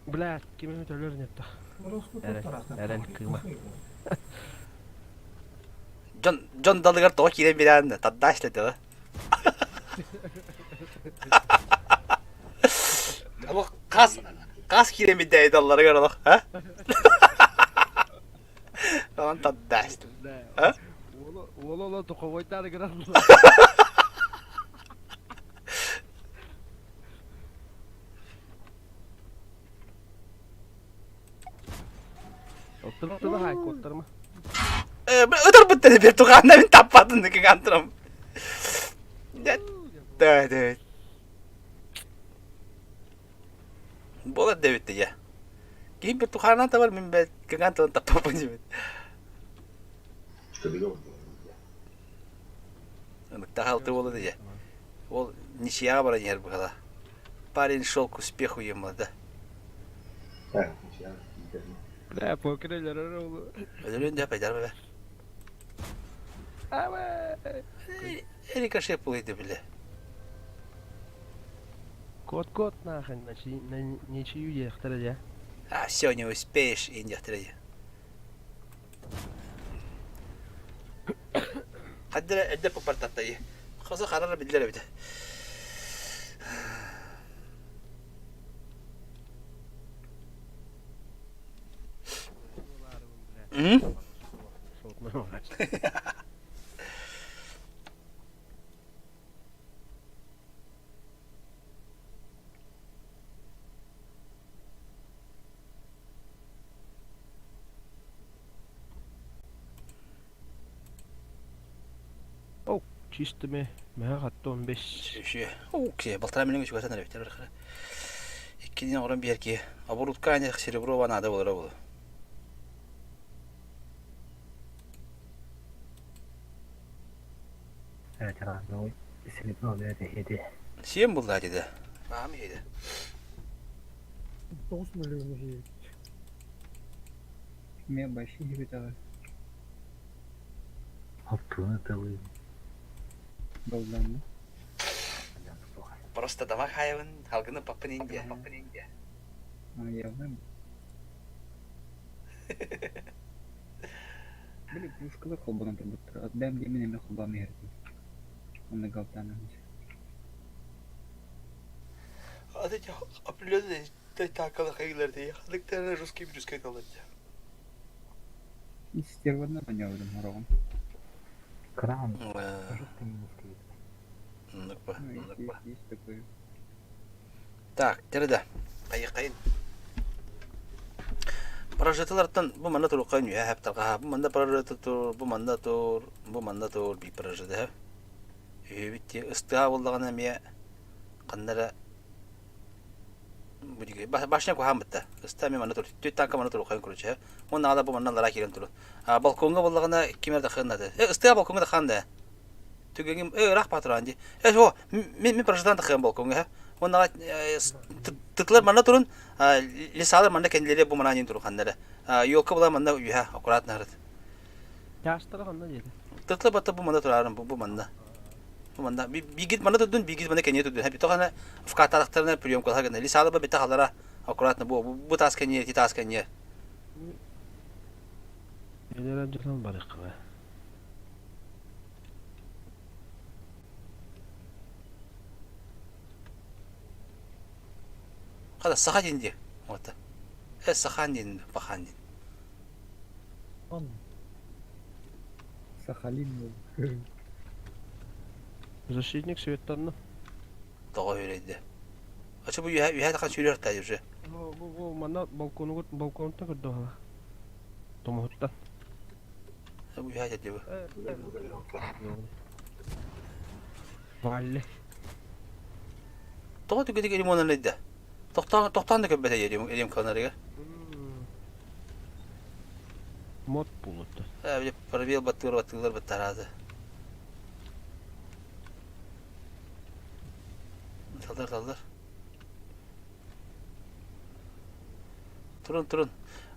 Бля, ким өтөлөр нетта. Эрен кыма. Джон Джон далыгар тоҕо киирэн бирээн таддааш да. Алох қас қас киирэн бидээ далларыгар олох, а? Онон таддааш. А? Уолу ола тоқойтары гран. Оттырма хай коттырма. Өтөр бүттэ бир тугаанна мин таппатын дики гантырам. Да да. Бола дэвитте я. Ким бир тухаана табар мин бе кыгантырам таппапын жибит. Тахалты болы да. Ол ничья бара ер бухала. Парень шел к успеху ему, да. Бля, покер өлөрөр ол. Өлөрүн да пайдар бе. Эрика шеп булайды биле. Кот-кот нахрен, на ничью ехтер я. А, все, не успеешь, индияхтер Хаддара эрдэ попартаттайы. Хаса харара биллер эбит. М? О, чистыми, мэ хаттон бес. Үсүө. Окей, балтара миллион үчүгэтэн эрэ бит. Иккинен оҕорон биэр киһи. Оборудка ани серебро наада болара болу. Серебро бэйэтэ Сиэн булла деді. Баам иһиде. 9 миллион иһиэбит. Мен большие хибитага. Оттуны тылы. Долданны. Просто дома хайвын, халгыны папын Индия. А, явно. Били пушкалар холбонон турбуттар. Отбэм диэмин эме холбоом иһэрдим. Онно галтаанан. А эти определенные такала хайглар дии. Хадыктары русский русский калат. Стерводна понявдым хороҕун. Кран. Жестко минус киит. Нукпа. Ну, есть, есть, есть такое. Так, тереда. Кайы кайын. Прожитылартан бу манна туруққа нүһэ хаптарга бу манна прожиты тур, бу манна тур, бу манна тур би прожиты. Үһүбүт ыстыа боллагана эмиэ ханнара бу диге башня куһаан бытта. Ыста эми манна тур. Түт танка манна туруққа короче. Он ала бу манна лара кирен тур. А балконга боллагана кимер да хыннады. Э ыстыа балконга да ханда. Түгегим э рах патран ди. Э жо мен мен прожитан да хын балконга. Он ала тытлар манна турун лисалар манна кенделери бу манна тур ханнара. Ёлка була манна үйә аккуратно харат. Яштара ханна деді. Тытлар батта бу манна турарын бу бу манна. Бу манна бигит манна турдун бигит манна кене турдун. Хәби тохана вкаталактарына прием кылга гына. Лисалар ба бите халара аккуратно бу бу тас кене ти тас кене. Элер жылан барыкка. Хада саха динди. Вот. Э сахан дин бахан дин. Он Сахалин был. Защитник светтанны. Того үрейди. Ачы бу үйә үйә тахан сүрер та уже. Бу бу бу манна балкону балконта көрдө ха. Томохтан. Бу үйә деді бу. Валли. Того түгедик лимонан эдде. Токтан токтан да көбөтө едим едим канарыга. Мод булутtu. Э бile пробел баттыр баттылар баттарады. Талдар талдар. Турун турун.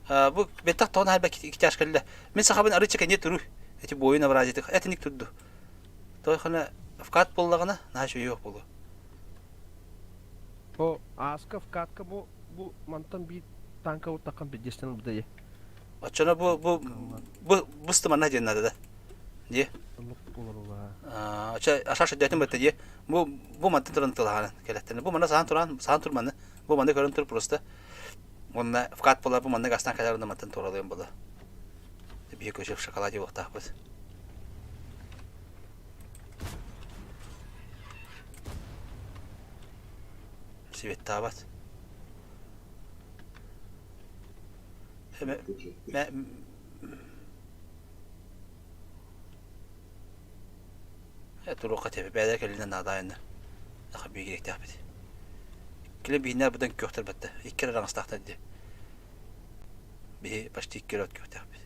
Бу беттах тоон хайба китяш келле. Мен сахабын арычы кене туру. Эти бойын абразитик. Этник турду. Той хана вкат боллагана нашу yok болу. О, аска вкатка бу бу мантан би танка утакан бедестен бдее. Очоно бу бу бу бусты манна ден надо да. Де. Лук болар ула. Ача ашаша дәтен бетте де. Бу бу мантан туран тылган келеттен. Бу манна саан туран саан турманы. Бу манна көрөн тур просто. Онна вкат бола бу манна гастан калар онда мантан туралыйм бола. Бие көчөп шоколаде вактахбыз. Светтабат. Мэ Э туруққа тебе бәдер келинен наадайын. Аха бигирек тахбит. Киле бинер будан көктөр бетте. Иккер раңстахта ди. Би почти иккер от көктөр бит.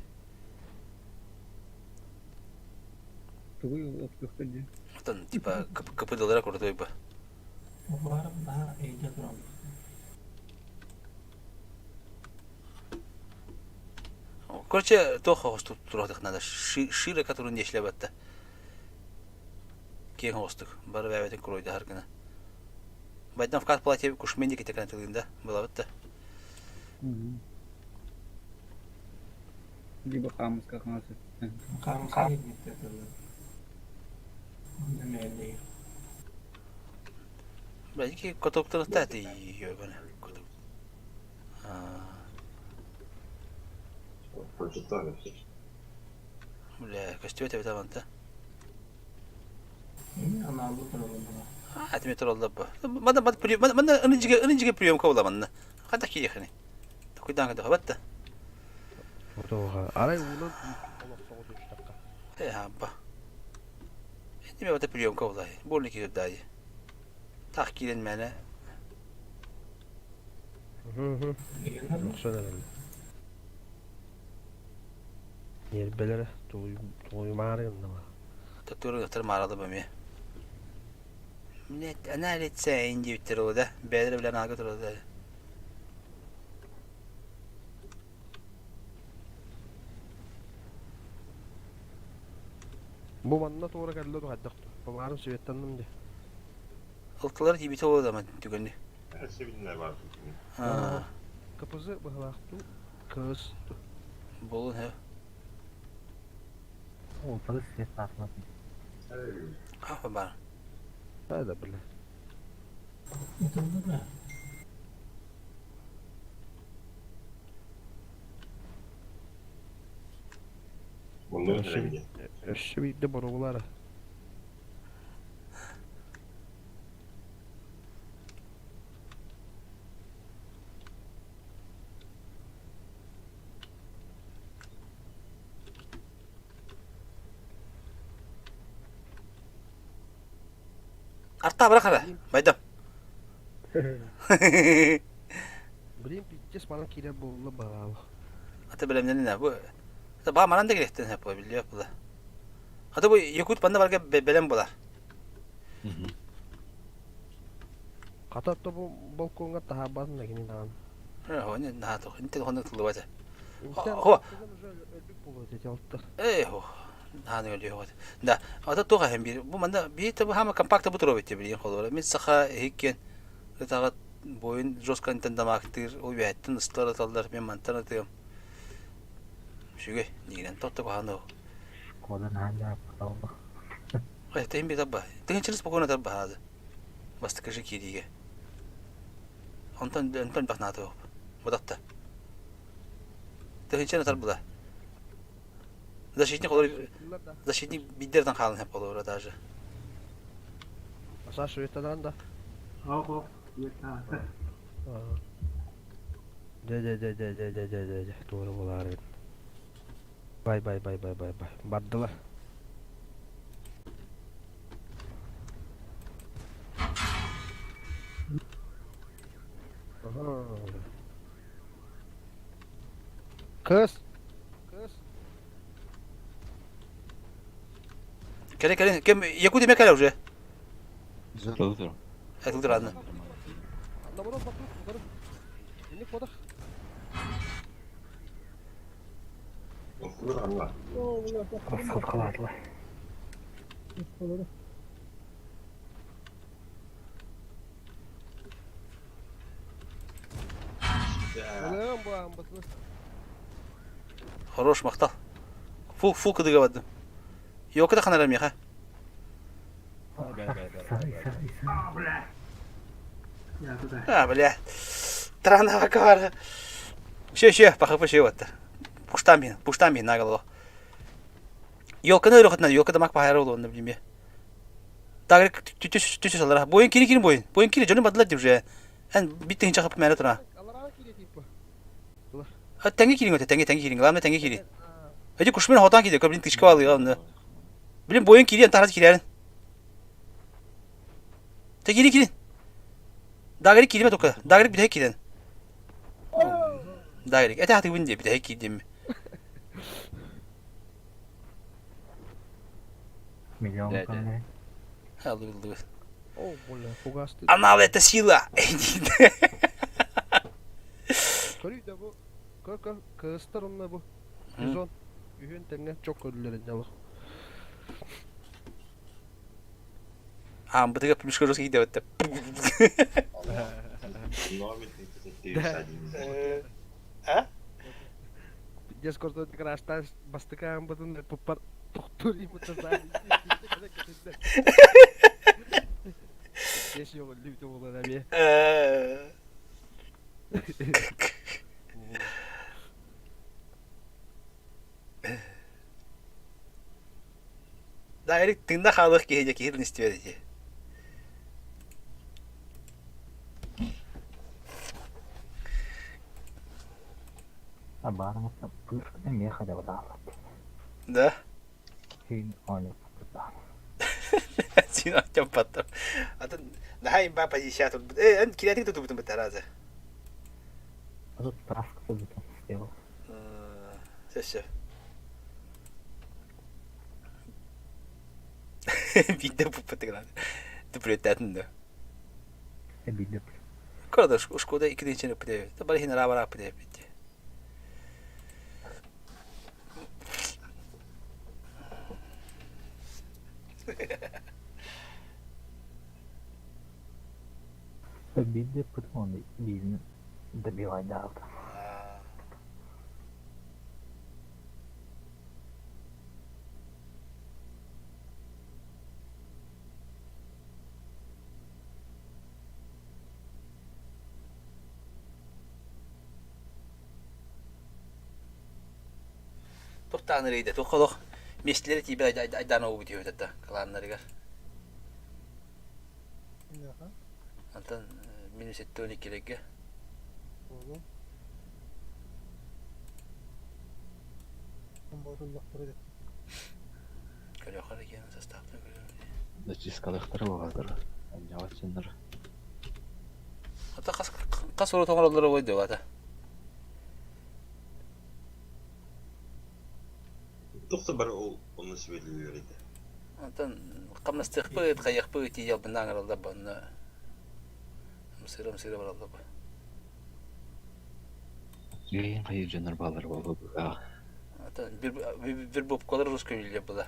Тугуй от көктөр Отон типа КПДлара крутой бы. Улар daha eyde duran. Короче, туох оҕустук туруохтук надо. Шире, которую не шлебатта. Киэҥ оҕустук. Бары бэйэбитин куруйдаһар гына. Байдам вкат платье кушменник итекэн тылында былабыт да. Либо хаамыска хаҥас өттүнэн. Хаамыска кэлбиттэр тыллар. Онно мээллиир. Бәлки котоктарыта тиийиэ Коток. Бля, көстүбэт эбит абанта. Анааллы тураллар. А, это метро лабба. Мана мана прием, мана ынынжиге ынынжиге приемка була манна. Хата киирехини. Такуйдаан кыда хабатта. Отоға арай уунан олохтоҕу түстахха. Э, абба. Эми бата приемка була. Больно киирдаади. Тах киирен мэне. Охсон эрэллэр. Ньиэрбэлэрэ тулуйумаары гыннама. Татуировкалар мааралы бами. Нет, она лице индивиттер ол да. Бэйэлэрэ билэн аага турар Бу манна туора кэллэ туһайдах Бабаарым сүбэттэнним дии. Ылтылар тиибитэ ол да түгэнни. КПЗ быһалаахтуу кыыс Болун хэ. Ол свет саатылат. А бар. Да да бля. Ытылды да. Өссө биирдэ боругулара. Арта бырах ара. Байдам. Блин, пиздец, манан киирэр буолла баҕаалы. Ата бэлэмнэнин бу. Ата баа манан да кириэхтэн сөп биллиэх була. Ата бу Якут манна барга бэлэм буолар. Хата то бу балкоҥҥа таһаарбатын да кини даҕаны. Э, наһаа туох, интен хонук тыллыбата. Хо. Өлбүт буолуо этэ алта. Эй, хо. Наһаа өлүө Да, ата туох эһэн биир. Бу манна биир табы хама компакта бу туруо битте билигин холобура. Мин саха иһиккен ытаҕат буойун жестко интен дамаактыыр, ол үөһэттэн ыстар ыталлар, мен мантан ытыам. Үчүгэй, нигинэн тотто куһааны. Шкода наһаа дьааппаталла. Ой, тыһын бит абба. Тыһын чырыс спокойно тарба хаады. Бастакы же киириигэ. Онтон онтон бахнааты Бодатта. Тыһынча атар була. Защитник олор защитник биддерден хаалан хеп олор даже. Саша өттадан да. Ох, ох, ета. Дэ дэ дэ дэ дэ дэ дэ дэ дэ туора булаары. Бай бай бай бай бай бай. Бардылар. Кыз. Кыз. Кэлэ кэлин кем Якут эме кэлэ уже. Тылдыр. Тылдыр анны. Наоборот, вокруг, вокруг. Не подах. Сылқылатылар. Хорош махтал. Фу фу кыдыга бардым. Йока да ханара меха. А, бля. Трана бар. Ще, ще, пахапы ще вот. Пуштам бин, пуштам бин наголо. Ёлканы өрөхөтнө, ёлка дамак пахайра болуонна билме. Тагыр түтүс түтүс алара. Бойын кири кири бойын. Бойын кири жонун бадылар деп уже. Эн биттин чахап мәне тура. А теңге кириң өтө, теңге теңге кириң. Главное теңге кири. Эти кушмен хотан кири, блин тышка алыга онда. Блин бойын кири, антараз кирерин. Те кири кири. Дагыры кириме тока. Дагыры бите кирен. Дагыры. Эте хаты бин деп бите кирдим. Миллион тонны. Алды. О, бля, фугасты. Анал это сила. Көрүй да бу. Кө кө кыстар онна бу. Сезон үһүн тэҥҥэ чок көрүллэрин дьалах. Аамбытыга плюшка жестко киирдэ Номер 31. А? Дискордон крашта бастакы аамбытын пуппар тохтуур иммутазаан. Здесь его любит буолар эмиэ. Да, Эрик тыынна хаалыах киһи дьэ киһи истибэт ити. А баарыҥыттан плюшканы эмиэ хадабытааллар. Да? Син оонньоппуттар. Син оонньоппоттор. Атын наһаа имба позиция турбут. Э, эн кириэтик тутубутун бытаразы. Тут траска тутубутун сделал. Сөп-сөп. Биирдэ буппатыгынан. Түпүрүөттээтин да. Биирдэ. Кырада шкода икки тыһыынчаны пытайбыт. Бары хин араабара пытайбыт. Биирдэ пытым биирин добивайдаабыта. Туохтаан эрийдэ, туох олох миэстэлэри тиийбэт айдаан оҕубут үһү кылааннарыгар. Антон минус 72-лэргэ. Көрүөххэ эрэ киэн састааптан көрүөм. Зачисткалыахтара буолаатар, анньаҕа сыннар. Ата хас хас урут оҥороллоро буой дуо Туох да бары ол онно сүбэлииллэр этэ. Онтон хамнастыахпыт, хайыахпыт тиийиэхпин аҥараллар бу онно ымсыыра-ымсыыра бараллар бу. Үөйэн хайыыр дьоннор бааллар буолуо быһыылаах. Ата вербовкалар русской үлэлэр была.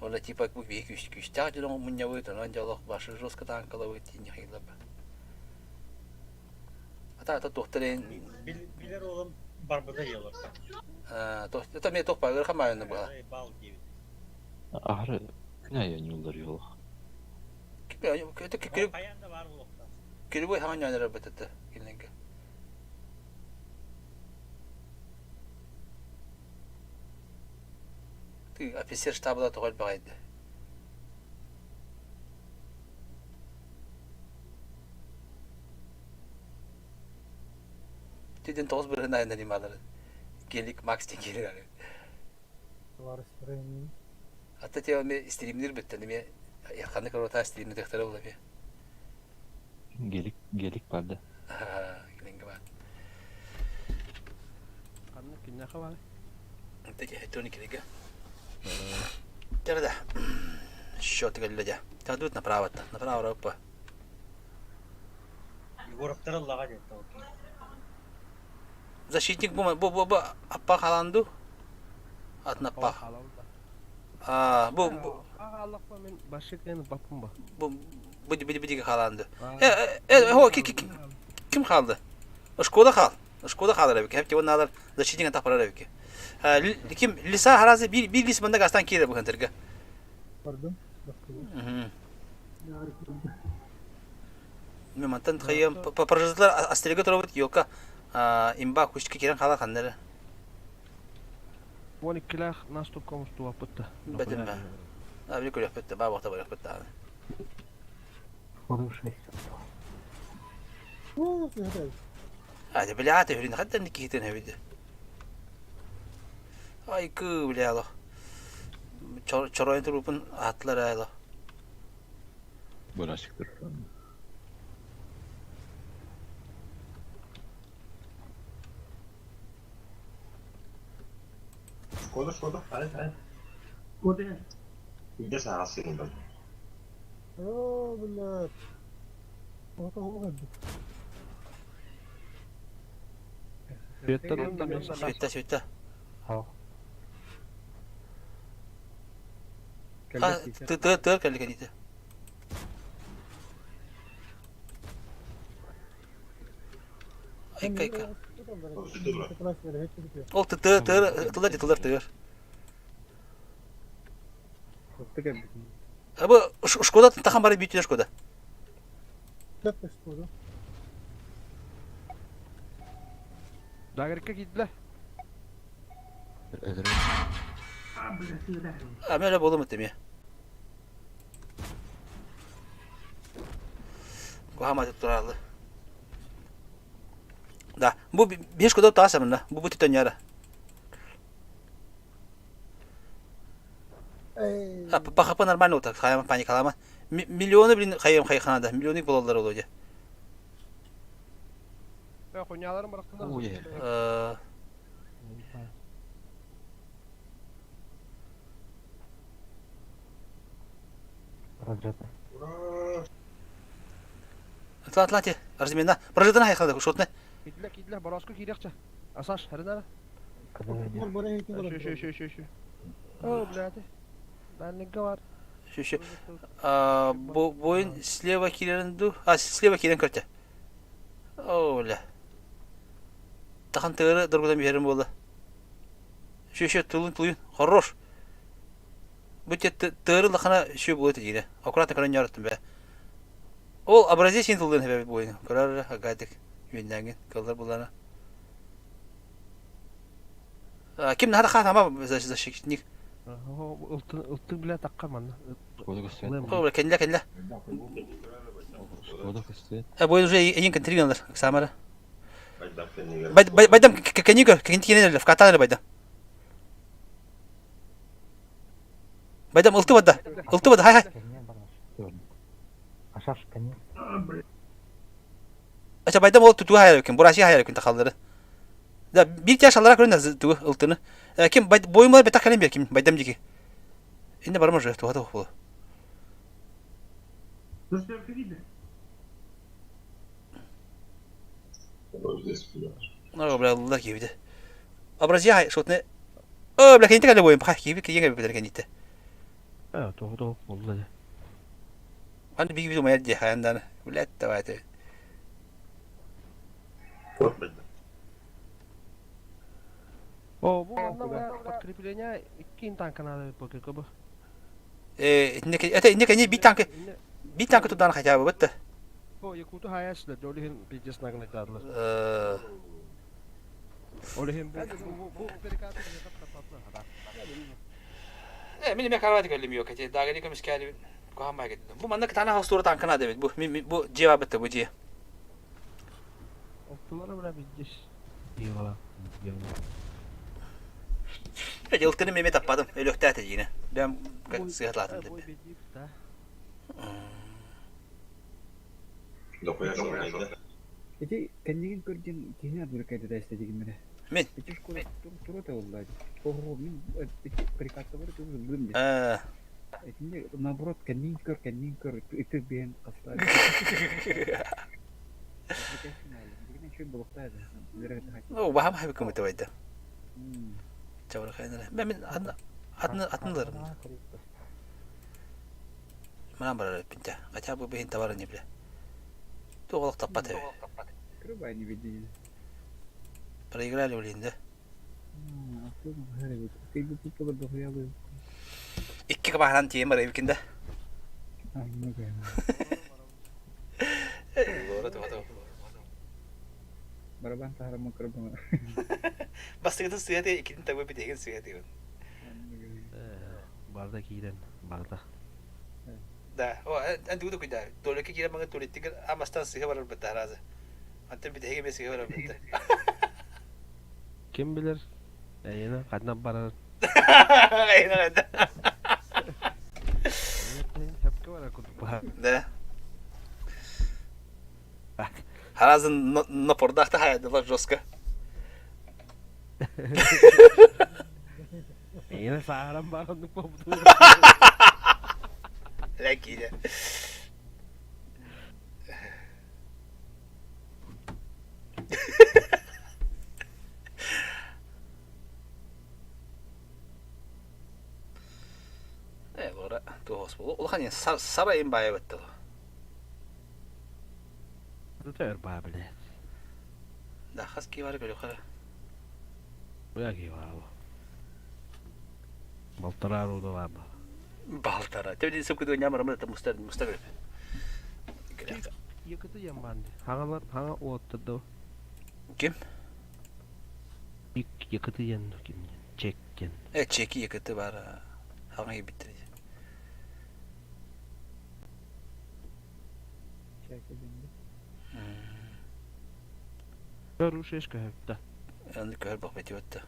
Уонна типа бу биһи күүстээх дьон мунньабыт, онон дьэ олох башы жестко таанкалабыт диэн хайыылар ба. Ата ата туохтар эн Билэр уолум барбыта диэлэр. Это мне туох баар ыархан быһа. Бал диэбит. Аһары күн аайы оонньууллар үһү Хайаан да баар буолуохтаах. Кирибой хаҥан ньонер бытыты кинилэргэ. Ты офицер штаба тоҕо элбэҕэйдэ. Тиден тоҕус бырыһын айаннар ималары. Гелик Макс диэн киирэр. Ата те эми стримнир бүттен эми ханнык рота стримни тыхтара була би. Гелик гелик бар да. Геленге бар. Ханнык киннэхэ бар? Теки хеттони кириге. Терда. Счет келле дя. Тадут направо направо опа. Егоровтар ыллаҕа диэтэ ол. Защитник бу бу бу бу аппа халанду. Атын аппа. А бу Аллахпа мен башы кыйын баппын ба. Бу бу бу бу халанды. Э э хо ким халды? Шкода хал. Шкода халар эбики. Хеп тибон защитник тапарар эбики. Ким лиса харазы бир бир лис мында гастан кире бу хентерге. Бардым. Мен мантан хайым прожитлар астериге туробут ёлка имба кучки кирен хала ханнары. Вон иккилээх наступка мустубаппыт да. Бэтим ба. А били көрөхпүт да, ба бохта барахпыт да. Ходу шесть. А, да бля, ты хүрин хаттан кихитен хэбиди. Ай кы бля алох. Чоройын турупун атлар айло. Бурашыктыр. Шкода, Шкода, ай, ай. Куда? Где саас синен О, блядь. Вот он угадал. Сүөттэн онтон Сүттэ сүттэ. Хау. Тыыр тыыр кэлли кэнити. Айка айка. Ол тыыр тыыр тылар тылар тыыр. Бу Шкода тахан бары бүтүнэ Шкода. Дагерка киирдилэр. Амела болум этим Кухама туралы. Да, бу беш куда тасамна, бу бу титоняра. ПХП нормально вот так, паникалама. Миллионы, блин, хайым хайханада, миллионы болалар олу дьэ. Хуйняларым барахтана. Прожета. Атла атла те, размена. Прожетана хайханада, шотны. Кидле кидле, бороску киирехчэ. Асаш, хәренара. Шү шү шү шү. О, блядь. Дальника бар. Шү шү. Бойын слева киирен ду. А, слева киирен көртө. О, бля. Тахан тыгыры доргудан биһэрин буолла. Шү шү тулун тулуйун. Хорош. Бу те тыыры лахана шү буолу тиире. Аккуратно көрөн ньороттум бэ. Ол образец син тулуйун хэбэ бойын. Көрөр агадык. Үөннәңин кыллар булана. Ким нахада хатама защитник. Ылтык бля такка манна. О, кенле кенле. Шкода көстү. Бу уже ең контригналар, Самара. Байдам кенниго, кенни в катале байдам. Байдам ылты бада. Ылты бада, хай хай. Ашаш кенни. Ача байдам ол туту хайар екен, бураши хайар екен тахаллары. Да, бир тяш алара көрүн тугу ылтыны. Ким бойумар бета калем бер ким байдам дики. Инде барма уже тугата болу. Ну, бля, алла кибиде. Образи хай шотны. О, бля, кенте кале бойум, хай киби киге бер кенте. Э, тоҕо тоҕо болла дьэ. Аны биги биги моя де хаяндан. Блядь, давайте. О, бу манна подкрепление иккин танканада покырка бу. Э, это не не би танк. Би танк туда хотя бы вот. О, якуту хаясла, жолихин пиздец нагнетарлар. Э. Олихин бу бу бу перекаты хата. Э, мин ме карават кэллим yok эти дагы көмүс кәли кухамма кеттим. Бу манна тана хостура танкана дебит. Бу бу жева битте бу же. Оттулары бля пиздец. Eyvallah. Жылтыны меме таппадым. Өлөктәте дигене. Бәм сыятлатым деп. Ити кэннигин көрдүн киһини адвокат эдээсте дигиммере. Мен. Ити школа турута болла. Ого, мен ити прикатта бар тур бым. Э. Итинде наоборот кэннигин көр, кэннигин көр, ити биэн каста. Ну, бахам хайбы көмөтө байда. Чабыр хайнара. Мен мен атын атынларым. Мана барар пинте. Хотя бы бейин товары не бля. Туголок таппат эбе. Крыбай не видели. Проиграли, блин, да? Икки кабахан тием бар эбикин да. Барабан сахарама кырбана. Бастыгытын сыяты, иккитин табы битеген сыяты. Барда киирен, барда. Да, о, эн тугу куйда. Толеке киирен мага туалеттигер амастан сыха барар битта харазы. Антен битеге ме сыха барар битта. Ким билер? Эйена кадна барар. Эйена кадна. Хепке барар кутупа. Да. Харазы на пордахта хайдылар жестко. Эйена саарам баранды попду. Ләкине. Туох улахан сара им баайа баттал. Это баа блядь. Да, хас кии бары көрүөххэ. Бля кии баа. Балтараа руда баар. Балтара. Тебе сып кыды нямар мы мустар мустар көрүп. Якыты яманды. Хаҥалар хаҥа уоттады. Ким? Якыты ян ким? Чек диэн. Э, чеки якыты бар. Хаҥа биттер. Чеки диэн. Көрүшеш көһөптө. Аны көр бак бeti өттө.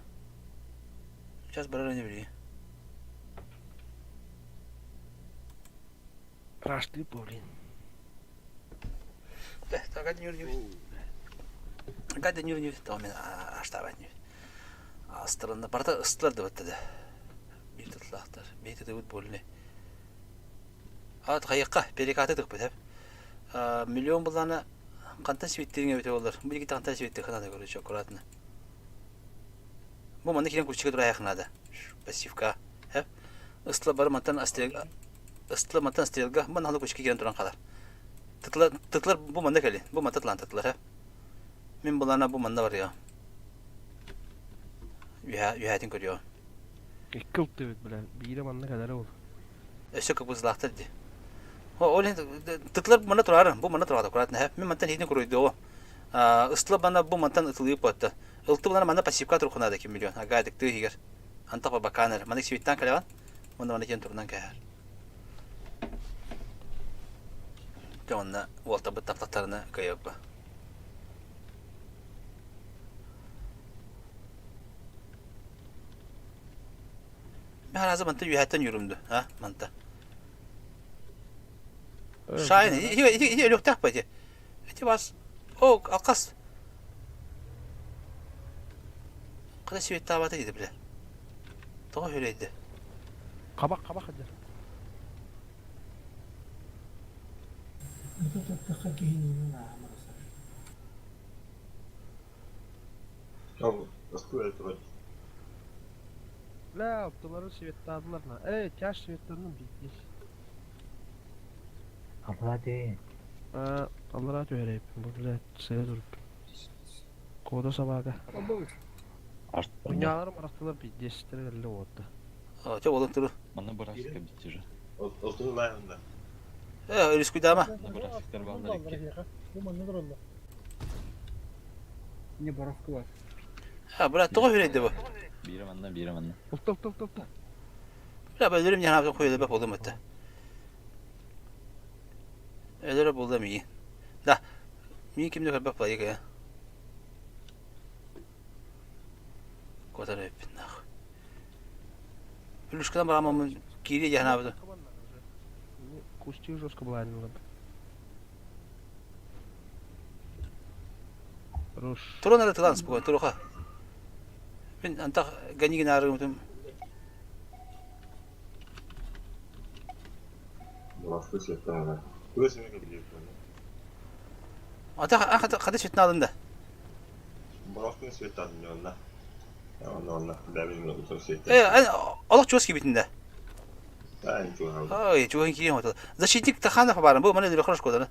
Сейчас барар не били. Рашты блин. Да, так не не. Гадя не не то мен аштабат не. Астырында барда ыстылар деп өттү. Бир тутлактар, бир тутут болне. Ат хайыкка перекаты тык бит. Миллион буланы кантан свиттериңе өтө болар. Бу егит кантан свитти ханада короче аккуратно. Бу маны килен курчиге тура якынада. Пассивка. Хеп. Ыстла бар мантан астрелга. Ыстла мантан астрелга. Ман халы курчиге килен туран калар. Тытлар тытлар бу манда кели. Бу манда тытлан тытлар. Хеп. Мин булана бу манда бар я. Үһә үһәтин көрүө. Икки ултыбыт бля. Биирэ манна кэлэрэ ол. Өссө кыбызлаахтар дии. Ол тытлар манна турар, бу манна турар аккуратно. Хеп. Мин мантан хитин куруйдуо. Ыстла бана бу мантан ытылыы потта. Ылты булана манна пассивка турхунада ким миллион. Ага дыкты хигер. Антах баканер. Маны свиттан каляган. Мында маны кен турунан кәһәр. Онна уолта быт таптаттарына кыйыппа. Мен разы манта үйәттен юрумду, а, манта. Шайн, и и өлөктөх бати. Эти вас о, алкас. Када свет табаты диди биле. Тоҕо хүрейди. Кабак кабак хадыр. Это таттахха киһининэн ааһамараса. Ал, ыстыл турат. Бля, оптолары светтадылар на. Э, тяж светтадым пиздец. Алла дии. А, аллара түһәрәйп. Бу бля, сыya туруп. Кода собака. Кунялар марахтылар пиздец, тергелле отта. О, те болон туру. Манна барасика битти же. Ылтын лайында. Э, өрүскүдама. Манна барасиктар баллар икки. Бу манна тураллар. Не боровка бар. Ha, бра, тоҕо хүрейди бу. Биирэ манна, биирэ манна. Улта улта улта улта. Бля, өлөрүм яна хуйда бап болдум өттө. Өлөрө болду ми. Да. Ми кимде көрбөк бай ге. Котар өппин нах. Плюшкадан барамын кири яна бу. Кусти жестко блайнилар. Руш. Турон ара тылан спокойно, туруха. Мен антах ганигин арыгым Бафы светтана. Көсүмө келип. Антах хады сүтін алынды. Бафы светтан онна. Онна онна. Бәмин утыр светтан. Э, олох чуос кибитинде. Ай, чуа. Ой, чуган киен отыл. Защитник Таханов барын. Бу мана хорошо шкода.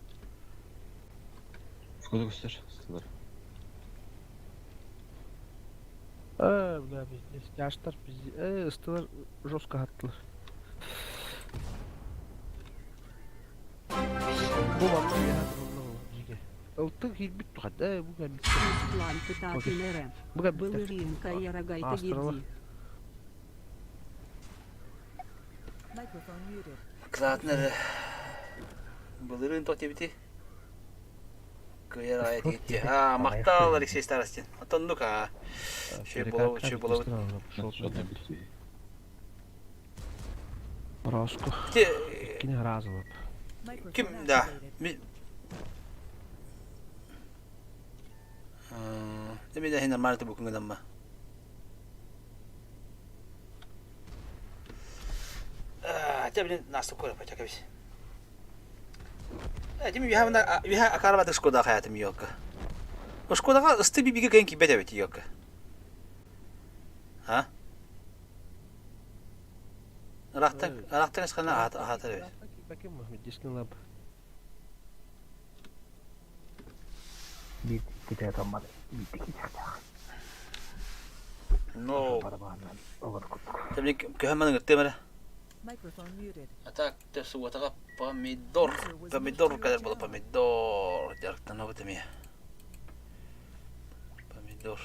Шкода көстөр. Ыстылар. Э, бля, пиздец. Тяжтар пиздец. Э, ыстылар жестко аттылар. Бу манна яһа манна жиге. Ылты килбит тухат. Э, бу кәбит. План пытатынерэ. Бу кәбит. Былырыын кайарагайта Астрала. гирди. Microphone muted. Кладнер. Былырын тот ебити. Кыяр айт гитти. А, мактал Алексей Старостин. Атоннука. Шөй боло, шөй боло. Шотный битти. Роско. Те Кини разылып. Microphone ким да. activated. Ми Деме да нормально бу күнгөн амма. А, те блин нас такое пача кабис. Э, дими биха на биха акарба шкода хаятым йокка. Шкодага ысты бибиге кен кибет эбит йокка. А? Ырахтан ырахтан исхана аһатар эбит. Дискин лап. Биир китэ томмады, биирдэ киирдээх. Но. Барабанынан олор курдук. Тэбник көһөн манын ыттым эрэ. Microphone muted. А так субботаҕа помидор, User was moved помидор to your кэлэр буола channel. помидор дьарыктанабыт эмиэ. Помидор.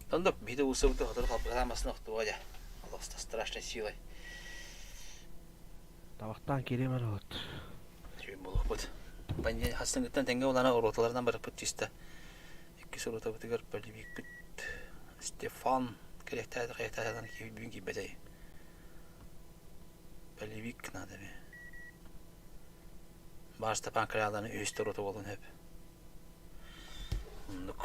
Тондук биһиги уулуссабыт сотору халбаһаан массыына охтуоҕа дьэ. Олох страшной силой. Табахтаан киириэм эрэ вот. Үчүгэй буолуохпут. Хастыҥҥыттан тэҥҥэ улаана роталарынан барыппыт чисто. Иккис ротабытыгар полевикпит Стефан кэлиэхтээх кэлиэхтээх бүгүн киирбэтэй. Полевик надо эми. Баар Степан Кряланы үһүс рота буолуон сөп. Оннук.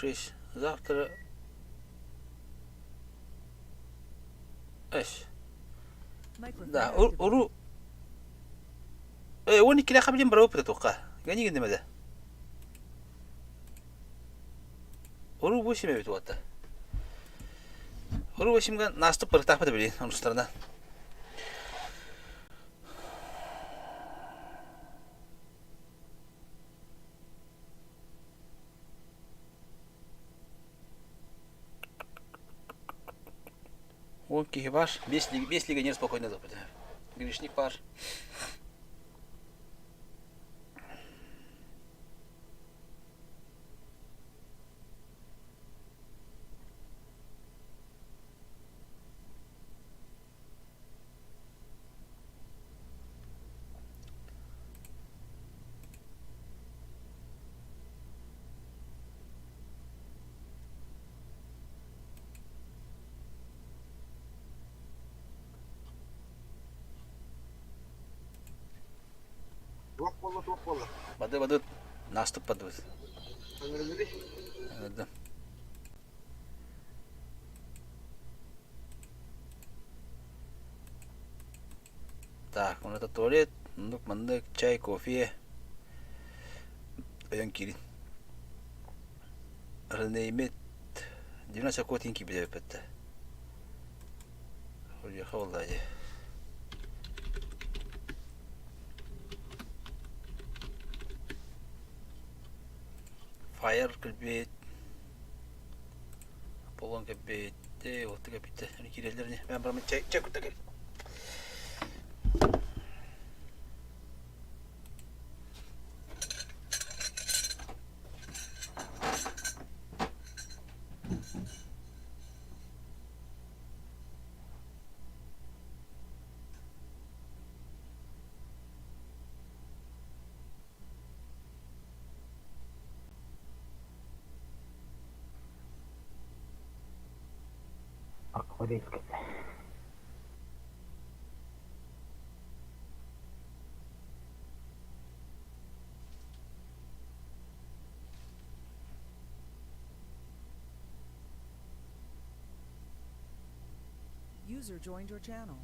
Шесть. Завтра... Эс. Да, уру... Э, он иккилэххэ билин барабыт туохха. Гани гиннемеде. Уруу восемь эбит уолаттар. Уруу восемьга наастык барыктаахпыт билин онустарынан. Он киһи бар. Бес легионер спокойно западет. Гришник бар. Туох буолла, туох буолла? Бады бады наступ бадыбыт. Ыҥырыллыбыт. Ыҥырдым. Так, это туалет, оннук маннык чай, кофе. Ойон киирин. Ренеймет 90 котин киирбит эбиппит. Уехал дии. Фаер кэлбит, Аполлон кэлбит, уотту кэлбиттэр, киирэллэр ини. Мен бараммын чэй чэй кутта кэл. Акварель кэллэ. User joined your channel.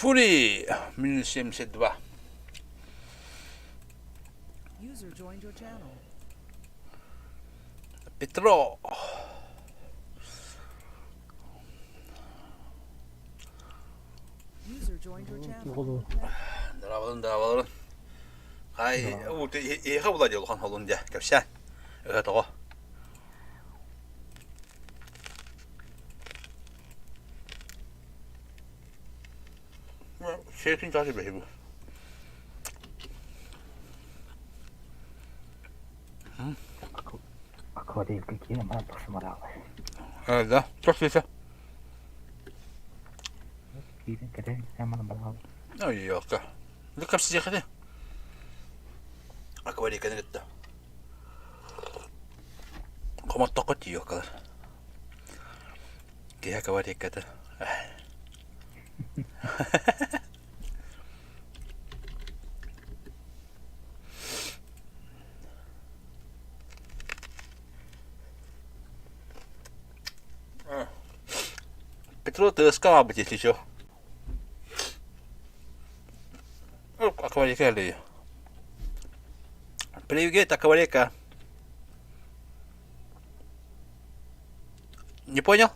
Фури! Минус 72. User joined your channel. Петро! User joined your channel. Здраволун, здраволун. Хай, эйиэхэ була дии улахан холун дьэ, кэпсээн. Ыһа тоҕо. Сиэтин чашы бэһи бу. Акварелька киинэ манан тахсымараалай. Э, да, чох сиэсэ. Киирэн кэтэн манан бараалай. Ой, ёлка. Ну, кэпсиэхэ Акварельканы кытта. Хомоттоххо тиийиэххэ Киһи акварельката. Петро тыаска аабыт если чё. Акварелька элэйэ. Привет, акварелька. Не понял?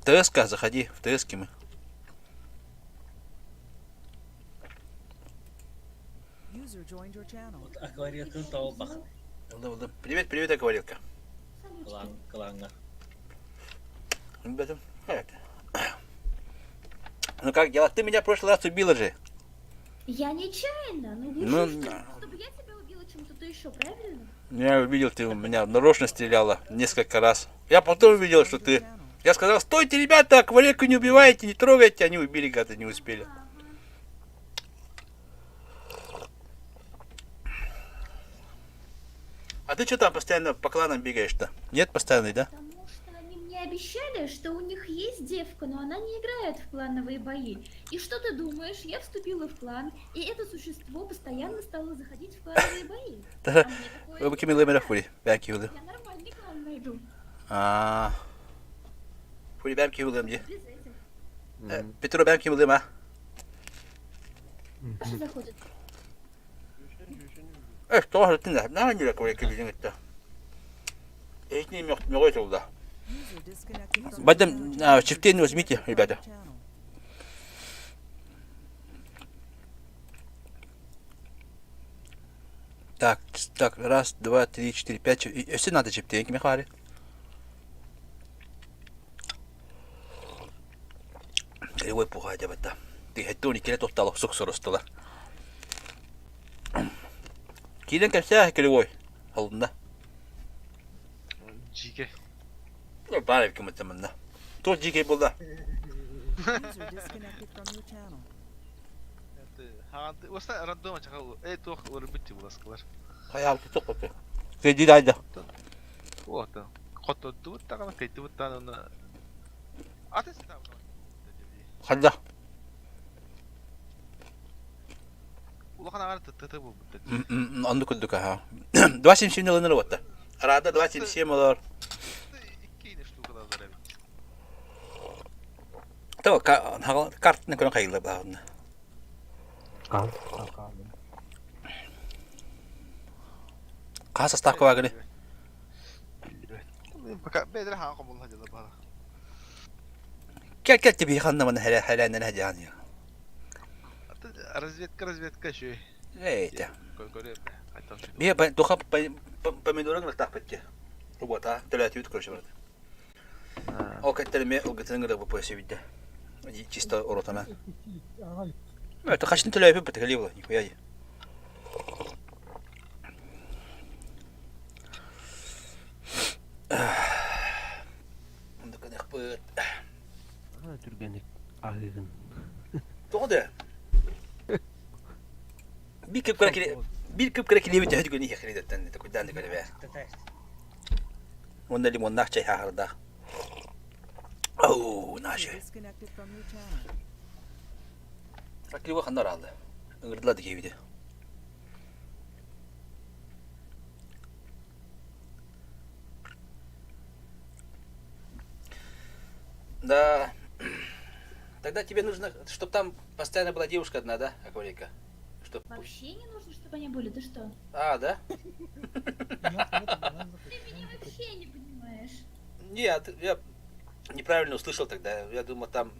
ТСК, заходи, в ТСК мы. User joined your channel. Акварелканы табылбах. Привет, привет, акварелка. Кылаан, кылааҥҥа. Ребята, как? Ну как дела? Ты меня в прошлый раз убила же. Я нечаянно, ну лучше Ну, уж, да. чтобы я тебя убила, чем кто-то еще, правильно? Я увидел, ты у меня нарочно стреляла несколько раз. Я потом увидел, что ты... Я сказал, стойте, ребята, акварельку не убивайте, не трогайте. Они убили, гады, не успели. А ты что там постоянно по кланам бегаешь-то? Нет постоянной, да? Потому что они мне обещали, что у них есть девка, но она не играет в клановые бои. И что ты думаешь, я вступила в клан, и это существо постоянно стало заходить в клановые бои. А мне такое Бу ким ылымера фури, бәм ки Я нормальный клан найду. Аа. Фури бәм ки ылым ди. Без этих. Петро бәм ки ылым а. Паша заходит. Э, что же ты на на не такой кибин это. Эти мёгой туда. User disconnected from your Бадам, channel. чифтейн возьмите, ребята. Channel. Так, так, раз, два, три, четыре, пять. Если надо чифтейн, кими хвали. Кривой пугай дебетта. Ты хеттуни киле тоттало суксурустула. Килен кепсэ кривой. Холунда. Жике. Ну, бары ким этеминде. Туох жике булда. User disconnected from your channel. Оста рандома чахал. Э туох урбитти буласкалар. Хайа тутук бу. Кеди дайда. Вот. Хотоддубут тагана кайтыбут тагана. Аты сетап. Ханда. Улахан агар тты бу. Онду күлдүк аха. 2.77 ылыныр уотта. Арада 2.77 олор. Икки штукалар бит. Того картны көрөн хайылы баҕына. Кал, кал, кал. Хас ставка багыны. Пока бедре хан комул хажала бара. Кел кел тебе ханна мана хәлә хәлә нә җан. Разведка разведка шүй. Эйте. Көрө. Айтам шүй. Бие духа помидорын тах битте. Вот, а, төләтүт көршө барды. Ол кәттер ме ылгытын гына бу поясы бидде. Чисто оротана. Это хашын төләйп бит гали була, нихуя. Онда кадах быт. Түргенlik аһыгын. Тоғды. Bir кып кыра киле bir кып кыра киле бит хөдүгөн их херидеттен такой дан дегеле бе. Онда лимоннах чай хахарда. Оу, User наши. disconnected from your channel. Ракли хандар алды. Ыңгырдылады кейбиде. Да. Тогда тебе нужно, чтобы там постоянно была девушка одна, да, Акварика? Чтоб... Вообще не нужно, чтобы они были, ты что? А, да? Ты меня вообще не понимаешь. Нет, я неправильно услышал тогда. Я думал, там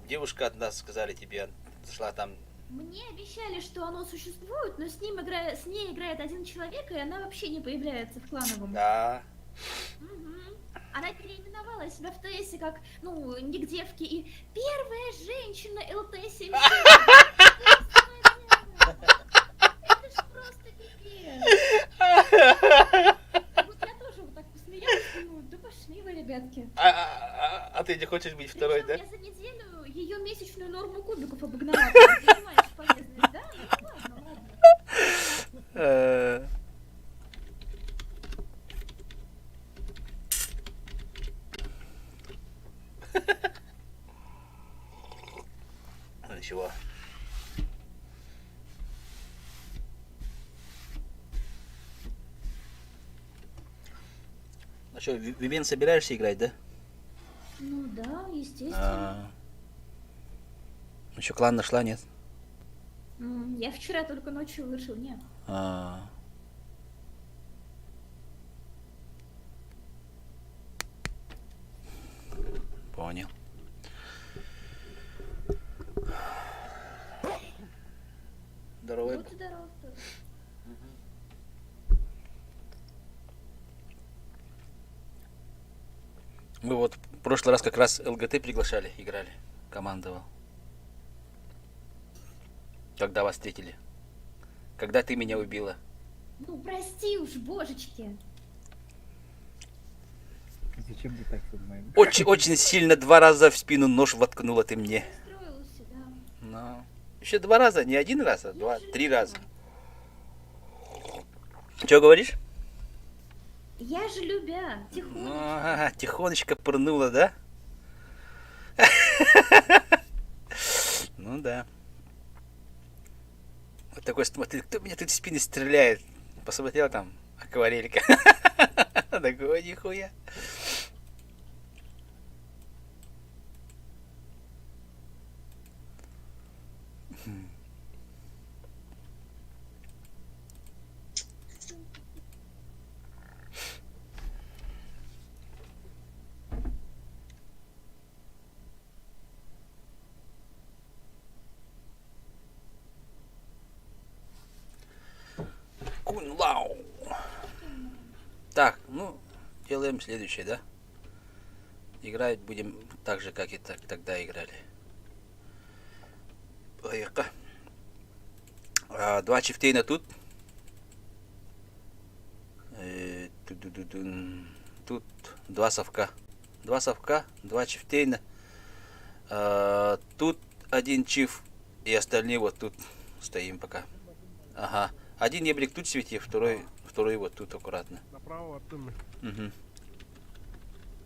девушка одна, сказали тебе, зашла там. Мне обещали, что оно существует, но с ним играет, с ней играет один человек, и она вообще не появляется в клановом. Да. Мгм. Она переименовала себя в ТСе как, ну, ник девки и первая женщина ЛТ-77. Это ж просто пипец. Вот я тоже вот так посмеялась, думаю, да пошли вы, ребятки. А, а ты не хочешь быть второй, да? Я за неделю ее месячную норму кубиков обогнала. Ты понимаешь полезность, да? Ну ладно, ладно. Ну ничего. А что, в Вивен собираешься играть, да? Ну да, естественно. А. Еще клан нашла, нет? Я вчера только ночью вышел, нет. А. Понял. Здоровый. Будь здоров тоже. Мы вот в прошлый раз как раз ЛГТ приглашали, играли, командовал. Когда вас встретили. Когда ты меня убила. Ну прости уж, божечки. Зачем ты так со мной? Очень, очень сильно два раза в спину нож воткнула ты мне. Расстроился, да. Ну. Еще два раза, не один раз, а два, три раза. Че говоришь? Я же любя, тихонечко. Ну, ага, тихонечко пырнула, да? Ну да. Вот такой смотри, кто меня тут в спины стреляет? Посмотрел там, акварелька. Такой, нихуя. Кунлау. Так, ну, делаем следующее, да? Играть будем так же, как и так, тогда играли. Поехали. А, два чифтейна тут. Тут два совка. Два совка, два чифтейна. А, тут один чиф и остальные вот тут стоим пока. Ага. Один ебрик тут свети, второй, второй вот тут аккуратно. Направо оттуда. Угу.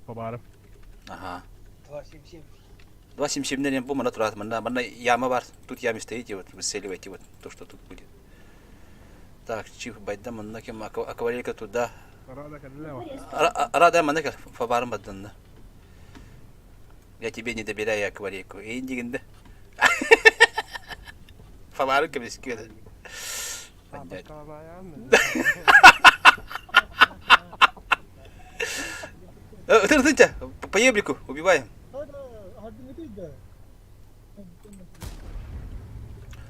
Побарым. Ага. 277. 277 бу мана турат, мана, мана яма бар. Тут яме стоите, вот выцеливайте вот то, что тут будет. Так, чиф байда манна кем акварелька туда. Рада кадылева. Рада манна фабарым бадданна. Я тебе не доверяю акварельку. Индигинде. Фабарым кемескеде. Ты, по еблику убиваем.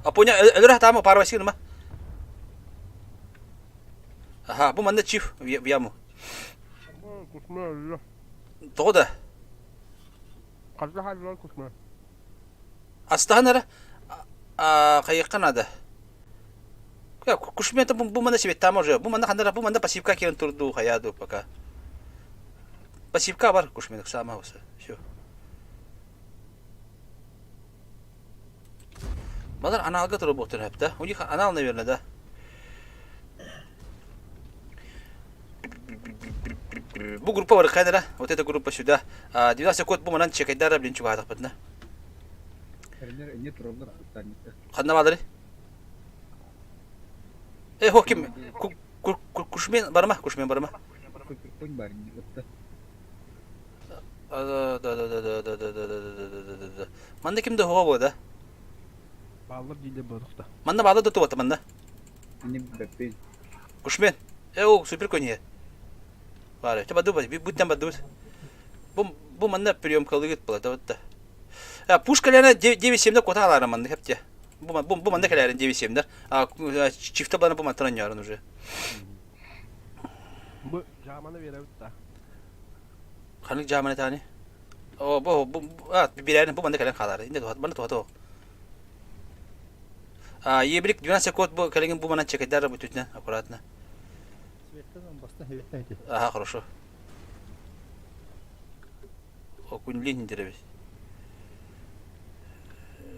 А поня, өлөр хатама пара сирма. Ага, бу манна чиф в яму. Тода. Астан ара кайыкка надо. Кушмета бу манна себе там уже. Бу манна хандара бу манна пассивка кирен турду хаяду пока. Пассивка бар кушмена сама уса. Все. Балар аналга туруп да? У них анал, наверное, да? Бу группа бар хайдара, вот эта группа сюда. 12 код бу манан чекайдара, блин, чугадах бытна. Ханна бадыры? Э, хо ким? Кушмен барма, кушмен барма. Да да да да да да да да да да да да да. Манна ким да хоҕо да? Бааллар дииллэр буолуохта. Манна бааллар да туота манна. Ини бэппин. Кушмен. Э о супер конье. Баар. Те баду буттан бадубут. Бу бу манна приемкалыгыт була да да. А пушка лена 9-7 кота алара манна хепте. Бу бу бу манна келерин 9-7 А чифте бана бу мантан ярын уже. Бу жааманы беребит да. Ханнык жааманы тани? О бу бу а бирэрин бу манна кэлэн хаалар. Инде туһат манна туһат А ебрик 12 секунд бу кэлигин бу манан чекайдар бүтүтүнэн аккуратно. Ага, хорошо. О күнлин диребит.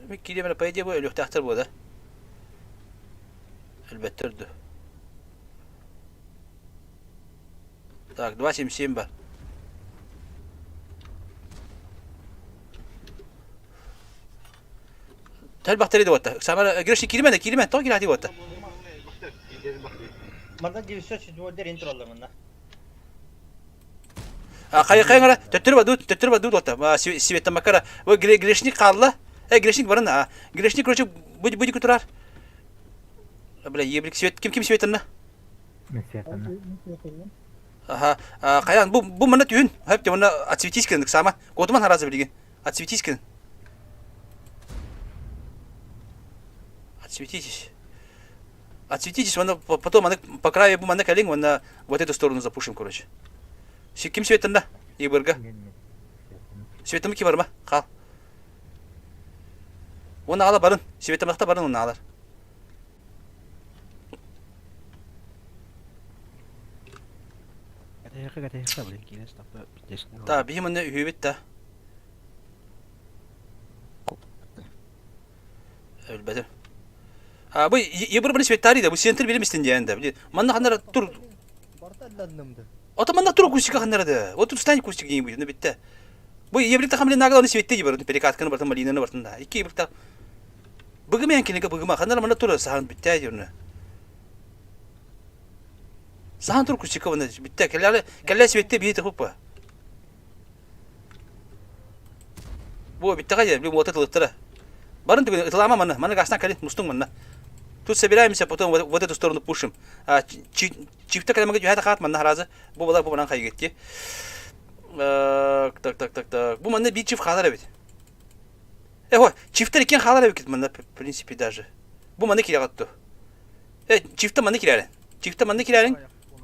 Ми киремер по идее бу өлүөхтээхтэр буо да. Элбэттэр ду. Так, 2.77 бар. Тэлбэхтэри да Самара Гриши киримен киримен то кирати вот. Манна 907 дерин тураллар манна. Хайа хайа төттөрү баду төттөрү баду дота. Света макара. Вы грешник қалла. Э грешник барын а. Грешник короче будет будет турар. Бля, ебрик свет ким ким светына? Мен светана. Аха, хайан бу бу мана түүн. Хеп те мана отсветись кендик сама. Котуман харазы билген. Отсветись кен. Отсветитесь. Отсветитесь, вона потом аны по краю бу мана калин, вона вот эту сторону запушим, короче. Ким светында? Ебырга. Светымы ки барма? Қал. Оны ала барын. Светымақта барын оны алар. Та, биһим оны үһүбүт та. Өлбөтүм. А бу ебыр бир светтари да, бу центр беремистин диэн да. Манна ханнара тур. Ото манна тур кустика ханнара да. Вот тут стань кустик где-нибудь, ну битте. Бу ебрик хамлин нагла оны светте ебыр, перекатканы бартын малинаны бартын да. Ики ебрик та. Быгым ян кинеге быгыма ханнара манна тур сахан битте дирне. Сахан тур кустика вана битте. Келле келле светте бит хупа. Бу битте кайда, бу мота тылыктыра. Барын түгін ытылама мана, мана гастан калин мустуң мана. Тут собираемся, потом вот, вот эту сторону пушим. А, чифта когда мы говорим, хат манна харазы. Бу бала бу манан хайгетти. Так, так, так, так. Бу манна би чиф халар бит. Э, ой, чифтер икен халар бит манна, в принципе, даже. Бу манна кирягатту. Э, чифта манна кирәрин. Чифта манна кирәрин.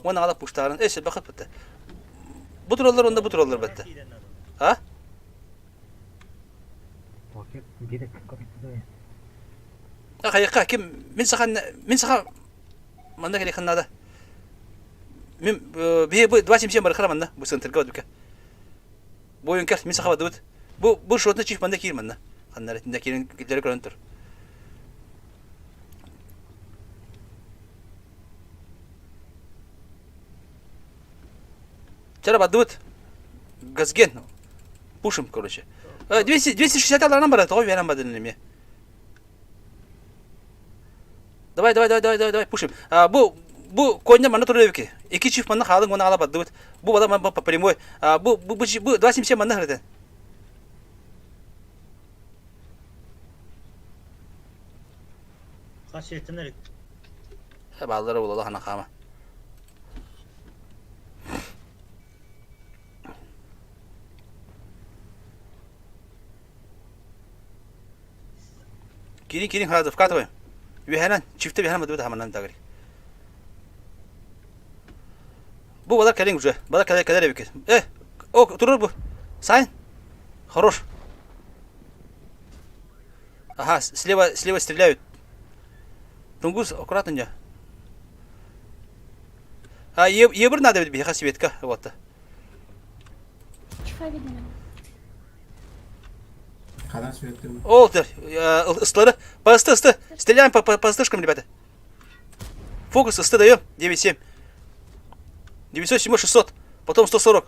Оны ала пуштарын. Э, сел бакыт битте. Бу тураллар онда бу тураллар битте. А? Хайыкка ким мин сахан мин саха манна келе ханнада. Мин бие бу 277 бар хара бу центрга бу. Бу юнкер мин саха бадыбыт. Бу бу шотны чиф манна кир манна. Ханнар этинде кирин килдери көрөн тур. Вчера бадыбыт. Газген. Пушим, короче. 200, 260 аларынан барат, той верен бадын неме. Давай, давай, давай, давай, давай, давай, пушим. А, бу, бу конья мана туры Iki чиф мана халың оны ала бадыбыт. Бу бала мана по прямой. А, бу, бу, бу, бу 277 мана хрытын. Баллары була хана хама. Кирин кирин харазы вкатываем. Виханан, чифте виханан бадыбыт хаманан дагри. Бу балар кэлин уже. Балар кэлэр кэлэр эбикет. Э, о, турur бу. Сайн. Хорош. Ага, слева, слева стреляют. Тунгус, аккуратно не. А, ебр надо ведь беха светка, вот. Чифа видно. О, ыстлары. По ысты, ысты. Стреляем по, по, по ыстышкам, ребята. Фокус ысты даем. 9-7. 907, 600. Потом 140.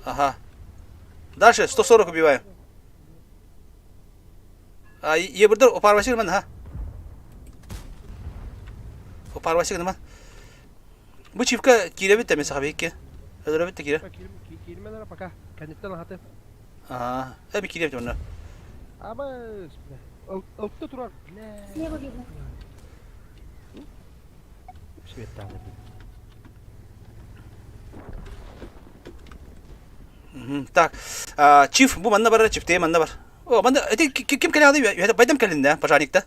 Ага. Дальше 140 убиваем. А, ебірдір опарвасик ман, ха? Опарвасик ман. Бу чивка киирэбит да мен саха бейке. Өлөрөбүт да киирэ. Киирмелere пока. Кэнниттэн аһаты. Аа, эби киирэбит онно. Абыс. Ылты турар. Слева видно. Светтааны. Так, чиф, бу манна бар, чифте манна бар. О, манна, эти ким кэлэ ады, байдам кэлин да, пожарникта.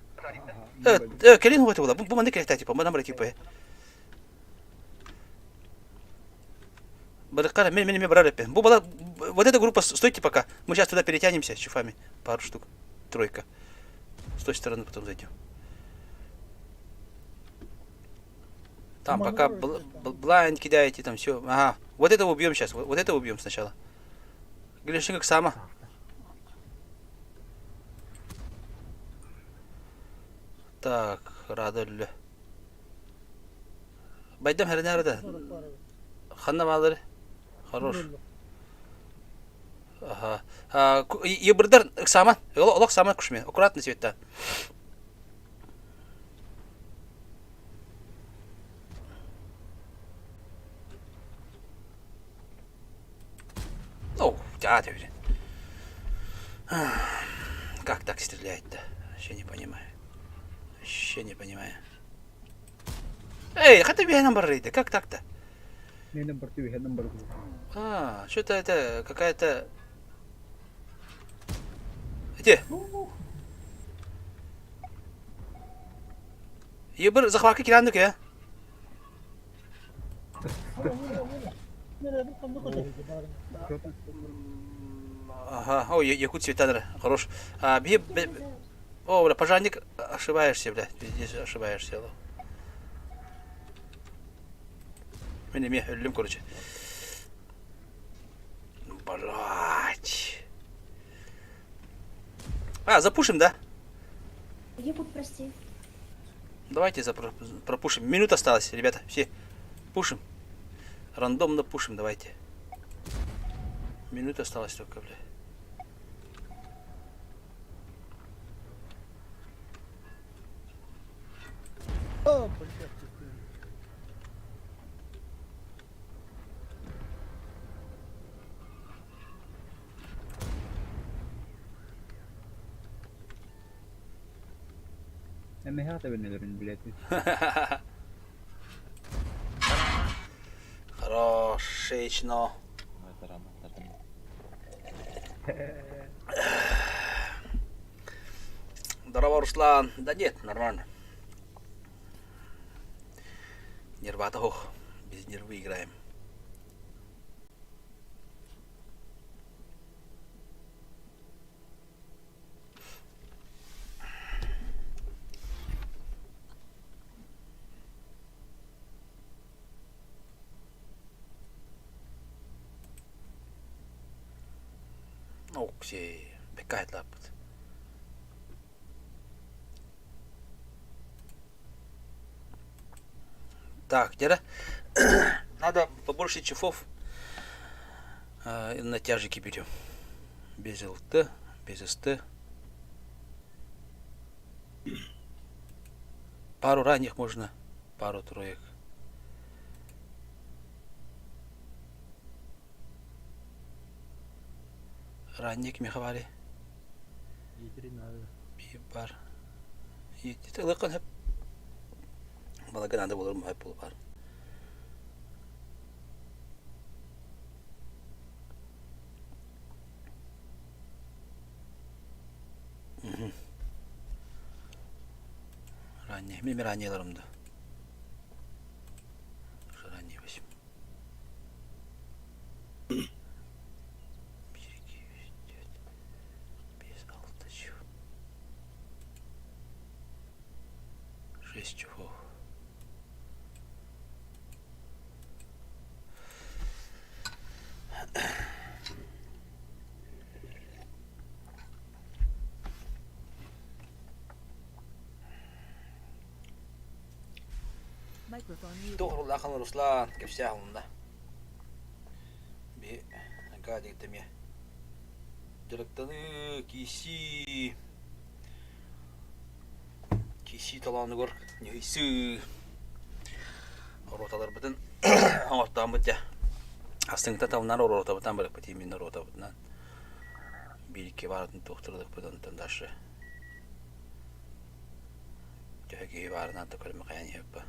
Э, кэлин хугаты була. Бу манна кэлэ типа, манна бар типа. Барыккара, мен мен барар эппин. Бу бала, вот эта группа, стойте пока. Мы сейчас туда перетянемся с чифами. Пару штук. Тройка. С той стороны потом зайдем. Там пока блайнд кидаете, там все. Ага. Вот этого убьем сейчас. Вот, вот этого убьем сначала. Греши как сама. Так, рада Байдам хәренә Ханна балары. Хорош. Ага. Ебырдар саман. Олох саман кушме. Аккуратно цвета. Ну, да, ты Как так стреляет-то? Вообще не понимаю. Вообще не понимаю. Эй, хотя бы нам барыйды, как так-то? А, что-то это какая-то... Где? Ебір захватка кирандык, э? Ага, о, якут цветанер, хорош. А, би, о, бля, пожарник, ошибаешься, бля, здесь ошибаешься. Мен эме өллүм, короче. Блять. А, запушим, да? Якут, прости. Давайте запро пропушим. Минута осталась, ребята, все. Пушим. Рандомно пушим, давайте. Минута осталась только, бля. О, блядь. Эмэһэ табыннарын билет. Хорошечно. Здорово, Руслан. Да нет, нормально. Нервата, ох, без нервы играем. Окси, бекайт лаппыт. Так, где Надо побольше чефов э, на тяжики берем. Без ЛТ, без СТ. Пару ранних можно, пару троек. Ранник мехавали. Бар. Ылыкын хеп. Балага надо болор мухап бол бар. Ранний. Мен раннийларымды. Ранний возьму. 6 часов. Туһурлахан Руслан кэпсээх Би гадигтеме дьарыктаныы киси киси талааныгар ньыһыйсыы роталарбытын. оҥортооммут дьэ. Астыҥта талынар оруотабытынан барыппыт именно оруотабытынан. Биир-икки баарытын туохтурдукпут онтон дальше. Төһө киһи баарынан да көрүмэ хайан иһэппэ.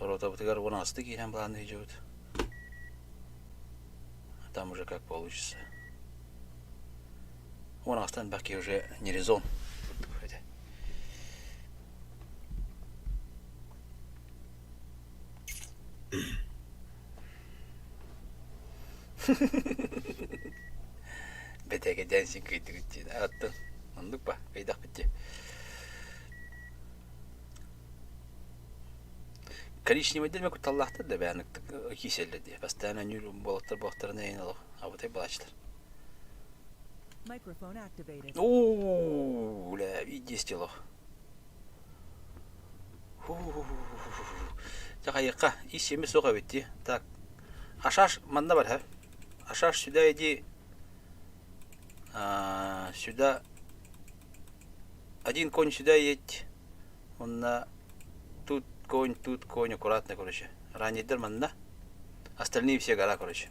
Ротабытыгар уон аҕысты киирэн былаанныы сылдьабыт. Там уже как получится. 10 аҕыстан элбэх киһи уже не резон. Бэтэкэдээн син кыйдыгыт диэн. Аттын. Оннук ба, кыйдахпыт дии. Коричневайдар эмэ кутталлаахтар да бэйэни кииселлэр дии. Постоянно нүүр буолаттар буолахтарына эйин олох абытай балачтар. Microphone activated. Уу, бля, видите лох. Дьэ хайыахха, ис сиэмэ суох эбит дии. Так, Ашаш манна бар, Ашаш сюда иди. А, сюда один конь сюда едь. Онно тут конь, тут конь, аккуратно, короче. Раннийдар манна. Остальные все гора, короче.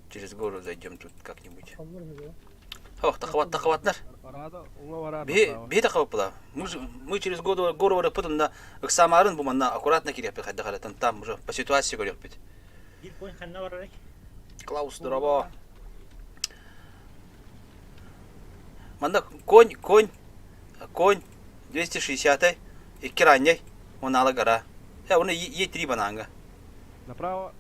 Через гору зайдем тут как-нибудь. Ох, тахават, тахаватнар. Биһи тахаваппыла. Мы через гору гору барыппыт онно ыксаамаарын бу манна аккуратно кириэхпит хайдах эрэ там уже по ситуации көрүөхпүт. Биир конь ханна барарый? Клаус, здорово. Манна конь, конь, конь 260 икки ранней, он ала гора. Э, он Е3 бананга. Направо.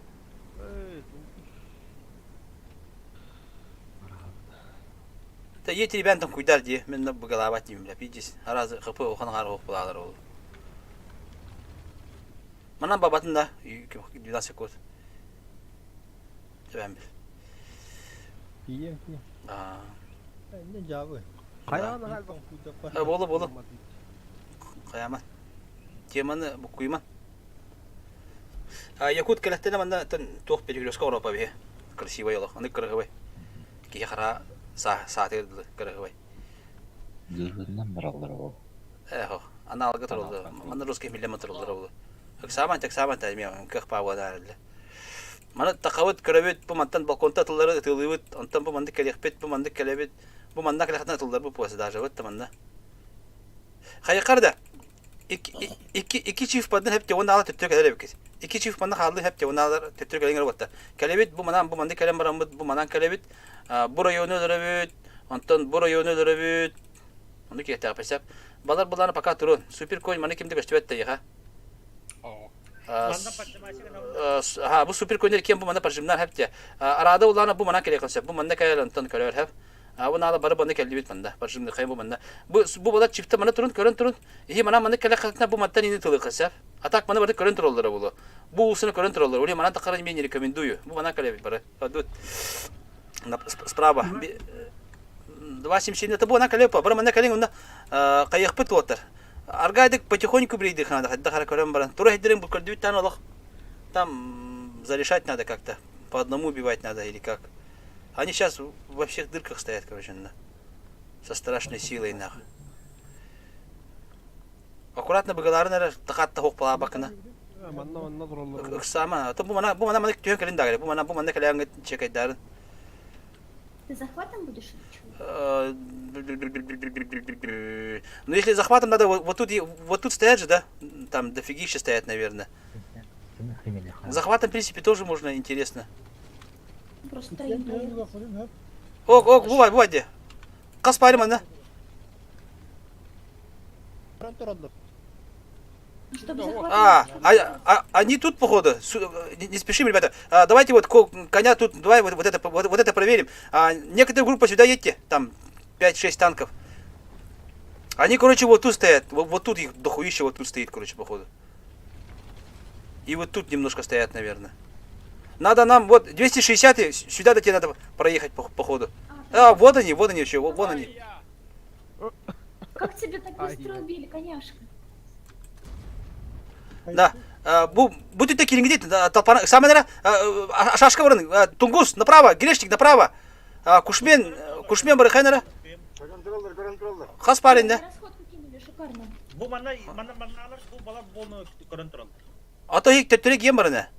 Та Е3 бән там куйдар дии, мен на быгалаабат диим, бля, пиздец. Аразы хп охан хаар ох булаалар ол. Манан бабатын да 12 секунд. Тэбэн бил. Тиийэн тиийэн. Аа. Инне дьаабы. Хайаан Э, болу болу. Хайаман. Теманы буккуйман. Якут кэлэхтэнэ манна туох перекрестка Европа биһи. Красивый олох. Аны кырыгыбай. Киһи хара саатыгар дылы кырыгыбай. Дыһыынан бараллар ол. Эхо, аналга турулду. Манна русский миллион туруллар ол. Ыксааман тексааман таймия кых паабанаар Маны тахабыт, көрөбүт, бу мантан балконта тыллары ытыылыыбыт, онтон бу маннык кэлиэхпит, бу маннык кэлэбит, бу манна кэлэхтэн тыллар бу пуоса даже да манна. Хайакар да икки икки чиф бадын хеп те уонна ала төттө кэлэр эбиккит. Икки чиф манна хааллы хеп те уонна алар төттө кэлиҥэр уотта. Кэлэбит бу манан бу маннык кэлэн бараммыт, бу манан кэлэбит, бу району өлөрөбүт, онтон бу району өлөрөбүт. Ону киэхтээх песеп. Балар буланы пока турун. Супер конь маны кимде көстүбэт да Ха, бу супер көнөр кем бу мана прожимнар хәпте. Арада улана бу мана керек сөп. Бу манна кәлән онтон көрөр хәп. А бу нала бары баны кәлдибит манда. Прожимны хәй бу манна. Бу бу бала чипте мана турун көрөн турун. Ихи мана маны кәлә хатна бу маттан ини тылы кысап. А так маны бары көрөн тураллар булу. Бу усыны көрөн тураллар. Ули мана тақара мен не рекомендую. Бу мана кәлә бары. Падут. Справа. 2.77 это бу ана кәлә бары мана кәлең онда кайыкпыт уоттар. Аргайдык потихоньку брейдых надо, хайдах эрэ көрөн баран. Тура иһдирин бу көрдүбүт олох. Там зарешать надо как-то. По одному убивать надо или как. Они сейчас во всех дырках стоят, короче, на. Со страшной силой, нахуй. Аккуратно быгаларын эрэ тахатта хук бакына. Манна манна тураллар. Ыксаама. Бу мана бу мана мана түһэн кэлин дагары. Бу мана бу манна кэлээҥҥит чекайдарын. Ты захватом будешь или чего? Ну, если захватом надо, вот, вот тут, вот тут стоят же, да? Там дофигища стоят, наверное. Захватом, в принципе, тоже можно интересно. Просто троим Ок, ок, бывай, бывай, где? Қас парим, да? А, а, а, они тут, походу. Не, не спешим, ребята. А, давайте вот коня тут, давай вот, вот это, вот, вот это проверим. А, некоторые группы сюда едьте, там 5-6 танков. Они, короче, вот тут стоят. Вот, вот тут их дохуище вот тут стоит, короче, походу. И вот тут немножко стоят, наверное. Надо нам, вот, 260 сюда до тебе надо проехать по, походу. А, вот они еще, вон они. Как тебе так быстро убили, коняшка? Да. Бу бу түтэ кириҥҥит толпана саманара шашка барын Тунгус направо, Грешник направо. Кушмен, Кушмен барыхайнара. Хас парень, да? Расходку кинули, шикарно. Бу манна манна манналар бу бала болну көрөн тураллар. А то их төттөрү киэн барана.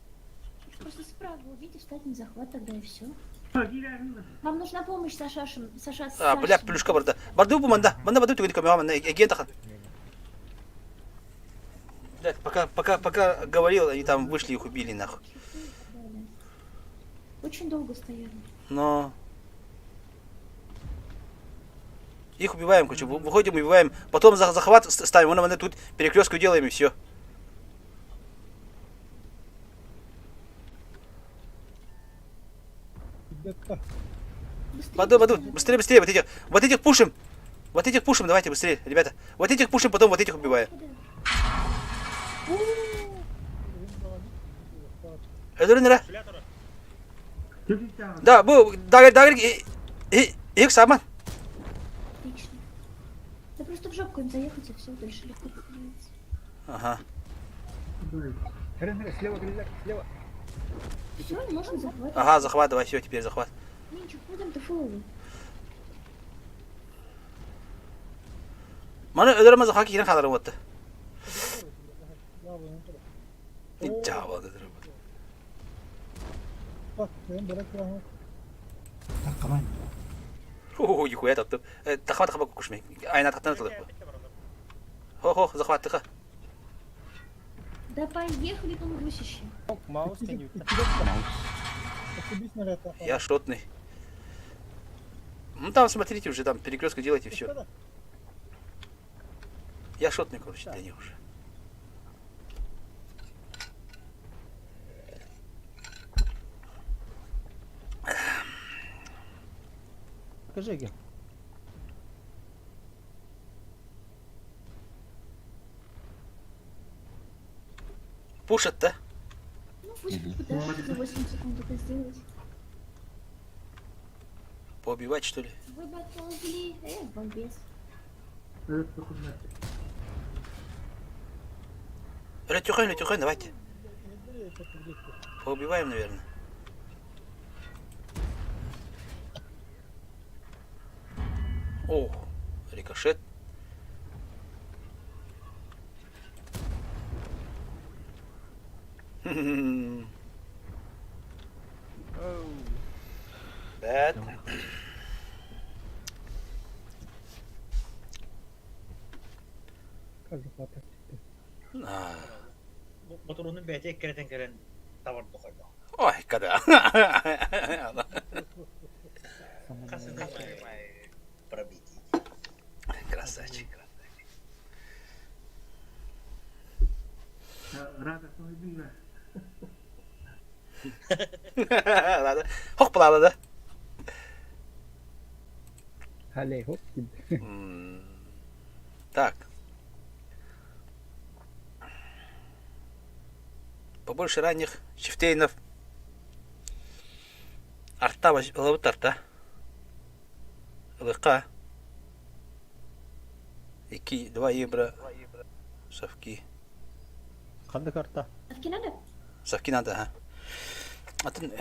Просто справа увидишь, встать на захват тогда и все. Вам нужна помощь, Саша, Саша, А, бля, плюшка барда. Барды бу манда. Манда барды түгэн көмөҕө манна эгиэн тахан. Блядь, пока, пока, пока говорил, они там вышли, их убили, нахуй. Очень долго стояли. Но... Их убиваем, короче, выходим, убиваем. Потом за захват ставим, вон, вон тут перекрестку делаем и все. Баду, баду, быстрее, быстрее, вот этих пушим. Вот этих пушим, давайте быстрее, ребята. Вот этих пушим, потом вот этих убиваем. Өлөрүн эрэ. Да, бу дагыр дагыр их саман. Отлично. Да просто в жопку им заехать и все, дальше легко поднимется. Ага. Слева, грязак, слева. Все, можно захват. Ага, захват, давай, все, теперь захват. Ничего, ходим-то фуллы. Маны өлөрөмө захват киирэн хаалар уотта. Иччаабады. Хо, нихуя таптым. Тахма тахма кушмей. Айна тахтан тылып. Хо, хо, захваттыха. Да поехали полугусище. Маус Я шотный. Ну там смотрите уже, там перекрестку делайте все. Я шотный, короче, для них уже. Покажи, Ген. Пушат-то? Ну пусть попытаются за 8 секунд это сделать. Поубивать, что ли? Вы бы отползли, балбес. Летюхань, Летюхань, давайте. Поубиваем, наверное. О, рикошет. Bad. Как захватывать? Ботурунун бэйэтэ эккирэтэн кэлэн табар дохойдо. Ой, когда. Пробитие. Красавчик. Ладно. Хоп, ладно, да? Халей, хоп. Так. Побольше ранних чифтейнов. Арта лабыт арта. ЛК. 2, 2 евро. Совки. Ханды карта. Совки надо? Совки надо, ага. Атын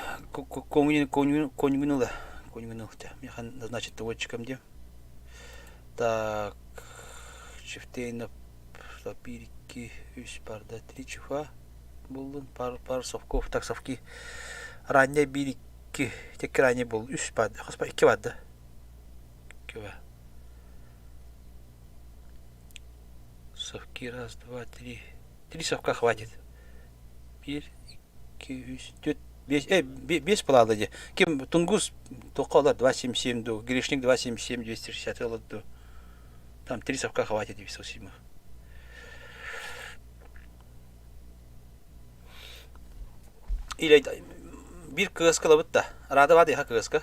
конюн конюн конюнула. Конюнул. Механ назначить доводчиком где. Так. Чифтейнов. Лапирики. Үс парда. Три чифа. Булдун. Пар, пар совков. Так, совки. Ранее бирики. Тек ранее был. Үс пар. Хаспа икки бар да. Икки бар. Совки. Раз, два, три. Три совка хватит. Бир, икки, үс, төрт, бес. Бес палады де. Ким Тунгус тоқалар 277 ду. Грешник 277, 260 ду. Там три совка хватит 907. Или бир кыска лабытта. Рада вады ха кыска.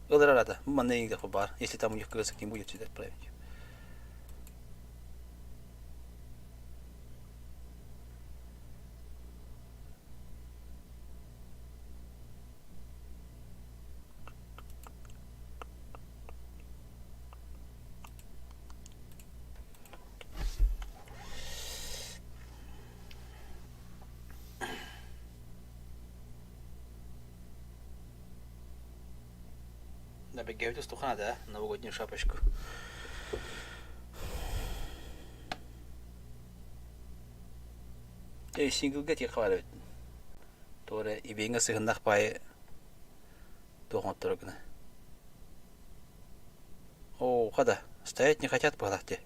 Ылыр рада. Манна ингде бар. Если там у них кысок не будет, сюда отправить. Да, бегают стуха, да, новогоднюю шапочку. Э, синглга тиэхэ баар эбит. Тоҕо эрэ ибиэҥҥэ сыһыннах баайы туох оҥотторо гына. О, хада, стоять не хотят быһалаах дии.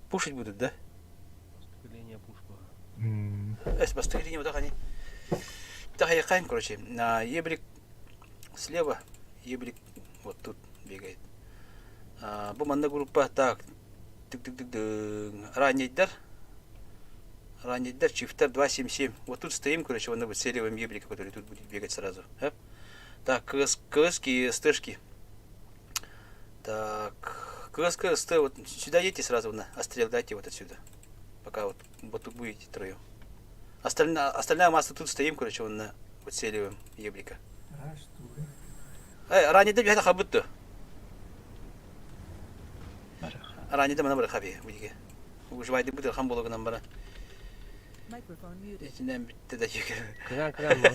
Пушить будут, да? Линия пушка. Эс, бастакы линия вот они. Тахайкаем, короче. На ебрик слева, ебрик вот тут бегает. А, бу манна группа так тык-тык-тык-дыҥ. Раннейдар. Раннейдар, чифтер 277. Вот тут стоим, короче, вон выцеливаем ебрика, который тут будет бегать сразу. Эп. Так, КС, КСки, СТшки. Так, КСК, СТ, вот сюда едьте сразу на острел дайте вот отсюда. Пока вот, вот тут будете трое. Остальная, остальная масса тут стоим, короче, вон на выцеливаем ебрика. Раш тугай. Э, ранее да хабытты. Ранее да мана хаби, будиге. Ужвайды бутыр хан бологынан бара. Microphone muted. Итинен битте да жекер. Кыҥаан кыҥаан мал.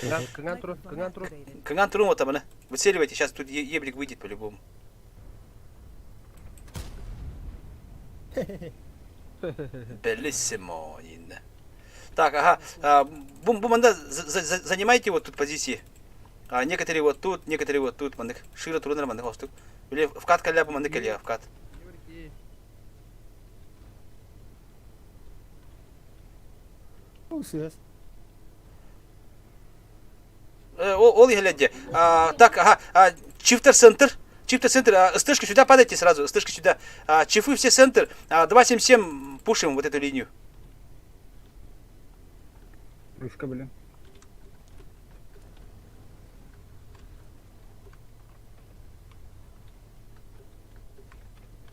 Кыҥаан кыҥаан тур, Microphone кыҥаан тур. activated. Кыҥаан турун вот мана. Выцеливайте, сейчас тут ебрик выйдет по-любому. Белиссимо, инна. Так, ага. А, бум, бум, анда, занимайте вот тут позиции. А, некоторые вот тут, некоторые вот тут, мандык. Широ турунар мандык остук. Или вкат каля мандык каля, вкат. Ол сыас. Ол иһэлэдде. Так, ага, а, чифтер центр. Чифтер центр, а, СТшка сюда падайте сразу, СТшка сюда. А, чифы все центр, а, 277 пушим вот эту линию. Русска, блин.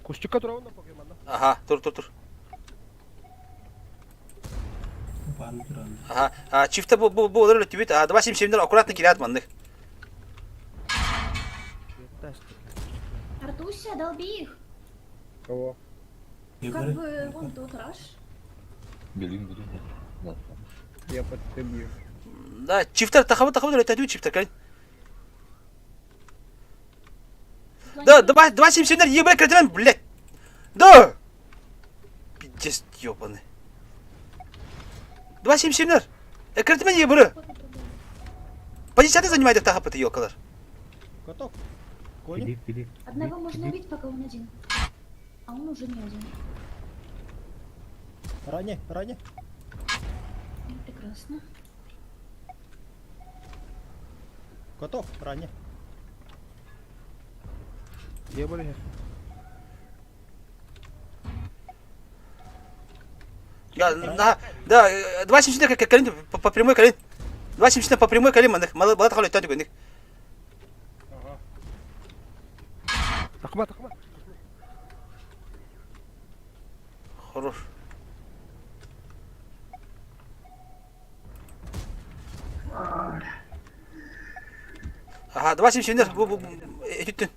Кустикка турабын да покемонна. Ага, тур, тур, тур. Баалы тураллар. Ага, а, чифта бу бу бу олорор түбүт, а, 277 аккуратно кириат маннык. Артуся, долби их. Кого? Как бы вон тот раш. Билим билим. Да. Я подстрелил. Да, чифтер тахабы тахабы өтөдү чифтер кэлин. Да, давай, 277 ебать кретен, блядь. Да! Пиздец, ёбаный. 277 Экретмен ебыры. Позиция занимает тахапы ёлкалар. Готов. Коня. Филипп, Филипп. Одного можно убить, пока он один. А он уже не один. Ранее, ранее. Ну, Прекрасно. Готов, ранее. Ебали. Да, да, да, 277 кэлин по, по прямой кэлин. 277 по прямой кэлин маннык. Мала бала тахалы өттөн түгөнүк. Тахма тахма. Хорош. Ага, 277 бу бу этүттүн.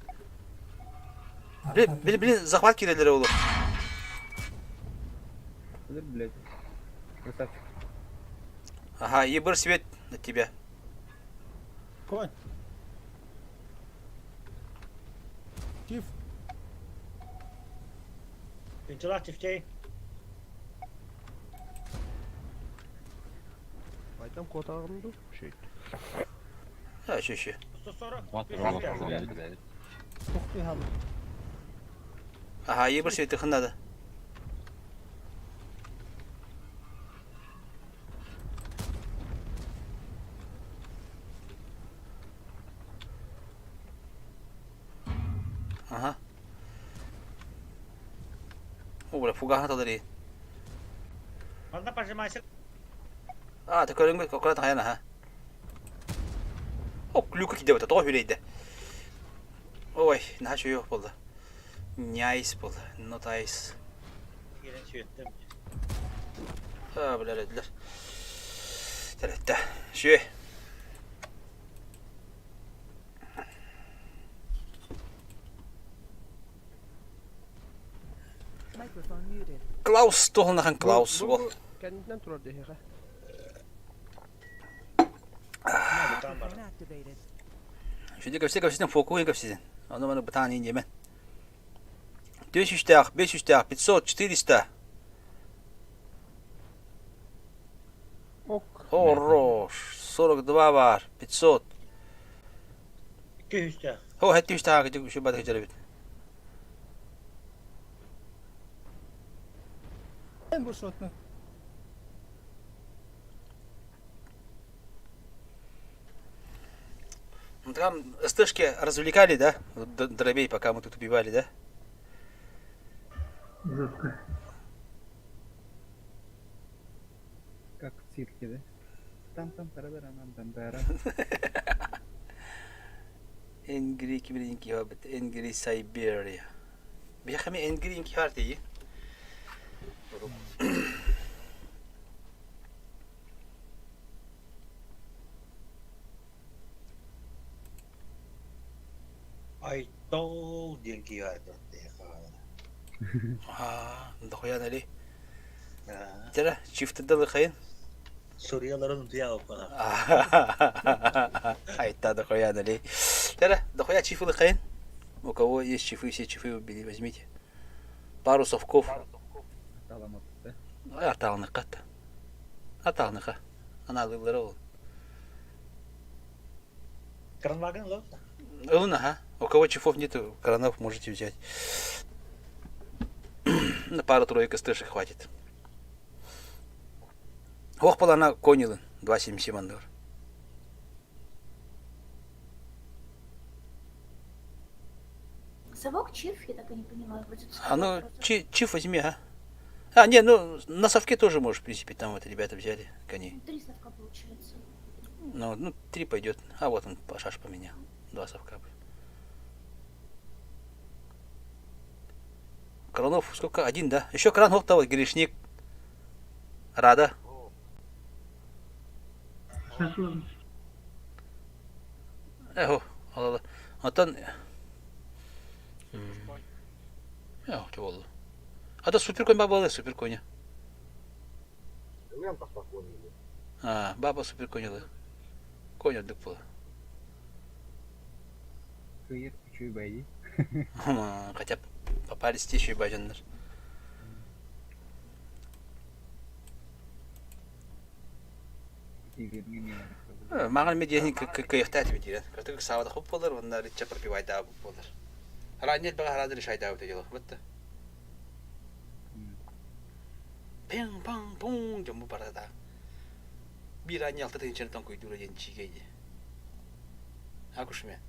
Блин, блин, блин, захват кирелери олу. Блядь. Красавчик. Ага, ебыр свет на тебя. Конь. Чиф. Күнчелах чифчей. Айтам котагымды. Шейт. А, еще, еще. 140. Робот Тохты халы. Ага, ебыр свет тыхын надо. Ага. О, бля, фугас надо Манна пожимайся. А, такой рынок аккуратно хаяна, ха. О, клюка киде бата, тоҕо хүлейді. Ой, наша yok болды. Nice болды, not ice. Кирен сүйеттім. А, бля, өлдүлэр. Тәрәттә. Шүе. Microphone muted. Клаус, туһунахан Клаус бол. Кэннинэн турар диэхэ. Microphone activated. Шүде көпсе көпсетен фокуын көпсетен. Оны маны бытаан индемен. 400 500 500, 400. Ок. Хорош. 42 бар. 500. 200 О, хэттэ үстээх кытык үсү баты жарабит. Бу шотны. Ну, там СТшки развлекали, да? Дробей, пока мы тут убивали, да? Жестко. Как в цирке, да? Там-там тарарарам там тара. Энгри кибринки хабит, Энгри Сайберия. Бияхами Энгри инки харти. Айтол диэн киһи аатырар Аа, дохуян али. Тера, чифтыдалы хайын. Суруйаларын утуйа Айта дохуян али. Тера, дохуя чифылы хайын. У кого есть чифы, все чифы возьмите. Пару совков. Аталныка. Аталныка. Аналылары ол. Кранваген лот? Ылын, ага. У кого чифов нету, кранов можете взять. На пару-тройку стэшек хватит. Ох, палана конилын. 2,77 андор. Совок чиф, я так и не поняла. Вроде А ну, чи, чиф возьми, а. А, не, ну, на совке тоже можешь, в принципе, там вот ребята взяли коней. Три совка получается. Ну, ну, три пойдет. А вот он, шаш поменял. Два совка. Кранов сколько? Один, да? Еще кран вот вот грешник. Рада. Эхо, алала. Антон. Эхо, чего было? А то супер конь баба, супер коня. А, баба супер конь. Конь отдых был. Кыйыр үчүй байы. Хотя попались те еще и бажаннар. Маған медиа кыйыхта этибит Кыртык саабада хоп болар, онна ричча пропивайда болар. Ранее бага харадыр шайда өтө дело. Бытты. Пин пан пун жомбу барада. Бир ани алты тынчын тон куйдура ден чигейди. Акушме.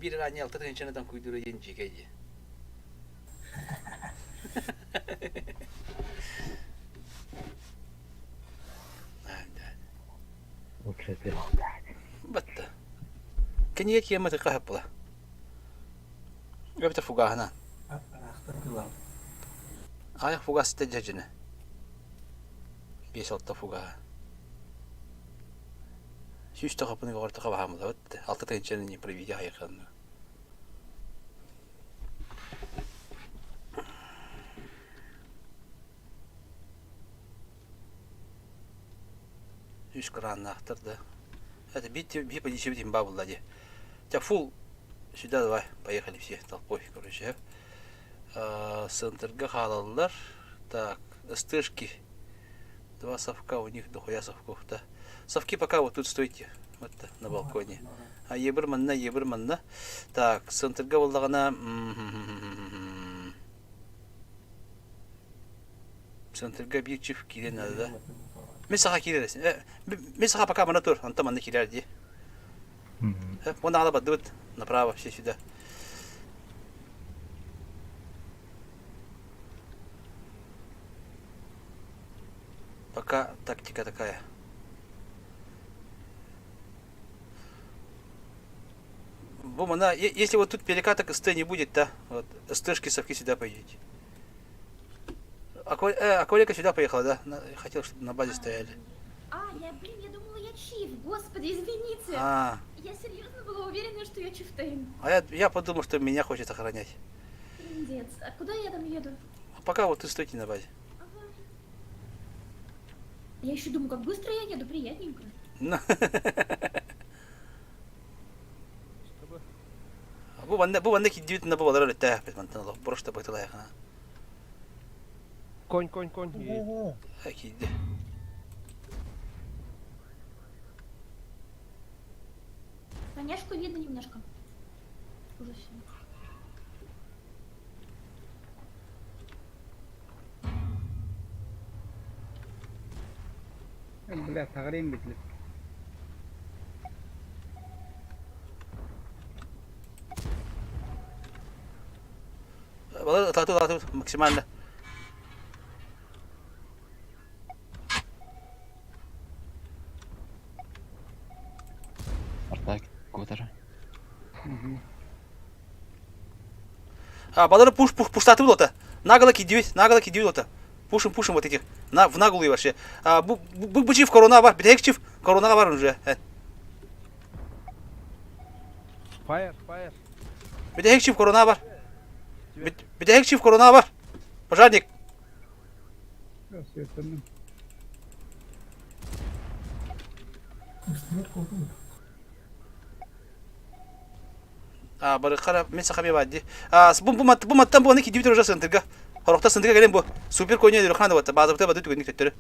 Бир ани алты тынчын тон куйдура ден чигейди. Лучше сделал Батта. Кение киэмэ тыкка хаппыла. Өбүтэ фугаһына. Аяк фугас те жажыны. Бес алта фугаһа. Сүүс тахапыны оҕортоха баһаамыла бытты. Алта тыһынчаны не проведя хайыканны. Үс краннаахтар да. Это бить би по имба была де. Тебя фул сюда давай, поехали все толпой, короче. Центрга халаллар. Так, стыжки. Два совка, у них дохуя совков, да. Совки пока вот тут стойте, вот на балконе. А ебір манна, ебір манна. Так, центрга болдағына... Центрга бир чиф кирен надо, да? Мен саха кирересин. Мен саха пока мана тур, анта манна кирер ди. Вон ала бадыбыт, направо, все сюда. Пока тактика такая. Бум, она, если вот тут перекаток СТ не будет, да, вот, СТшки совки сюда пойдете. А Колика сюда поехала, да? Хотел, чтобы на базе стояли. А, я, блин, я думала, я чиф. Господи, извините. А. Я серьезно была уверена, что я чифтейн. А я подумал, что меня хочет охранять. Трындец. А куда я там еду? А пока вот ты стойте на базе. Ага. Я еще думаю, как быстро я еду, приятненько. Ну. Бу манна бу манна киддибит на бу балар өттә бит мантан алып просто байталай хана. Конь, конь, конь. Киирдэ. Коняшку видно немножко. Уже все. Бля, тағырайым бетлеп. Балар ататы максимально. Артак Котара. А, балары пуш, пуш, пуштаты было-то. Наголо кидивить, наголо кидивить то Пушим, пушим вот этих. На, в наглую вообще. А, бу, бу, бу, чиф корона бар, битекчив корона бар уже. Фаер, фаер. Битекчив корона бар. Битекчив корона бар. Пожарник. А, барыкара мен сахами бадди. А, бу бу мат бу маттан бу аны кидивить уже сындырга. Хорохта сындырга келен бу. Супер коня дөрө хана батта. Базы бата түгөнүк төттөрү.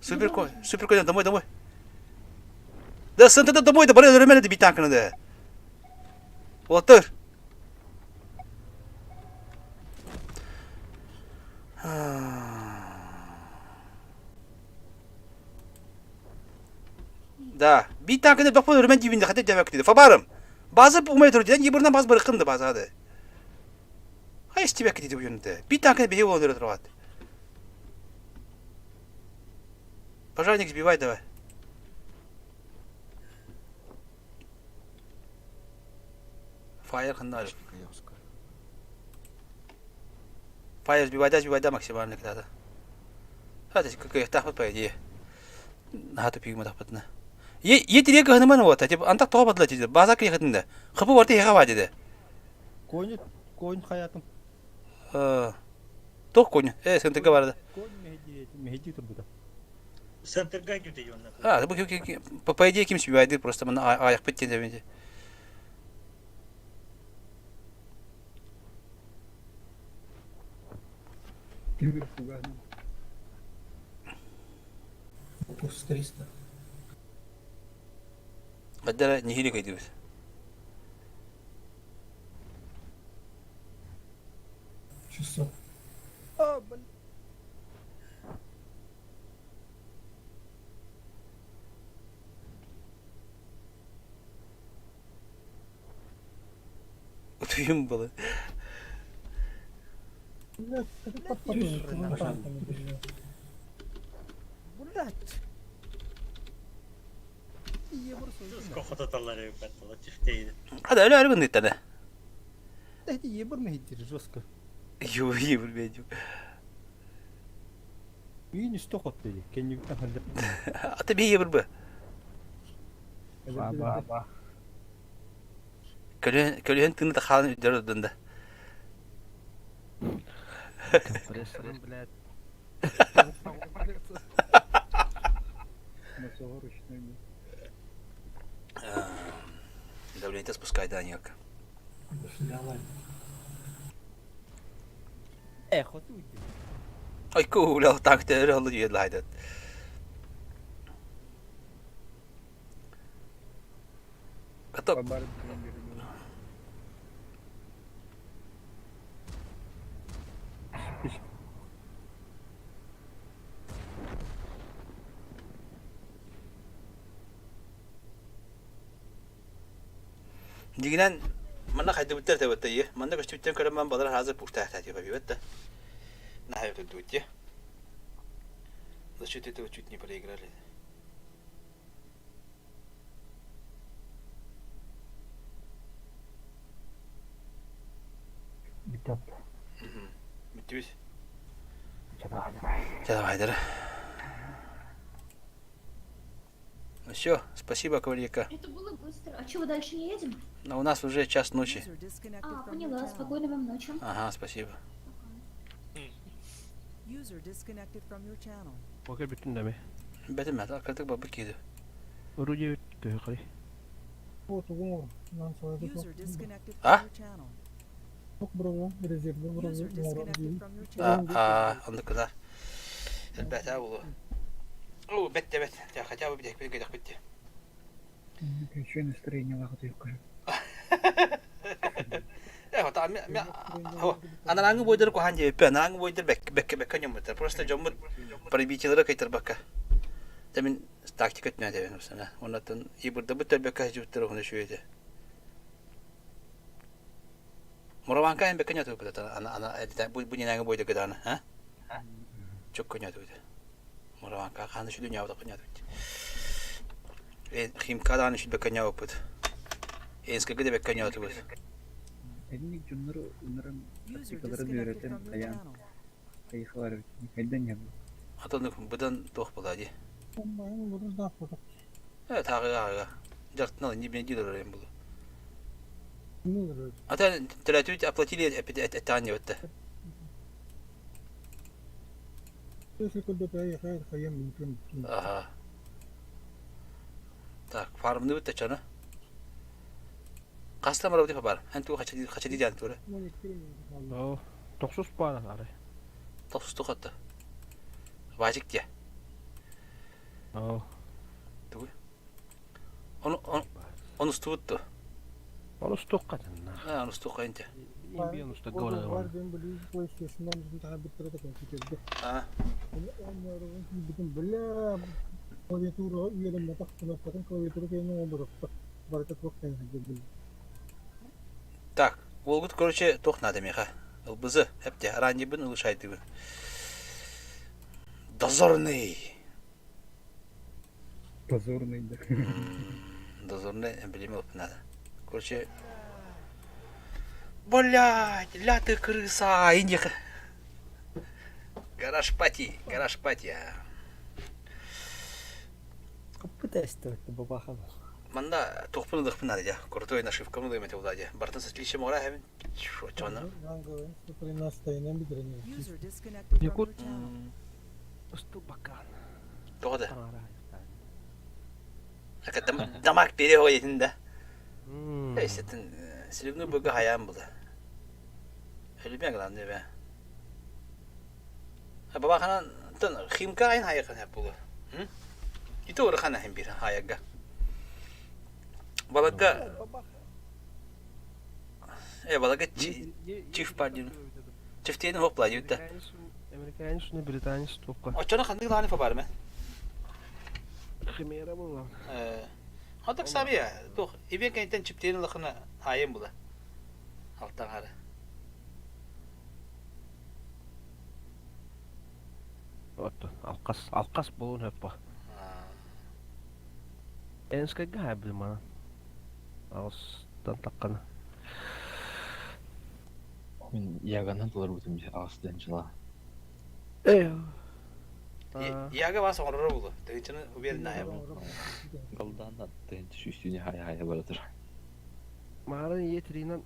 Супер конь, супер коня домой, домой. Да сындырда домой да бары өрөмөнө бит танкны да. Отыр. Да. Bir tankını bak bu örmen dibinde hadi demek dedi. Fabarım. Bazı umay durdu. Yani buradan bazı bırakındı bazı hadi. Hay istibek dedi bu yönde. Bir tankını bir olur rahat. Пожарник сбивай давай. Фаер хандар. Фаер сбивай да, сбивай да максимально когда-то. Hadi кыйыктаахпыт по идее. Наһаа тупигма тахпытына. Е тире кыһыныман уота, тип антак тоҕо бадла тиде. База кыйхытында. Хыпы барты яха ба деди. Конь, конь хаятым. Тох конь. Э, сентеге барды. Конь мехди турбута. Центрга кете онна. А, бу по по идее ким сбивайды просто мына аяк биткен деп. Тимир фугасный. Фокус 300. Кадара нихили кайдыбыз. 600. А, блин. Утуйум было. Блять. Кохототаллар өпәттелер чифтейdi. Hadi öyle öyle гындыттаны. Это ебр мехди жестко. Ю, ебр бедю. Мин үстө хот деди. Кеннибиттен ханды. Ата би ебр бу. Ба, ба, ба. Көлөн көлөн тыны да хаан үдөрдүндө. Компрессорын, блядь. На ручной. Давление спускай, да, никак. Э, хот уйди. Ай, куля, так те роллу едлайды. Готов. Дигинен манна хайдыбыттар табытта ие. Манна көстүбүттен көрөмөн балар хазыр пушта тати бабибетта. На хайбы дутте. За счет этого чуть не проиграли. Бүтәп. Бүттүбүз. Давай, Ну все, спасибо, кавалерка. Это было быстро. А чего, дальше не едем? Но у нас уже час ночи. А, поняла. Спокойной вам ночи. Ага, спасибо. User disconnected from your channel. Покер бүтүн даме. Бетим мәт, акырдык бабы киди. Орудие көйкөй. User disconnected А? from your channel. Ох брово, резервэ брово User оҥорор disconnected дии. from your channel. А, оннук гына. Элбээтэ буолуо. Оо, бэт да бэт. Хотя бы бүтэһикпин кэтэхпит дии. Үчүгэй настроениелаах утуйукка. Э, вот, анарааҥҥы буойдары куһаан диэбиппэ, анарааҥҥы буойдар бэккэ бэккэ ньоммуттар. Просто дьоммут пробитиелара кыйтарбакка. Та мин тактика өттүнэн этэбин усана. Оннуттан ибырдабыт төрбөккө сылдьыбыттар уһуна үчүгэй этэ. Мураванка эн бэккэ ньотуйбут ана ана бу бу нинааҥы буойдарга даҕаны, а? Чөккө ньотуйбут. Мураванка хааны сүдү ньаабытахха ньотуйбут. Химка даҕаны сүлбэккэ ньаабыппыт. Энскэгэ да бэккэ ньаатыбыт. Эдинник дьоннору ыныран User тактикаларын disconnected үөрэтэн from your хайаан channel. хайыхалар эбит хайдан иһэр Атын быдан туох буолаа дии. Оннааҕын олорон даахпатах. Э тааҕыга ааҕыга. Дьартын не бенди дорорем булу. Ну, олорор. Ата төлөтүбүт оплатили эттэҕин диэбитте. Аха. Так, фармныбыт да чаны. Хаста барабыт бар. Эн туу хача хача диэн тура. Оо, тохсус баар арай. Тохсусту хатта. Вазик дия. Оо. Тугу? Onu onu устубут Onu устуохха тынна. А, onu устуохха инте. Би onu устуохха барар. А. Так, уолгут, короче, туох надо миэхэ? Ылбызы, эпте, араанньыбын ылышайдыбын. Дозорный! Дозорный да. Дозорный эмблема ылып надо. Короче, блядь, ля ты крыса, индиха. Гараж пати, гараж пати. Пытайся бабахан. Манна туохпун ылыахпын наада дьэ. Крутой нашивкам ылыам этэ буолаа дьэ. Бартын с отличием оҥоро эһэбин. Оччоҕуна. User disconnected from Якут your channel. устубакаан. Тоҕо да? Дамаг переходит да. Естественно, сливной быга хайаан була. Өлүмэ главное бэ. Бабаханан тон химка айын хайахан хап була. Ито урахан ахин бир хаягга. Балага э балага чиф пардин. Чифтейин хопла юта. Американец, не британец туохха. Оччону ханнык даҕаны фабар ме? Химера буолла. Э Хатак сабия туох ибен кэнтэн чиптейин улахана айын була. Алтан хара. Оттон алкас алкас буолуон сөп бо. Энскайга хаабил манан. Аҕыстан таххана. Мин Яганан толорбутум дии аҕыс тыһыынчалаах. Яга бас оҥороро буолуо. Тыһыынчаны уверенно аһа Голдаанна тыһыынча сүүстүүнү хаайа-хаайа бара турар. Маарын ийэ тириинэн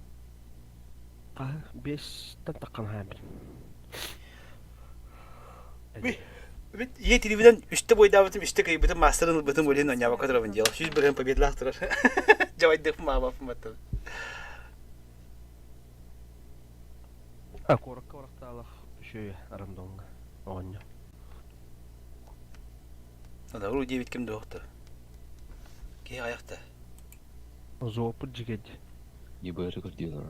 хаһы биэстэн таххан хаайбын. Ийэ тириибинэн үстэ буойдаабытым, үстэ кыйбытым, маастарын ылбытым, улин онньаабакка турабын дьиэл. 100% победлаах турар. Дьабайдыахпын маабаппын баттым. А куоракка барахтаалах үчүгэй рандомҥа оҕонньор. Надо диэбит ким дуохта. Киһи айахта. Зоопут дьигэд. ЕБР көрдүүлэр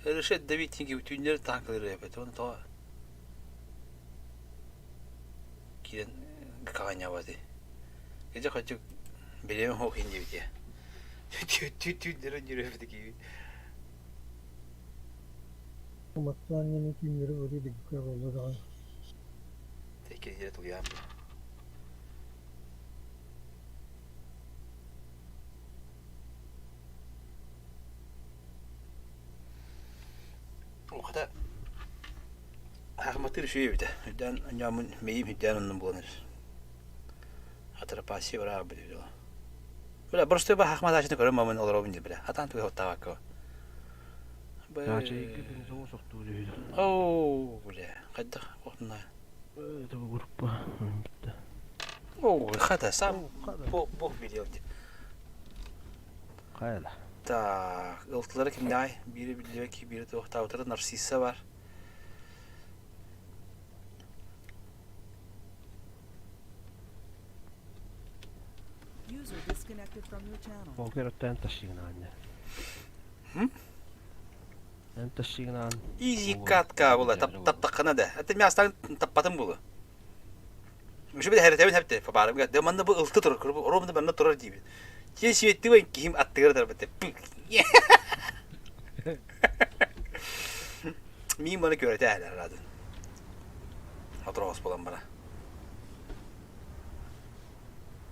Решет давить түүннэри танкалары эбит. Оны тоҕо киирэн каҕанньабаты. Ити хочу билиэм хоох индибите. Түүннэри нүрөбүт киви. Уматтаан түүннэри өрүү дэгиккэ буолла даҕаны. Тэккэ тулуйаам. Хата Ахматыр үчүгэй эбитэ. Үрдээн онньооммун мэйиим үрдээн оннун буолан эрэр. Атырапаасси бараа били Бля, просто ба хахматаачыны көрөн мамын олоробун диир бля. Атаан тугу хоттаабакка. Даачайга бензол сохтуур үһү. Оо, бля, хайдах кохтуна. Это группа. О, хата, сам бог велел дии. Хайла. Так, ылтылара кимнээҕий? Биири биллибэт, биири туохтаабытара Нарсисса бар. User disconnected from your channel. Покер оттон ташигнаан. Эн ташигнаан. Изи катка була таптаххына да. Это мен астан таппатым була. Үчүгэй хэрэтэбин хэпте фабарым да манна бу ылты турар ровно манна турар диибин. Тиэ сиэттибэн киһим аттыгар тарбата. Миин маны көрөтө ээлэр радын. Отроос болан бара.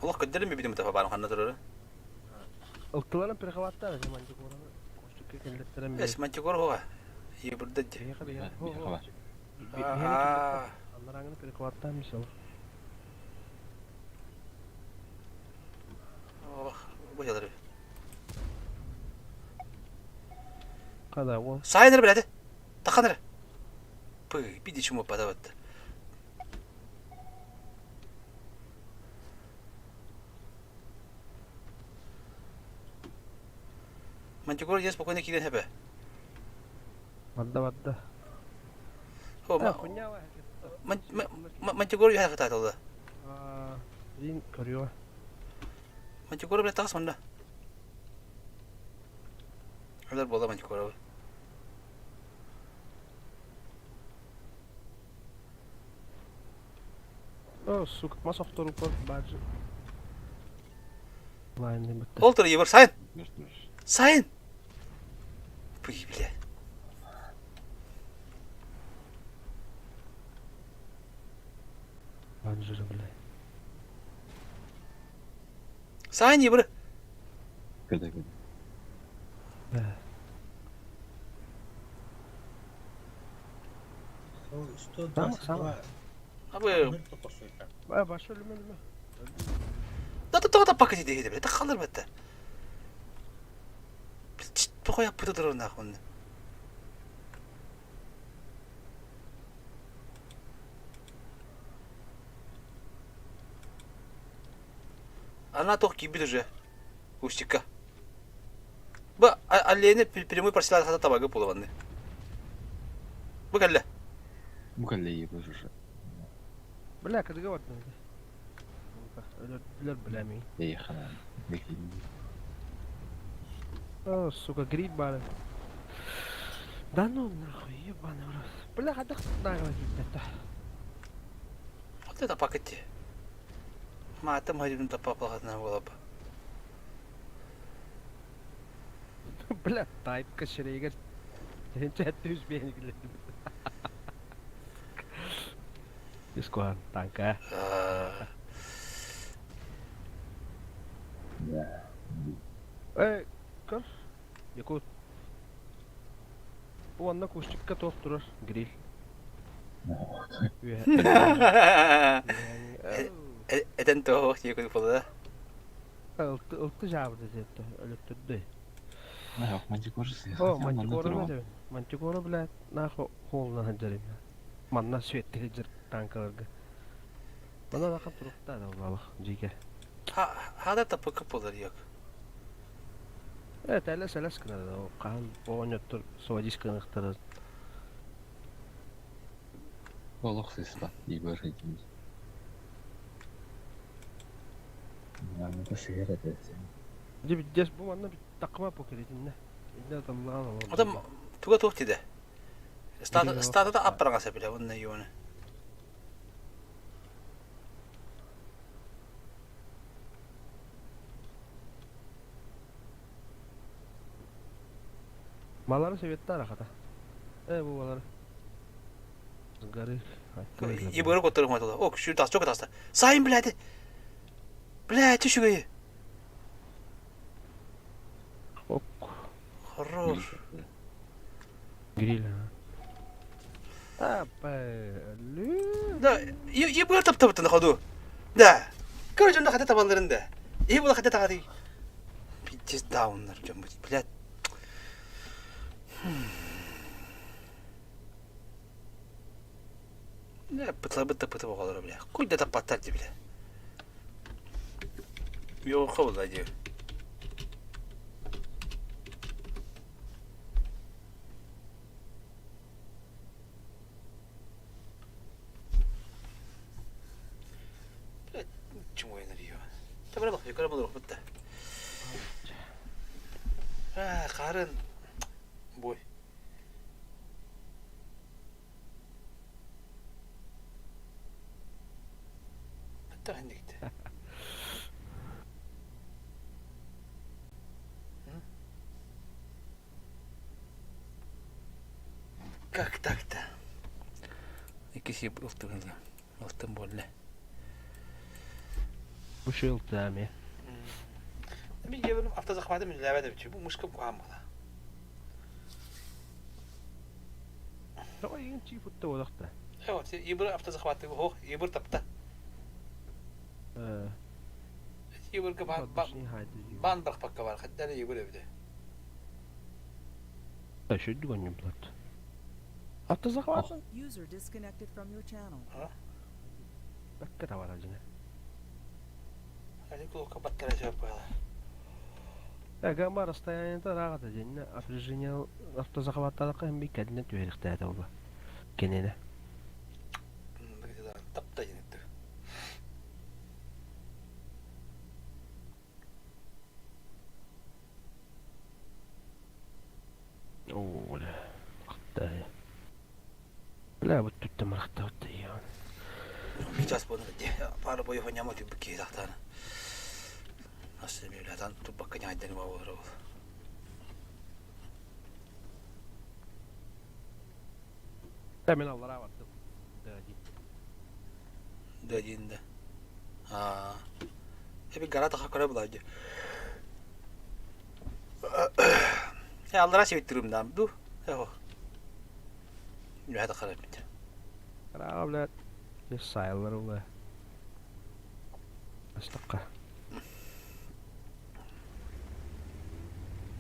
Олох көддөрүм бибитим фабарым ханна турары. Ылтыларын перехваттар мантикораны костюкка келлеттерем. Эс мантикор хоға. Ебурда. Аннараңны перехваттар мисал. Ох, бу ялары. Када ол. Сайнер биледи. Таханыр. Пы, биди чуму падават. Мантикор я спокойно киирэн хэбэ. Барда барда. О, Мантикор я хататылды. Дин көрüyor. Мантикор биле тагыс онда. Алар бола мантикор. О, сука, мас охторуппар баджы. Лайнны бітті. Ол тұр, ебір, сайын! Сайын! Пый, бля. Баджы, бля. Сайын, ебір! Кыда кыда. Tamam, tamam. Абы. Башы өлүмө өлүмө. Да да да пакет иде бля. Тахалыр бетте. Похуя пыты дыр нахуй. Она тох кибит уже. Устика. Ба аллене прямой просила хата табагы полованны. Бу кэллэ. Бу кэллэ ебыр уже. Бля, кыдыга бардым. Өлөр билэмий. Эй ханан. О, сука, грипп бары. Да ну нахуй, ебаный в рот. Бля, хадах нахуй киттэ. Вот это пакете. Маатым хайдын тапа палхатына болап. Бля, тайпка шерегер. Чәтті үз бейін келеді. Дискуан, танка. Эй, көр. Якут. Бу анна кустикка тоқ турар, гриль. Этен тоох тиекут болда. Ылты жабды депті, өлөктүрдү. Нах, мантикор О, мантикора не Мантикора, блядь, нахуй холна хаджарим. Манна сүйетті жыр танкаларга. Мана бака турукта да болалык, жиге. Хада тапыкы болар yok. Evet, әлі сәләс кына да, о кан ооньоттор суадис кыныктары. Олох сыспа, ебыр этим. Аны сыгар этесин. Деб дес бу манна бит такма покеретинне. Инне таллаан Адам туга тух диде. Стата стата аппарага сепиле, онна юуна. Малары советтар ахата. Э бу балары. Гары. Ебыры көтөрүм айтылды. О, күшүр тас, чөкө таста. Сайын блядь. Блядь, түшүгөй. Ок. Хорош. Гриль. А, Да, ебыр таптабыт на ходу. Да. Короче, онда хата табаларында. И була хата тагады. Пиздец дауннар, блядь. Не, пытла бытта пыты боғалары, бля. Куйда таппаттар ди, бля. Yok olacak. Харын бой. Как так-то? Иккиси ылтыгын ылтын буолла. Бу шылта ме. Мин дьиэбин автозахватым үлэлээбэт эбит. Бу мышка куһаан буола. Тоҕо игин чип утта буолахта. Эво, ибыр автозахваты ох, ибыр тапта. Ибырга бан бан бырахпакка бар, хаддара ибыр эбите. Шүрдүк онньум булат. Автозахваты? User disconnected from your channel. Бэккэ табара дьиҥэ. Они кулукка баттара сөп буола. Гамма расстояниета ыраах дьиннэ напряжение автозахватталакка хим би кэлинэ түһэриэхтээтэ була. Кинини. Тапта дьинэтти. Оо, бля. Ахтай. Бля, вот тут там рахтаутта ян. Сейчас буду пара бою хонямо ти бки тахтана. Асemi yllätän tupakka jäiden vauralla. Tämä аллара бардым. Дади. Дадинда. Аа. Эби гара таха көрө буладжы. Э аллара севиттирим ду. Эхо. Үһэ тахара бит. Ра, бля. Сайылар ула. Астаққа.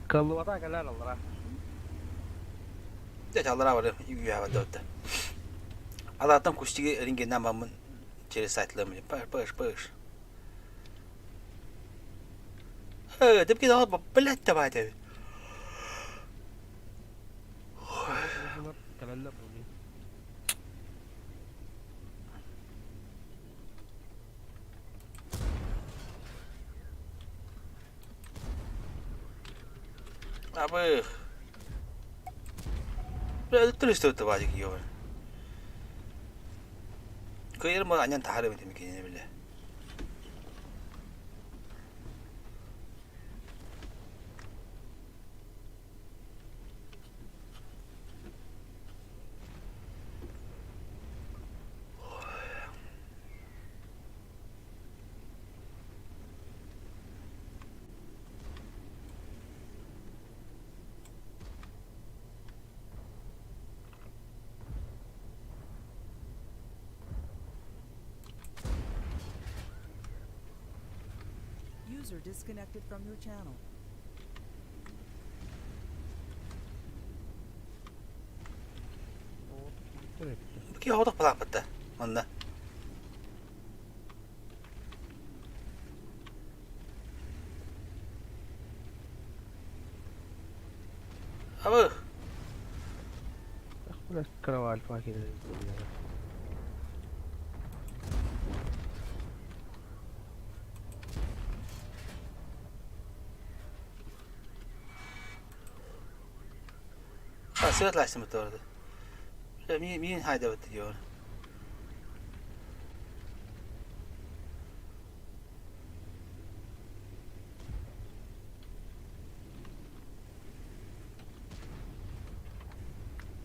Каллыбата кэлэр аллара. Дэ аллара бар үһэ бадда. Алаттан кустиги рингеннан баммын через сайтларым. Паш, паш. Э, деп киде блядь давай деп. Кэлэллэр були. Абы. Бля, туристы табадик ёр. Кыйыр ма анян тахары бит микене биле. User disconnected from your channel. Ки хотох палааппатта. Манна. Абы. Бля, кроваль факел. А, свет лайсым торды. Мин мин хайда бит диyor.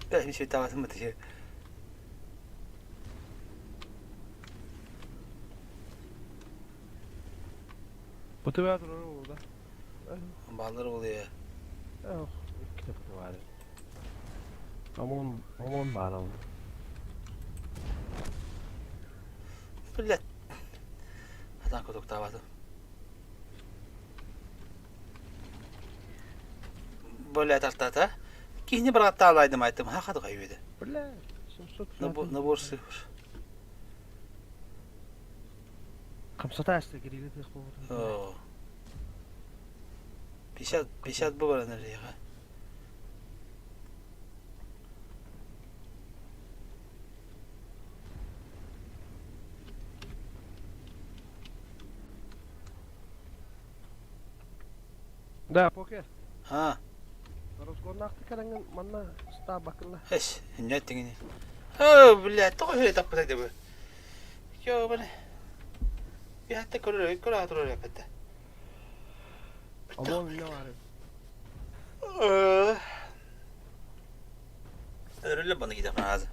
Бля, мин свет тавасым бит. Буту баа турар олуда. Баллар oluyor. Ох, китеп бар. Амон, амон бар ал. Бля. Атан кодок таваты. Бля тартата. Кихни баратта алайдым айттым. Ха хады кайбеди. Бля, 700. Набор цифр. Хамсата асты кирилли тых болду. О. 50, 50 бу баран эрэ. Да, покер. А. Разгоннаахты кэлэҥҥин манна ыстаабаккын да. Эс, инньэ эттиҥини. Оо, блядь, тоҕо үһү таппытай да бу. Ёбаны. Биһатта көрөр, көрө турар эппэтэ. Омон үлэ баар. Өрүллэ баны киде хаазы.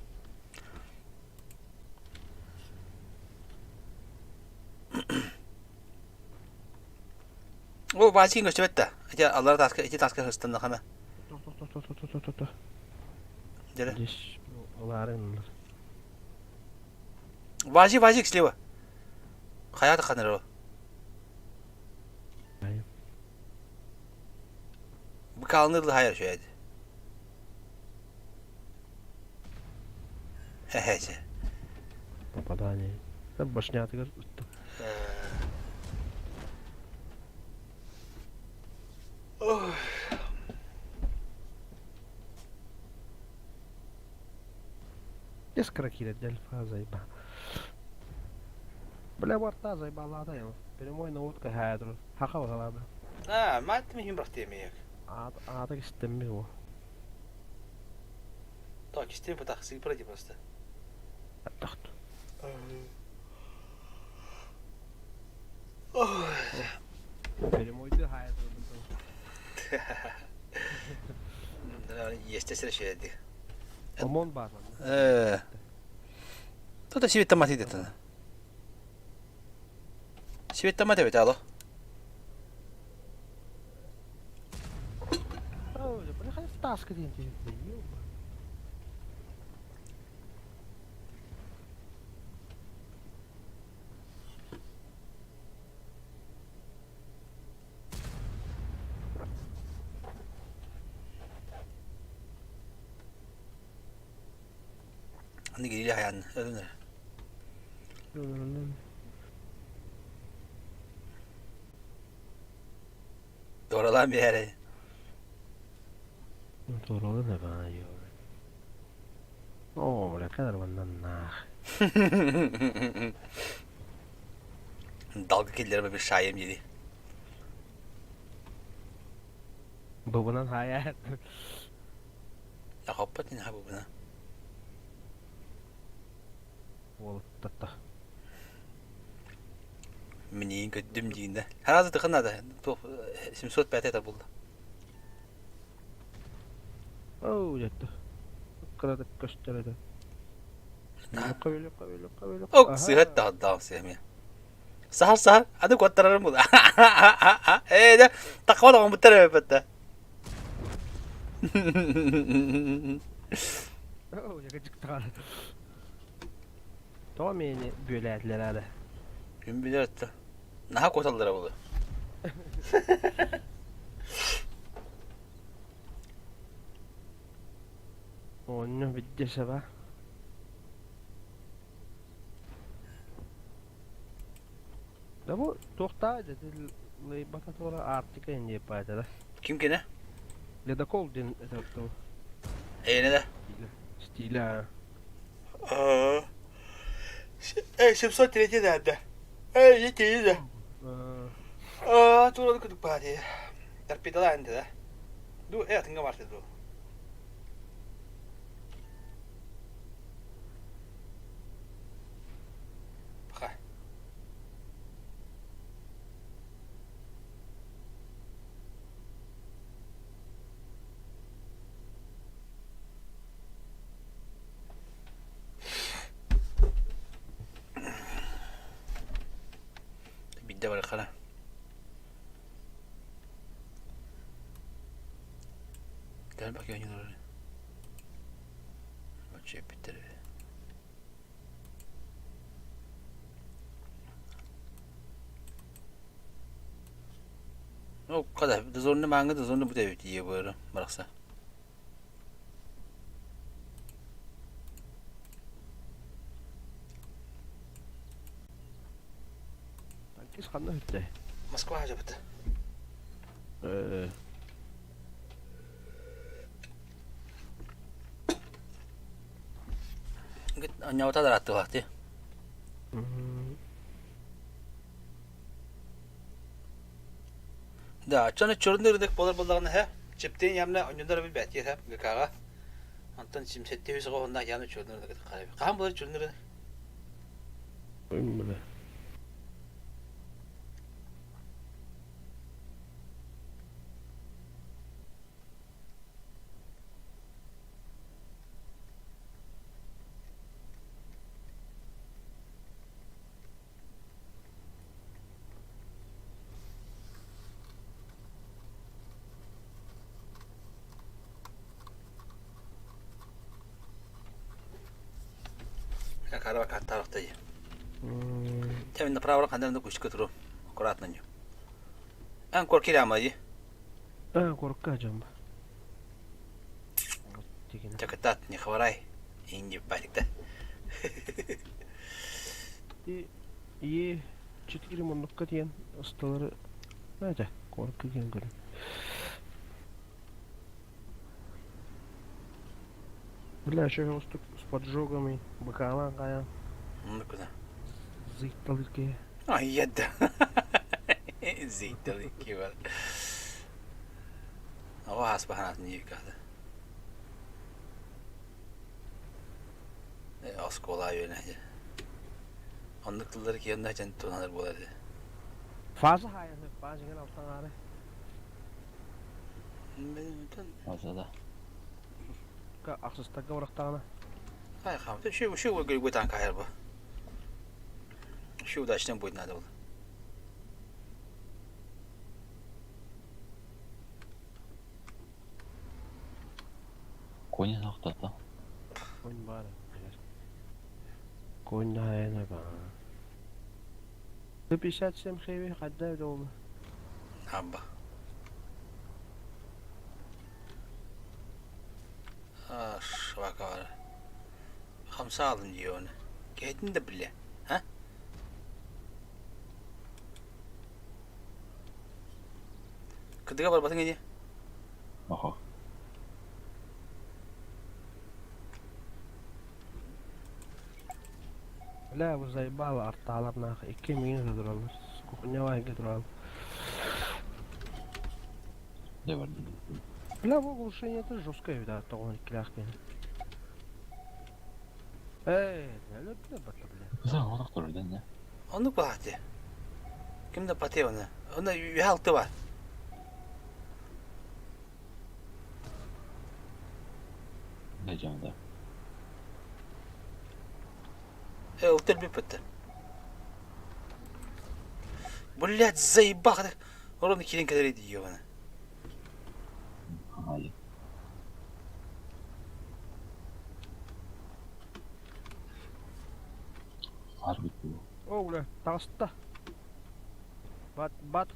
О, баачыын көстүбэт да. Ити аллара тааска, ити тааска хыстаннахана. Тохто-тохто-тохто-тохто. Дere. Здесь ылаарын Вазик, вазик слева. Хайа ханыр о. Быкаалны хайа шөйді. Хе-хе. Попадание. Башнятыгар утта. Искра киирэр фаза Бля, борта заебала я. Прямой наводка хайдр. Хаха баҕалаада. А, мать михин брахтемиек. Аата кистемми го. Так, кистем потах сыпрати просто. Тахт. Прямойды хайдр. Естественно, шеди. Омон бар. Тут себе мати дето. Себе мати бит алло. Таска диэн Аны кирири хаян өлүнөр. Доралан биэре. Доралан да баа О, бля, кадр ваннан нах. Dalga killere bir şayem yedi. Бабынан хая. Я хоппат ин хабы бuna. Уолаттатта. Миниин көддүм диинде. Харазы тыхынады. 705 это булды. Оу, жетті. Кырады көстөрөдө. Ок, сыһат да даа сыһамия. Сахар сахар, аны куоттарарым була. Ээ, да, тақпа да буттар эбэтэ. Оу, яга жыктаган. Тоҕо мени бүөлээтилэр аада. Ким билэр этте. Наһаа куоталлара була. Онно бидде саба. Да бу туохтаа лейбата туора Арктика инде паайтара. Ким кene? Ледокол ден это Ээ, да. Стиля. Э, 703 да. Э, ети да. Аа, тура күдүк баadi. Торпедала энди да. Ду, э, тыңга барты ду. Пока. Бидде бар қара. Gel bak yan oraya. Bak bitti. O kadar. Zorunu manga da zorunu bu da diye böyle bıraksa. Кис ханна хүтте. Москва жабыты. Э. Анньабата дараттылаахты. Да, чоны чорны рынок болар боллаҕына һэ, чиптин ямна онньонор билбэт һэ ГК-га. Онтон симсетти үс оҕоһунна яны чорны рынок харайбы. Хаһан болар чорны рынок? Бля. Карава каттарахтай. Тем направо хандан да кучка туру. Аккуратно не. Ан коркирама ди. А, корка жамба. Чакатат не хворай. И не парик, да? И 4 муннукка диэн ысталары Знаете, корка диэн көрүн. Бля, еще устук с поджогами, быкалан каян. Ну куда? Зыйталыки. Ай, яда. Зыйталыки бар. Ого аспаханат не када. Оскуола үөнэ. Оннук тыллары киэннэ дьэн туһанар буолар этэ. Фаза хайаны, фаза алтаҥаары. Фаза да. Ахсыстарга урахтаҕына. Ай, хам, ты еще еще вы танк хайр бы. Еще удачным будет надо было. Конь нохтото. Конь баар. Конь хайана ба. 57 хэви хадда долу. Абба. Аш, вакар. Хамса алын диyor onu. Geldin de bile. Ha? Кыдыга барбатын ини? Охо. Бля, вы заебало арталар нахуй. Икки минус тураллар. Кухня турал. Дэ бар. Бля, бу оглушение это жесткое, да, тоҕон иккилээх киһи. Эй, бля, бля, бля. Кыза олох турар да. Оннук баҕати. Ким да патый оны. Оны үһэ алты бар. Да жамда. Э, ылтыр бүппүттэр. Блядь, заебал. Ровно кирин кэлэр ебана. Ай. Harbi bu. О, бля, таҕыста. Бат, бат.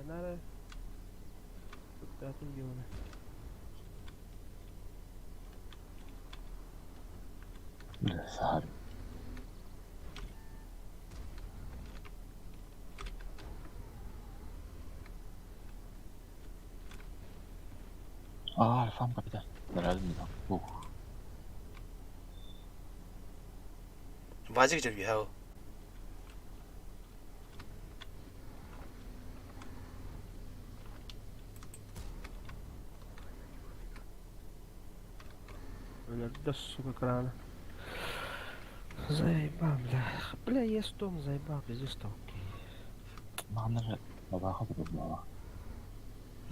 Нара. Туттаатын диэҕинэ. Бля, сахар. Аа, фам капитан. Нравится. Ух. Вазик же үһэ. Өлөрдө, сука, крана. Заебал, бля. Бля, есть дом, заебал, пиздец толки. Манна бабаха бабаха.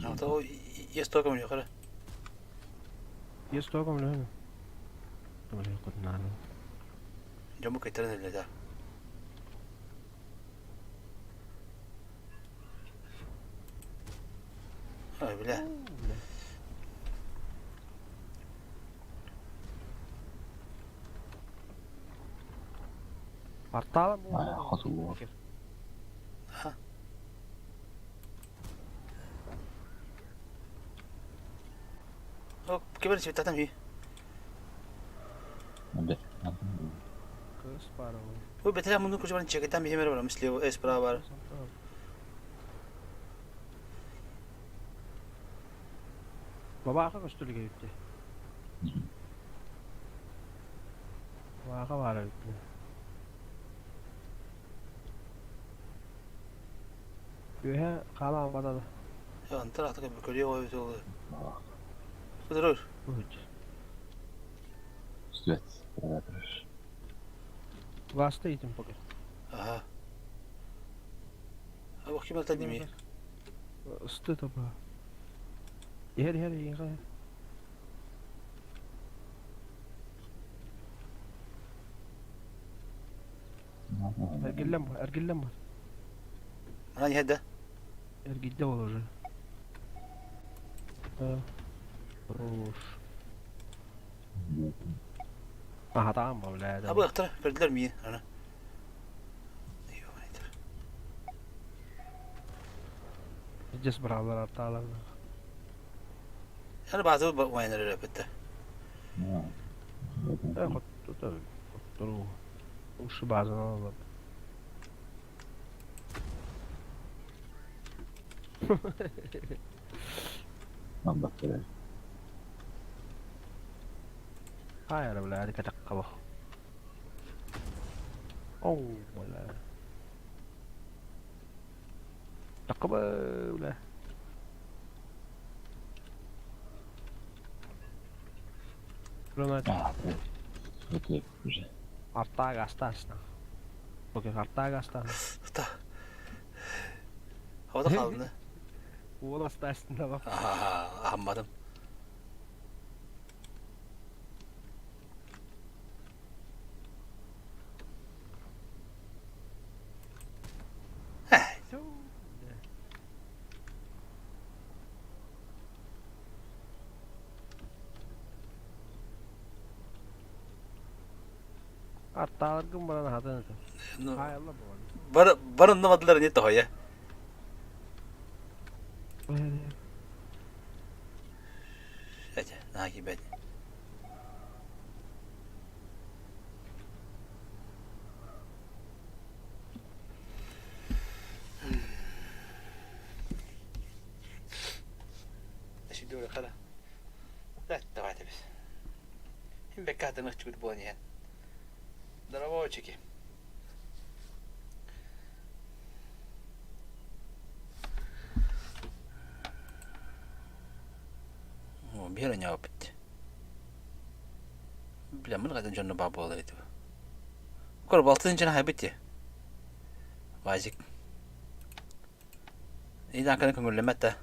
А то есть только мне хара. Есть только, бля. Бля, куда надо. Дьому кайтаран эле да. Ай, бля. Арталам Аа, хоту. Ха. О, кибер цветатам хи. Бе. Кыс баар. Бу бетеле муну кучбан чекетам химер бар, мисле эс бар. Бабааха көстөлүгэ эбит Бабааха баар эбит Үөһэ хаалаабата да. Антар атыга көрүө ойут ол. Кыдырыр. Свет, проветришь. Власта итим пока. Ага. А вот ким это неме? Ысты таба. Иһэр иһэр иһэр. Эргиллэн бар, эргиллэн бар. Ана иһэрдэ. Эргийдэ ол уже. Хорош. Аһатаан ба, бля. Абы ыктар, көрдүлэр миин, ана. Здесь бралар артаалар. Аны баазы уайнар өрөпүттэ. Э, хоттору. Хоттору. Ушу баазаны алалар. Албаттар. Хайа, бля, катаккабах. Оу, бля. Таккаба, бля. Гранат. Вот уже. Артага астасна. Окей, артага астасна. Та. Havada kaldı. Уол астасна бак. Anladım. Арталаргын баран хатын это. Хайалла буолан. Бар барыннамадылар не тоһойа. Эте, наһаа киирбэт. Эшидура хара. Да, давайте біз. Хим беккатынык чүгүт буолан иһэн. Здоровочики. О, биэр ньааппыт. Бля, мын қайдан жонно баа буолар этип. Көр балтын жана хайбыт. Вазик. Идан каны көңүллэмэт да.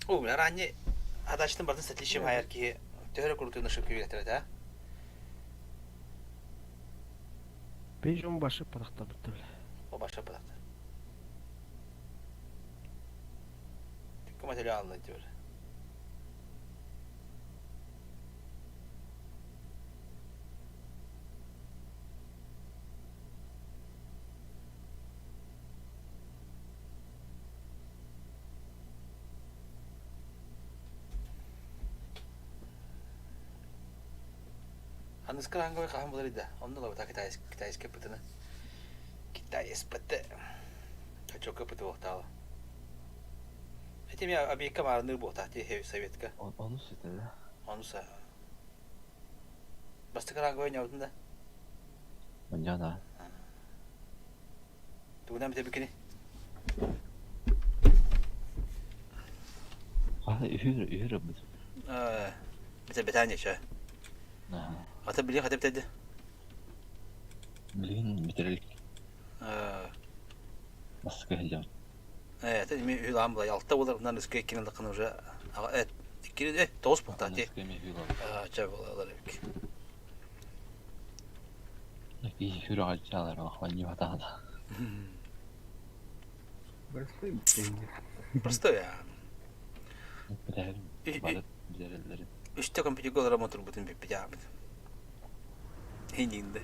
О, бля, ранне адачтын бардын сәтлишим хайар ки төһөрө курутуна шып күйгәтер да. Бейжон башы парахта бітті бля. О баша падакта. Кому теле алды диyor. Аныскы ранговый хаһан булар иде. Онно лабыта китайский пытыны. Китайс пыты. Качока пыты буохтаала. Эти меня объекка маарыныр буохтаа ти советка. Onu sütedi. Ону са. Бастакы ранговый нябытын да. Маньяна. Тугунан бите бикини. А, үһүр, үһүр бит. Э, бите бетане ча. Ата били хатып теди. Билин битерелик. Э, Баскы хәҗәм. э, это ми үлам була. Алта булар, унан өскә икене лыкын уже. Э, икене, э, тоғыз пункта ти. А, ча була бик. Үһүр агалчалар, ахванни батада. Простой Простой, а. Битер, барып битерелер. Үстә компьютер голара мотор бутын бит бит. Хининде.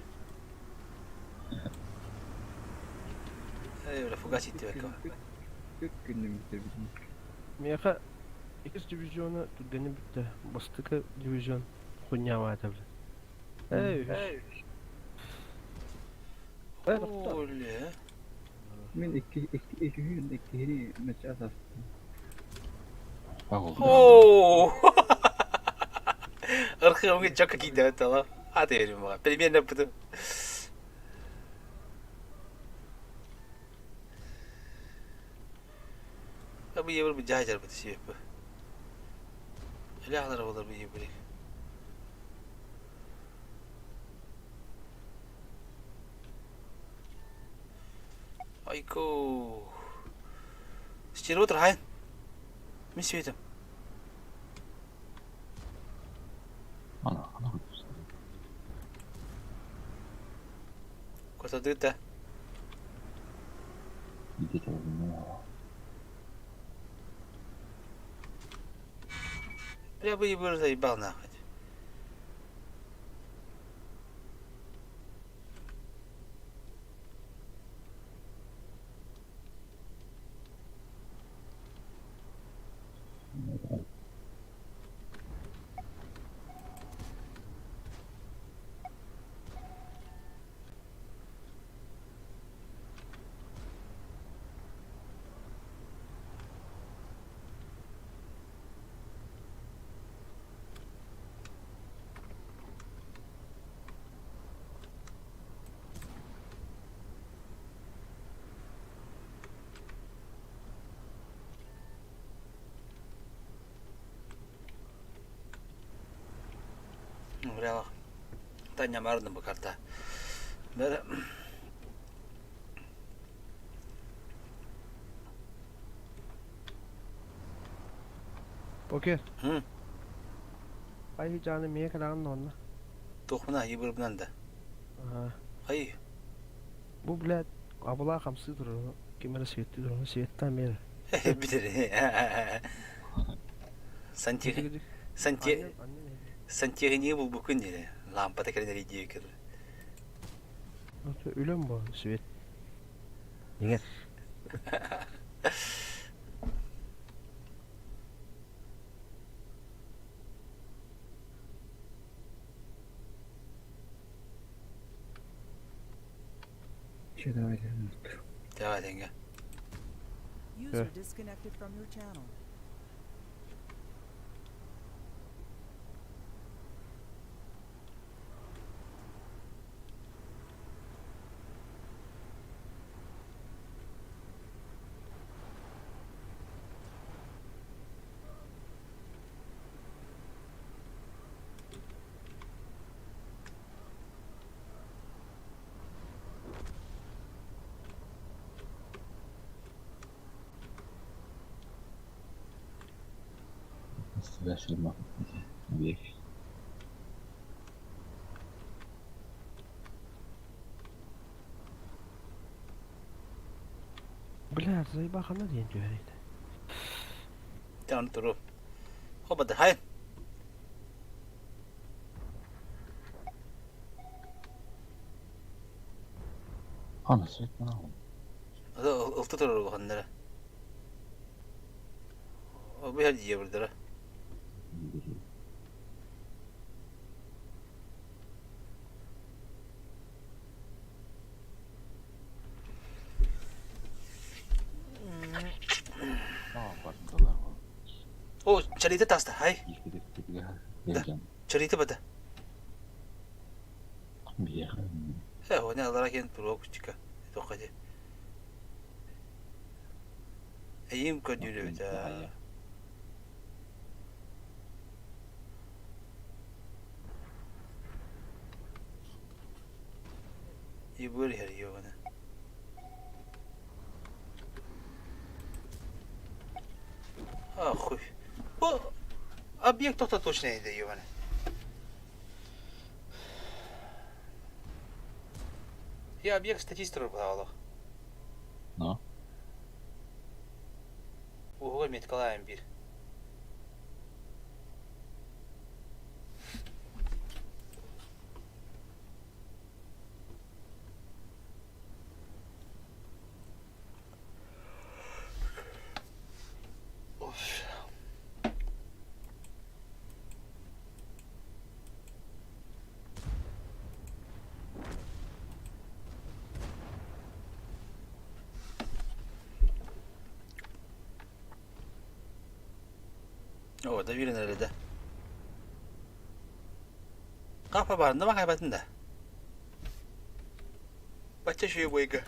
Э, фугасит тебе. Күннүм битербитим. Меха икис дивизионы түргені бітті. Бастықы дивизион хуйня бля. Эй, эй. Оле. Мин икки икки икки иккиһини начаас астым. Оо! Архивга чокка киирдэ тала. Аты берим баҕа. Пельмень буту. Бу евр бу жаажар бу сиэп. Эле болар бу евр. Айко. Стереотр хайын. Мен светим. Ана, ана. Котодыта. Идите в Бля, бы ебыр заебал нахуй. Бля, Таня Марна бу карта. Бәрі Окей. Ай жаны мие кадан онна. Тухмана ебырбынан да. Ай. Бу блядь, абыла хамсы турur. Кимere светти турur. Светтен бeri. Битер. Сантехник. Санте сантехник бул букун дире. Лампа текерин идея кир. Үлем бу свет. Еңер. Че, давайте. Давай, деньги. User disconnected from your channel. Настоящий век. Бля, заебахана диэн түһэрийдэ. Тан туру. Хоба да хай. Ана, свет мана. Ылты туру баханнара. О бу хәл ебырдыра. О, чарите таста, хай. Да, чарите бата. Э, оне алара кен туру кучка. Токаде. Эйим көдүрү да. Ебыр хер ёбана. А, хуй. Бу объект тоқта точно еді ёбана. Я объект статистр бұлалық. Но? Уға меткалайын бір. Оф. О, да биирин эрэ да. Капа баарында ма хайбатын да. Бачча шүйе бойга.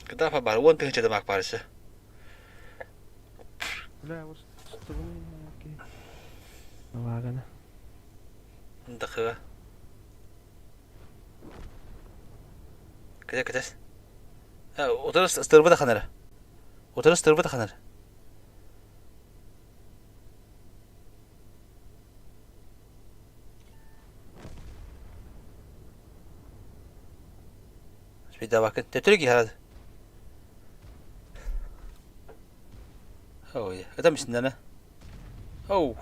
Кытафа бар, 10 тыһынча мак барысы. Бля, вот стыгын Лагана. Дакыга. Кете кетес. Отырыс ыстырбы да ханара. Отырыс ыстырбы да ханара. Bir daha bakın. Төтөрү киһарады. Ой, это мисиннәне. Оу.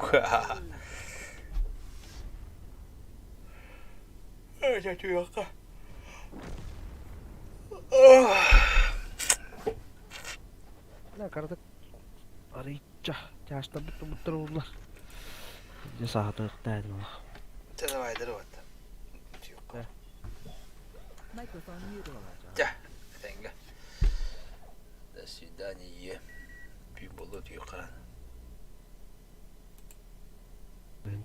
Ой, жа Бля, кардык арыйча чаастарбыт тубуттар ууллар. Дьэ саатыахтаан олох. Чэ, давай, вот. Microphone muted. Чэ, этэҥҥэ. До свидания. Пи болот юқан.